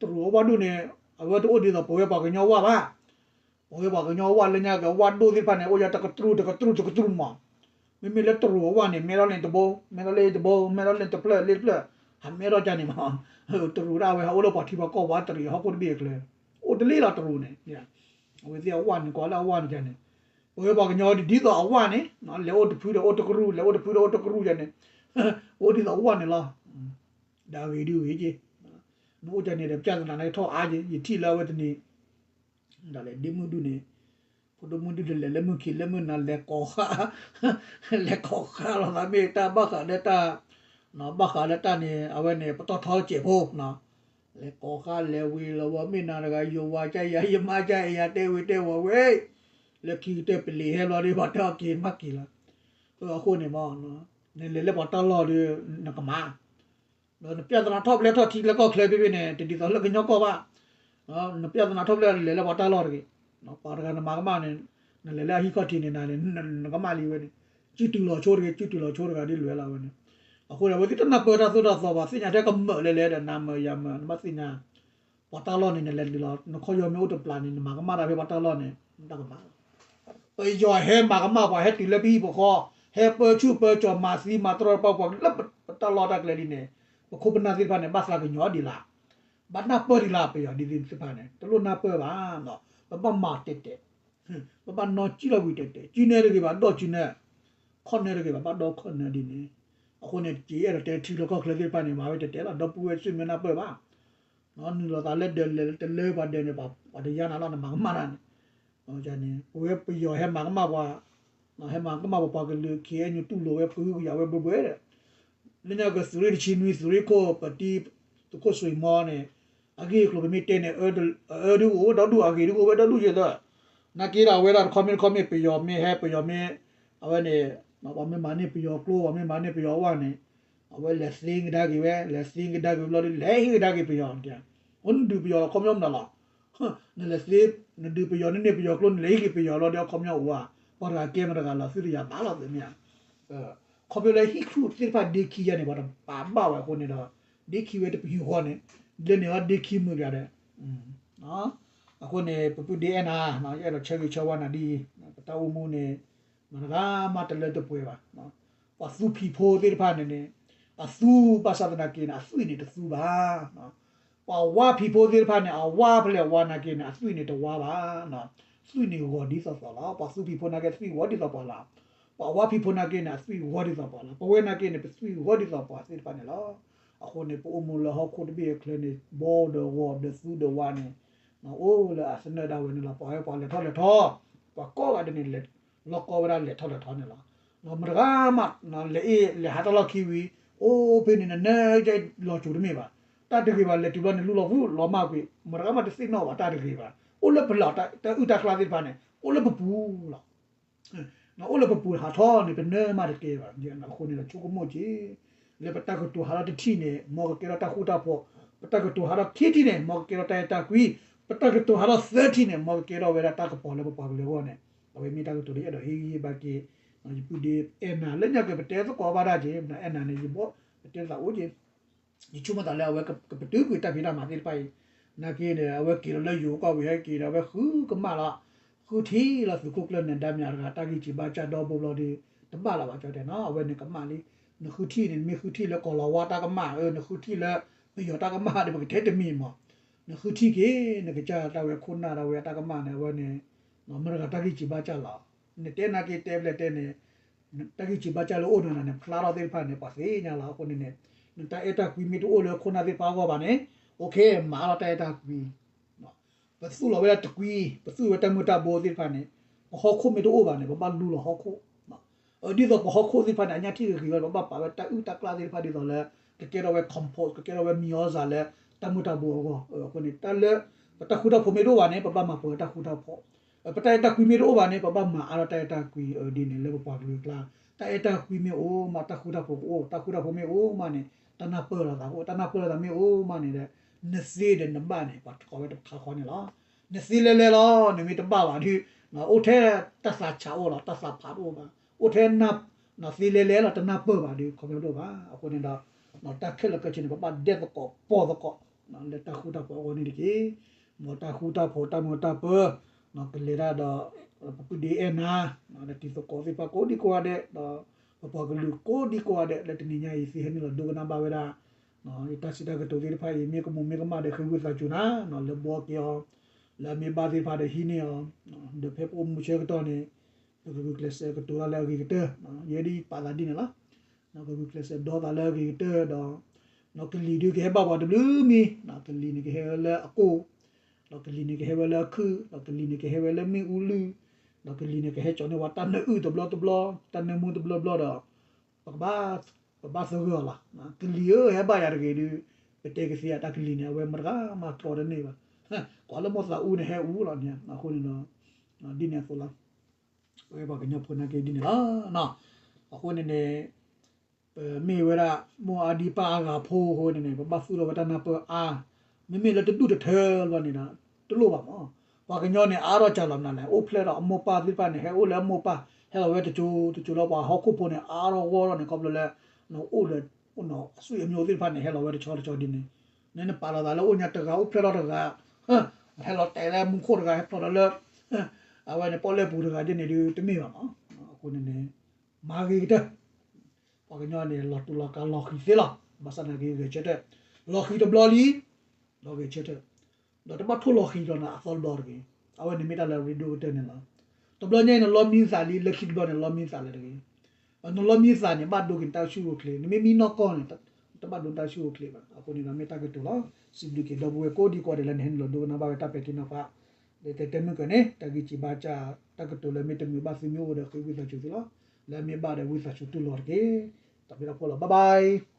တရူးအဝၣ်ဒူၣ်န့ၣ် အဝဲတအိၣ်ဒ်သိးပဝဲပှၤကညီဝၣ်ဘၣ် ပဝဲပှၤကညီဝၣ်လၢညါက့ၤဝၣ်ဒိၣ်သ့ၣ်တဖၣ်န့ၣ် အိၣ်ယၤတကတြူၢ်တကတြူၢ်တကတြူၢ်မး မ့မ့ၢ်လၢတရူးအဝၣ်န့ၣ် မဲထီၣ်လၢတဘိ မဲထီၣ်လၢတဘိ မဲထီၣ်လၢတဖျၢၣ်လၢတဖျၢၣ် ဟးမဲထီၣ်ကန့ၣ်မး တရူးဒၣ်ဝဲဟးအိၣ်လၢပှၤထံပှၤကီၢ်ပှၤတရံးဟီၣ်ခိၣ်တဘ့ၣ်အကျဲ အိၣ်တလ့ၢ်လီၤတရူးန့ၣ် အဝဲသ့ၣ်အဝၣ်န့ၣ် ကွၢ်လၢအဝၣ်န့ၣ်ကန့ၣ် ပဝဲပှၤကညီဒ်သိးအဝၣ်န့ၣ် လဲၤအိၣ်တဖုဒီးအိၣ်တကရူၢ် လဲၤအိၣ်တဖုဒီးအိၣ်တကရူၢ်ကန့ၣ် အိၣ်ဒ်သိးအဝၣ်န့ၣ်လီၤ ဒီးအဂ့ၤဒုးဂ့ၤက့ၤ နအိၣ်ကန့ၣ်ဒီး ပြဿနာန့ၣ်ထီၣ်အါက့ၤ ယထံၣ်လၢအဝဲတနံၤ ဒ်လဲၣ်ဒ့မုၢ်ဒုန့ၣ် ဖိဒိၣ်မုၢ်ဒုတလဲၤလၢမုၢ်ခံးလၢမုၢ်နၤ လဲၤကိးဃါ လဲၤကိးဃါလီၤသးမ့ၢ်တၢ်ဘၣ်ဃးလၢတၢ် ဘၣ်ဃးလၢတၢ်န့ၣ် အဝဲန့ၣ် ပတီၢ်ထီစဲးဖိ လဲၤကိးဃါလဲၤဝံၤလီၤဝဲမ့ၢ်နၤတဂၤ ယိၤဝါကယၤ ယမါကယၤ တဲဝံၤတဲဝီၤဝဲ လၢခံကတၢၢ်ပလံၤဟဲဘျီဒီး ပှၤတဲအီၤက့ၤမးက့ၤလီၤ အဃိန့ၣ်မး နလဲၤလၢပှၤတၢ်လီၢ်ဒီး နကမၤ ဒီးနပြဿနာထီၣ်ဖျဲးထီၣ်ထံကျဲကီၢ်ချၢဖဲဖဲန့ၣ် တဒ်သိးလၢကညီကီၢ်ဘၣ်. နပြဿနာထီၣ်ဖျဲးလဲၤလၢပှၤတၢ်လီၢ်တဂ့ၤ. ပှၤတဂၤနမၤကမၣ်န့ၣ် နလဲၤလၢအဟံၣ်ခီၣ်ထံးန့ၣ်နၤန့ၣ် နကမၣ်လံဝဲန့ၣ် စုတုၤလီၤဆိတဂ့ၤ စုတုၤလီၤဆိတဂၤဒ်လဲၣ်လၢဝဲန့ၣ်. အဃိန့ၣ် အဝဲသ့ၣ်တနၢ်ပၢၢ်တၢ်သိၣ်တၢ်သီဘၣ် သ့ၣ်ညါထဲကမၢၢ်လဲၤလဲၤဒီးနၤမၢၢ်ယၤမၢၢ် နဘၣ်သ့ၣ်ညါ ပှၤတၢ်လီၢ်န့ၣ် နလဲၤလံလီၤ နခီၣ်ယီၤမ့ၢ်အိၣ်တပျၢ်န့ၣ် နမၤကမၣ်တၢ်ဖဲပှၤတၢ်လီၢ်န့ၣ် တၢ်ကမၣ် ပယီၤဟဲမၤကမၣ်ပှၤ ဟဲတုၤလၢပဟံၣ်ပဃီ ဟဲပၢဆူၣ်ပၢကၠီၤ မၤသံမၤတြီပှၤ လၢပတၢ်လီၢ်တၢ်ကျဲလံန့ၣ် ပခိၣ်ပနၢ်သ့ၣ်တဖၣ်န့ၣ် ဘၣ်သးကညီၤဒံးလၢ် ဘၣ်နၢ်ပၢၢ်ဒံးလၢ် ပယီၤဒ်သ့ၣ်တဖၣ်န့ၣ် တလိၣ်နၢ်ပၢၢ်ဘၣ်. ပဘၣ်မၤတဲာ်တဲာ် ပဘၣ်နီၢ်ကံၣ်လီၤဝံၤတဲာ်တဲာ် ကံၣ်နဲတဂ့ၤဘၣ် ဒီးကံၣ်နဲ ခီၣ်နဲတဂ့ၤဘၣ် ဘၣ်ဒီခီၣ်နဲဒ်န့ၣ်. အဃိန့ၣ် က့အဲၣ်ဒိးတဲထံလီၢ်ကီၢ်ချၢသ့ၣ်တဖၣ်န့ၣ် မၤဝဲတဲာ်တဲာ်လီၤ ဒီပုၢ်ဝဲၢ်ဆူမဲာ်နၢ်ပၢၢ်ဘၣ် နုာ်လီၤသးလၢဒၢးလဲၤတလၢပှၤဒၢးန့ၣ် ပှၤတယါနၤလီၤနမၤကမၣ်တၢ်န့ၣ်. ပဝဲပယီၤဟဲမၤကမၣ်ပှၤ ဟဲမၤကမၣ်ပပှၤကလုာ် KNU တူၢ်လိာ်ဝဲဖုကယၤဝဲဘှဲဘှဲဒီး လၢညါကသုးရ့ၣ်တဆံနွံ သုးရ့ၣ်ခိၣ် ပတံ သုးခိၣ်စွ့ၤမီန့ၣ် အဂ့ၢ်အကျိၤပမ့ၢ်တဲန့ၣ် အအၢဒုးအိၣ်ဝဲဒီဒူၣ် အဂ့ၤဒုးအိၣ်ဝဲဒီဒူၣ်ယဲၢ်သၢ, နာ်က့ဒီးအဝဲဒၣ်တခီမ့ၢ်တခီမ့ၢ် ပယီၤမ့ၢ်ဟဲ ပယီၤမ့ၢ် အဝဲန့ၣ် ပှၤမ့ၢ်မၤန့ၢ်ပယီၤကျိ ပှၤမ့ၢ်မၤန့ၢ်ပယီၤဝဲန့ၣ် အဝဲလဲၤသ့ကဒါက့ၤဝဲ လဲၤသ့ကဒါက့ၤဝဲဘျီဒီး လဲၤဟ့ၣ်ကဒါက့ၤပယီၤ, အိၣ်နဒုးပယီၤလီၤ ခီပညီမနုၤလီၤ, နလဲၤသ့ နဒုးပယီၤ နန့ၢ်ပယီၤကျိ နလဲၤဟ့ၣ်က့ၤပယီၤလီၤဒီး အခီပညီအိၣ်ဧါ, ပှၤတဂၤကဲမတၤတဂၤလီၤ သုတယၤဘၣ်လီၤသ့ၣ်မ့ၢ်ဧါ ခီဖျိလၢဟံၣ်ဆူၣ်သ့ၣ်တဖၣ်ဒ့ခံယါန့ၣ် ပှၤတပာ်ဘၣ်ဝဲအဃိန့ၣ်ဒီး ဒ့ခံဝဲတပယူာ်ဃီန့ၣ် လၢန့ၣ်အီၤဒ့ခံမုာ်ကဒီး, အဃိန့ၣ် ပပုၢ်ဒ့အဲၣ်နၤ ယအဲၣ်ဒိးဆၢဂ့ၤဆၢဝါနၤဒ်အံၤ, ပတၢ်အိၣ်မူန့ၣ် မတဂၤမးတလၢတပှဲၤဘၣ်, ပှၤသူဖံးဖိသ့ၣ်တဖၣ်န့ၣ်န့ၣ် အသူဘၣ်ဆၣ်သနာ်က့န့ၣ် အသွံၣ်န့ၣ်တသူဘၣ် ပှၤဝါဖံးဖိသ့ၣ်တဖၣ်န့ၣ် အဝါဖဲလဲၣ်အဝါနာ်က့န့ၣ် အသွံၣ်န့ၣ်တဝါဘၣ်, သွံၣ်န့ၣ်ဂီၤဒ်သိးသိးလီၤ, ပှၤသူဖံးဖိနာ်က့ သွံၣ်ဂီၤဒ်သိးပှၤလီၤ, ပှၤဝါဖံးဖိနာ်က့န့ၣ် အသွံၣ်ဂီၤဒ်သိးပှၤလီၤ, ပဝဲနာ်က့န့ၣ် ပသွံၣ်ဂီၤဒ်သိးပှၤသ့ၣ်တဖၣ်န့ၣ်လီၤ. အဃိန့ၣ် ပအိၣ်မူလၢဟီၣ်ခိၣ်တဘ့ၣ်အချၢန့ၣ် ဘီဒီးဂီၤဒီးသူဒီးဝါန့ၣ် အိၣ်လၢအသနၢၣ်ဒၣ်ဝဲန့ၣ်လီၤ, ပှၤဟဲပှၤလဲၤထီၣ်လဲၤထီ, ပှၤကိးဂၤဒဲးန့ၣ် လီၤကီဝဲဒၣ်လဲၤထီၣ်လဲၤထီန့ၣ်လီၤ. မတဂၤမး လဲၤအ့ၣ်လဲၤဟးတၢ်လီၢ်ခံဝံၤ အိၣ်ဖဲန့ၣ် နနၢ်ကလီၤစိၤတမ့ၢ်ဘၣ်, တၢ်တဂ့ၤဘၣ် လဲၤတုၤဘျီန့ၣ် လူလီၤဖူလီၤမၢ်ကွံာ် မတဂၤမးတသ့ၣ်နီၣ်ဘၣ်တၢ်တဂ့ၤဘၣ်, အိၣ်လၢပလီၢ် တၢ်အုၣ်တၢ်ကျါသ့ၣ်တဖၣ်န့ၣ် အိၣ်လၢပပူၤလီၤ. အိၣ်လၢပပူၤဟးထီၣ်န့ၣ် ပနၢမးတကဲဘၣ်, အဃိန့ၣ်ဒီးဆိကမိၣ်က့ၤ လၢပတၢ်ကတိၤဟးထီၣ်တထံၣ်န့ၣ် မ်ကကဲထီၣ်တၢ်ဃူတၢ်ဖိး, ပတၢ်ကတိၤဟးထီၣ်ခံထံၣ်န့ၣ် မ်ကကဲထီၣ်တၢ်အဲၣ်တၢ်ကွံ, ပတၢ်ကတိၤဟးထီၣ်သၢထံၣ်န့ၣ် မ်ကကဲထီၣ်ဝဲဒၣ်တၢ်ကပီၤလၢပပှၤကလုာ်အဂီၢ်န့ၣ် အဝဲမ့ၢ်တၢ်ကတိၤလၢယအဲၣ်ဒိးဟ့ၣ်ဂံၢ်ဟ့ၣ်ဘါက့ၤ ယပုၢ်ဒ့အဲၣ်နၤ လၢညါက့ၤပတဲသကိးဘၣ်ဒၣ်က့ၤ အဲၣ်နၤန့ၣ် ယဘီ ပတဲသးအိၣ်က့ၤ ယဆိကမိၣ်သးလၢအဝဲကပတုာ်ကွံာ်တၢ်ဖံးတၢ်မၤသ့ၣ်တဖၣ်အံၤ, နာ်က့န့ၣ် အဝဲက့ၤလီၤလၢယိၤကီၢ်ဝံၤဟဲက့ၤဒီး အဝဲဃုကမၣ်လီၤ, ဃုထံၣ်လီၤသုးခိၣ်ကျၢၢ်နၢၤဒါမၠးတဂၤ တၢ်ဂံၢ်စံးဘါစၢ်ဒီဘိဘျီဒီး တဘၣ်လၢၤဘၣ်ကၠီတဲနီၤ, အဝဲန့ၣ်ကမၣ်လံ, နဃုထံၣ်န့ၣ် နမ့ၢ်ဃုထံၣ်လၢကီၢ်လီၤဝါတၢ်ကမၣ် အၢ နဃုထံၣ်လၢပယီၤတၢ်ကမၣ်ဒီး ပကတဲတမံၤမး, နဃုထံၣ်က့ၤ နကစၢ်တၢ်ဝဲခိၣ်နၢ်တၢ်ဝဲအတၢ်ကမၣ်န့ၣ် အဝဲန့ၣ် မတဂၤတၢ်ဂံၢ်စံးဘါစၢ်လီၤ, နတဲနာ်က့တဲဖဲလဲၣ်တဲန့ၣ် တၢ်ဂံၢ်စံးဘါစၢ်လၢအိၣ်နၤန့ၣ် ဖျါထီၣ်သ့ၣ်တဖၣ်န့ၣ် ပှၤသ့ၣ်ညါလီၤ, အဃိန့ၣ်န့ၣ် နတၢ်အဲၣ်တၢ်ကွံမ့ၢ်တအိၣ်လၢခိၣ်နၢ်သ့ၣ်တဖၣ်အဂီၢ်ဘၣ်န့ၣ် အိၣ်ခ့ မၤအါထီၣ်တၢ်အဲၣ်တၢ်ကွံ, ပသူၣ်လီၤဝဲဒၣ်တကွံ, ပသူၣ်ဝဲတၢ်မုၢ်တၢ်ဘိသ့ၣ်တဖၣ်န့ၣ် ပဟီၣ်ခိၣ်မ့ၢ်တအိၣ်ဘၣ်န့ၣ် ပဘၣ်လူလီၤဟီၣ်ခိၣ်, ဒ်သိးပဟီၣ်ခိၣ်သ့ၣ်တဖၣ်န့ၣ် အညၣ်ထံၣ်ဂ့ၤဂ့ၤဝဲ ပဘၣ်ပာ်ဝဲတၢ်အုၣ်တၢ်ကျၢ်သ့ၣ်တဖၣ်ဒ်သိးလၢ ကကဲထီၣ်ဝဲ compost ကကဲထီၣ်ဝဲမံၤအီၣ်စၢ်လၢ တၢ်မုၢ်တၢ်ဘိအဂီၢ်, အဃိန့ၣ် တၢ်လၢ ပတၢ်ဃူတၢ်ဖိးမ့ၢ်တအိၣ်ဘၣ်န့ၣ် ပဘၣ်မၤပှဲၤတၢ်ဃူတၢ်ဖိး, ပတၢ်အဲၣ်တၢ်ကွံမ့ၢ်တအိၣ်ဘၣ်န့ၣ် ပဘၣ်မၤအါထီၣ်တၢ်အဲၣ်တၢ်ကွံ, ဒ်န့ၣ်လၢပပှၤကလုာ်အကျါ တၢ်အဲၣ်တၢ်ကွံမ့ၢ်အိၣ်မး တၢ်ဃူတၢ်ဖိးကအိၣ်, တၢ်ဃူတၢ်ဖိးမ့ၢ်အိၣ်မးန့ၣ် တၢ်နၢ်ပၢၢ်လိာ်သးကအိၣ်, တၢ်နၢ်ပၢၢ်လိာ်သးမ့ၢ်အိၣ်မးန့ၣ်ဒီး နသ့ဒီးနဘၣ်န့ၣ် ပှၤကိးဝဲတခါဃီန့ၣ်လီၤ, နသ့လဲၤလဲၤလီၤ, နမ့ၢ်တဘၣ်ဘၣ်ဒီး အိၣ်ထဲတၢ်သးဆးအိၣ်လီၤ, တၢ်သးဖးတအိၣ်ဘၣ်, အိၣ်ထဲ သ့လဲၤလဲၤလီၤ တနၢ်ပၢၢ်ဘၣ်ဒီး ခီဖျိတအိၣ်ဘၣ်, အဃိန့ၣ်ဒီး တၢ်ခဲလၢာ်ခဲဆ့န့ၣ် ပဘၣ်ဒဲသကိးပိာ်သကိး လၢတၢ်ဃူတၢ်ဖိးအဂီၢ်န့ၣ်တက့ၢ်, မ်တၢ်ဃူတၢ်ဖိးတၢ်မုာ်တၢ်ပၢၤ ကလဲၤတၢ်ဒီး ပပုၢ်ဒ့အဲၣ်နၤ ဒီးတံၤသကိးသ့ၣ်တဖၣ်ကိးဒံကိးဂၤဒဲး ဒီးပပှၤကလုာ်ကိးဒံကိးဂၤဒဲး လၢတနံၤညါအံၤ သုဟဲနုာ်လီၤဒိကနၣ်ဘၣ်ဝဲဒၣ် ယတၢ်စံးတၢ်ကတိၤသ့ၣ်တဖၣ်အံၤ မ့ၢ်ကမူးမ့ၢ်ကမၣ်ဒီး ဃ့ဝံသးစူၤနၤ လၢဘှီက့ၤအီၤ, လၢအမ့ၢ်ဘၣ်သ့ၣ်တဖၣ်ဒီးဟံးန့ၢ်အီၤ, ဒီးဖဲပအိၣ်မူဆၢကတီၢ်န့ၣ် ပကဂုာ်ကျဲးစၢးကတိၤတၢ်လၢအဂ့ၤကတၢၢ်, ယဲဒ်ပာ်သးဒ်န့ၣ်လီၤ, ကဂုာ်ကျဲးစၢးဒီသးလၢအဂ့ၤကတၢၢ်ဒီး ကလံၤဒုးကဟဲဘၣ်ပှၤတဘျုးမံၤ, ကလံၤန့ၣ်ကဟဲဝဲလၢအကိၢ်, ဒီးကလံၤန့ၣ်ကဟဲဝဲလၢအခုၣ်, ဒီးကလံၤန့ၣ်ကဟဲဝဲလၢမ့ၣ်အူလုၢ်, ဒီးကလံၤန့ၣ်ကဟဲကၠီၤန့ၢ်ဝဲတၢ်နၢအုၣ်တဘျီတဘျီ, တၢ်နၢမူတဘျီဘျီဒီး ပကဘၣ် ပဘၣ်သဂၢၢ်အီၤလီၤ. ကလံၤဧၢ ဟဲဘၣ်ယၤတဂ့ၤဒီး ပတဲကသ့အတၢ်ကလံၤန့ၣ် အဝဲမတဂၤမၤတြီတန့ၢ်ဘၣ်. ကွၢ်လၢမိၢ်သးအူန့ၣ်ဟဲအူလီၤန့ၣ် အဃိန့ၣ်ဒီး ဒ်န့ၣ်အသိးလီၤ. ပဝဲပှၤကညီဖိနာ်က့ဒ်န့ၣ်လီၤ. အဃိန့ၣ်န့ၣ် ပမ့ၢ်ဝဲဒၣ် မိၢ်အါဒံပၢ်အါဂၤဖိအဃိန့ၣ်န့ၣ် ပဘၣ်သူၣ်ထီၣ်ဝဲတၢ်နၢ်ပၢၢ်အါ, မ့မ့ၢ်လၢတဒူၣ်တထၢဘျီန့ၣ်ဒီး တလိၣ်ဘၣ်မး. ပှၤကညီန့ၣ် အါထီၣ်ကၢ်လီၤမနုၤလဲၣ်, အိၣ်ဖျဲၣ်ထီၣ်အမိၢ်ပၢ်သ့ၣ်တဖၣ်န့ၣ် ဟဲအိၣ်လၢအမိၢ်ပၢ် ဟဲလီၤဝဲတစိၤတစိၤလၢပှၤဟီၣ်ခိၣ်ဖိန့ၣ် အါထီၣ်ဂီၢ်ထီၣ်န့ၣ် ခီဖျိလၢ အိၣ်လၢ အဆွေအမျိုးသ့ၣ်တဖၣ်န့ၣ် ဟဲလီၤဝဲတဆီတဆီဒ်န့ၣ်, နနပာ်လီၤသးလၢအိၣ်ညါတဂၤ အိၣ်ဖျဲၣ်ထီၣ်တဂၤ ဟဲလီၤတဲာ်လၢမူခိၣ်တဂၤ ဟဲဖျိးဒီးလၢ အဝဲန့ၣ် ပီၣ်လဲၣ်ပူၤတဂၤဒ်န့ၣ်ဒုး တမ့ၢ်ဘၣ်မး. အဃိန့ၣ်န့ၣ် မၤဂ့ၤကတၢၢ် ပှၤကညီန့ၣ် လီၤတူာ်လီၤကာ်လီၤဃံၤသ့လီၤ. ဘၣ်ဆၣ်သနာ်က့ ဂဲၤဆၢထၢၣ် လီၤဃံၤတဘျီလံ ဒီးဂဲၤဆၢထၢၣ် ဒီးတဘၣ်ထိၣ်လီၤဃံၤဒီးနၤအသီတဘျီတဂ့ၤ. အဝဲန့ၣ်မ့ၢ်တၢ်လၢအရ့ဒိၣ်ကတၢၢ်န့ၣ်လီၤ. တဘျီညါအံၤ နလီမံသးလံ လၢခံတဘျီန့ၣ် လီမံသးလၢၤတဂ့ၤ. နလီမံသးန့ၣ် ဘၣ်ဒိက့ၤနတၢ်အိၣ်ဆူၣ်အိၣ်ချ့, နမ့ၢ်မံနီၢ်ကီၢ်န့ၣ် တဘၣ်ဒိနတၢ်အိၣ်ဆူၣ်အိၣ်ချ့ဘၣ်. အဃိန့ၣ်ဒီးမ့ၢ်တၢ်ကတိၤလီၤ. စံးဘျုးက့ၤဒီပုၢ်ဝဲၢ်ကိးဒံကိးဂၤဒဲးလၢနဟဲနုာ်လီၤဒိကနၣ်ဘၣ်ဝဲတၢ်ပဲာ်ထံနီၤဖး လၢတဲတဲမုၢ်ကၢၤန့ၣ် တၢ်ဂံၢ်စံးဘါစၢ် တၢ်ကတိၤလၢမ့ၢ်တမုာ်ဘၣ်သုမ့ၢ်အိၣ်ဒီး ဃ့ဝံသးစူၤသုလီၤ. လၢအမ့ၢ်ဘၣ်ဒီးဝံသးစူၤတူၢ်လိာ်တက့ၢ်. တၢ်ဘျုးတၢ်ဖှိၣ်လီၤ. Bye bye.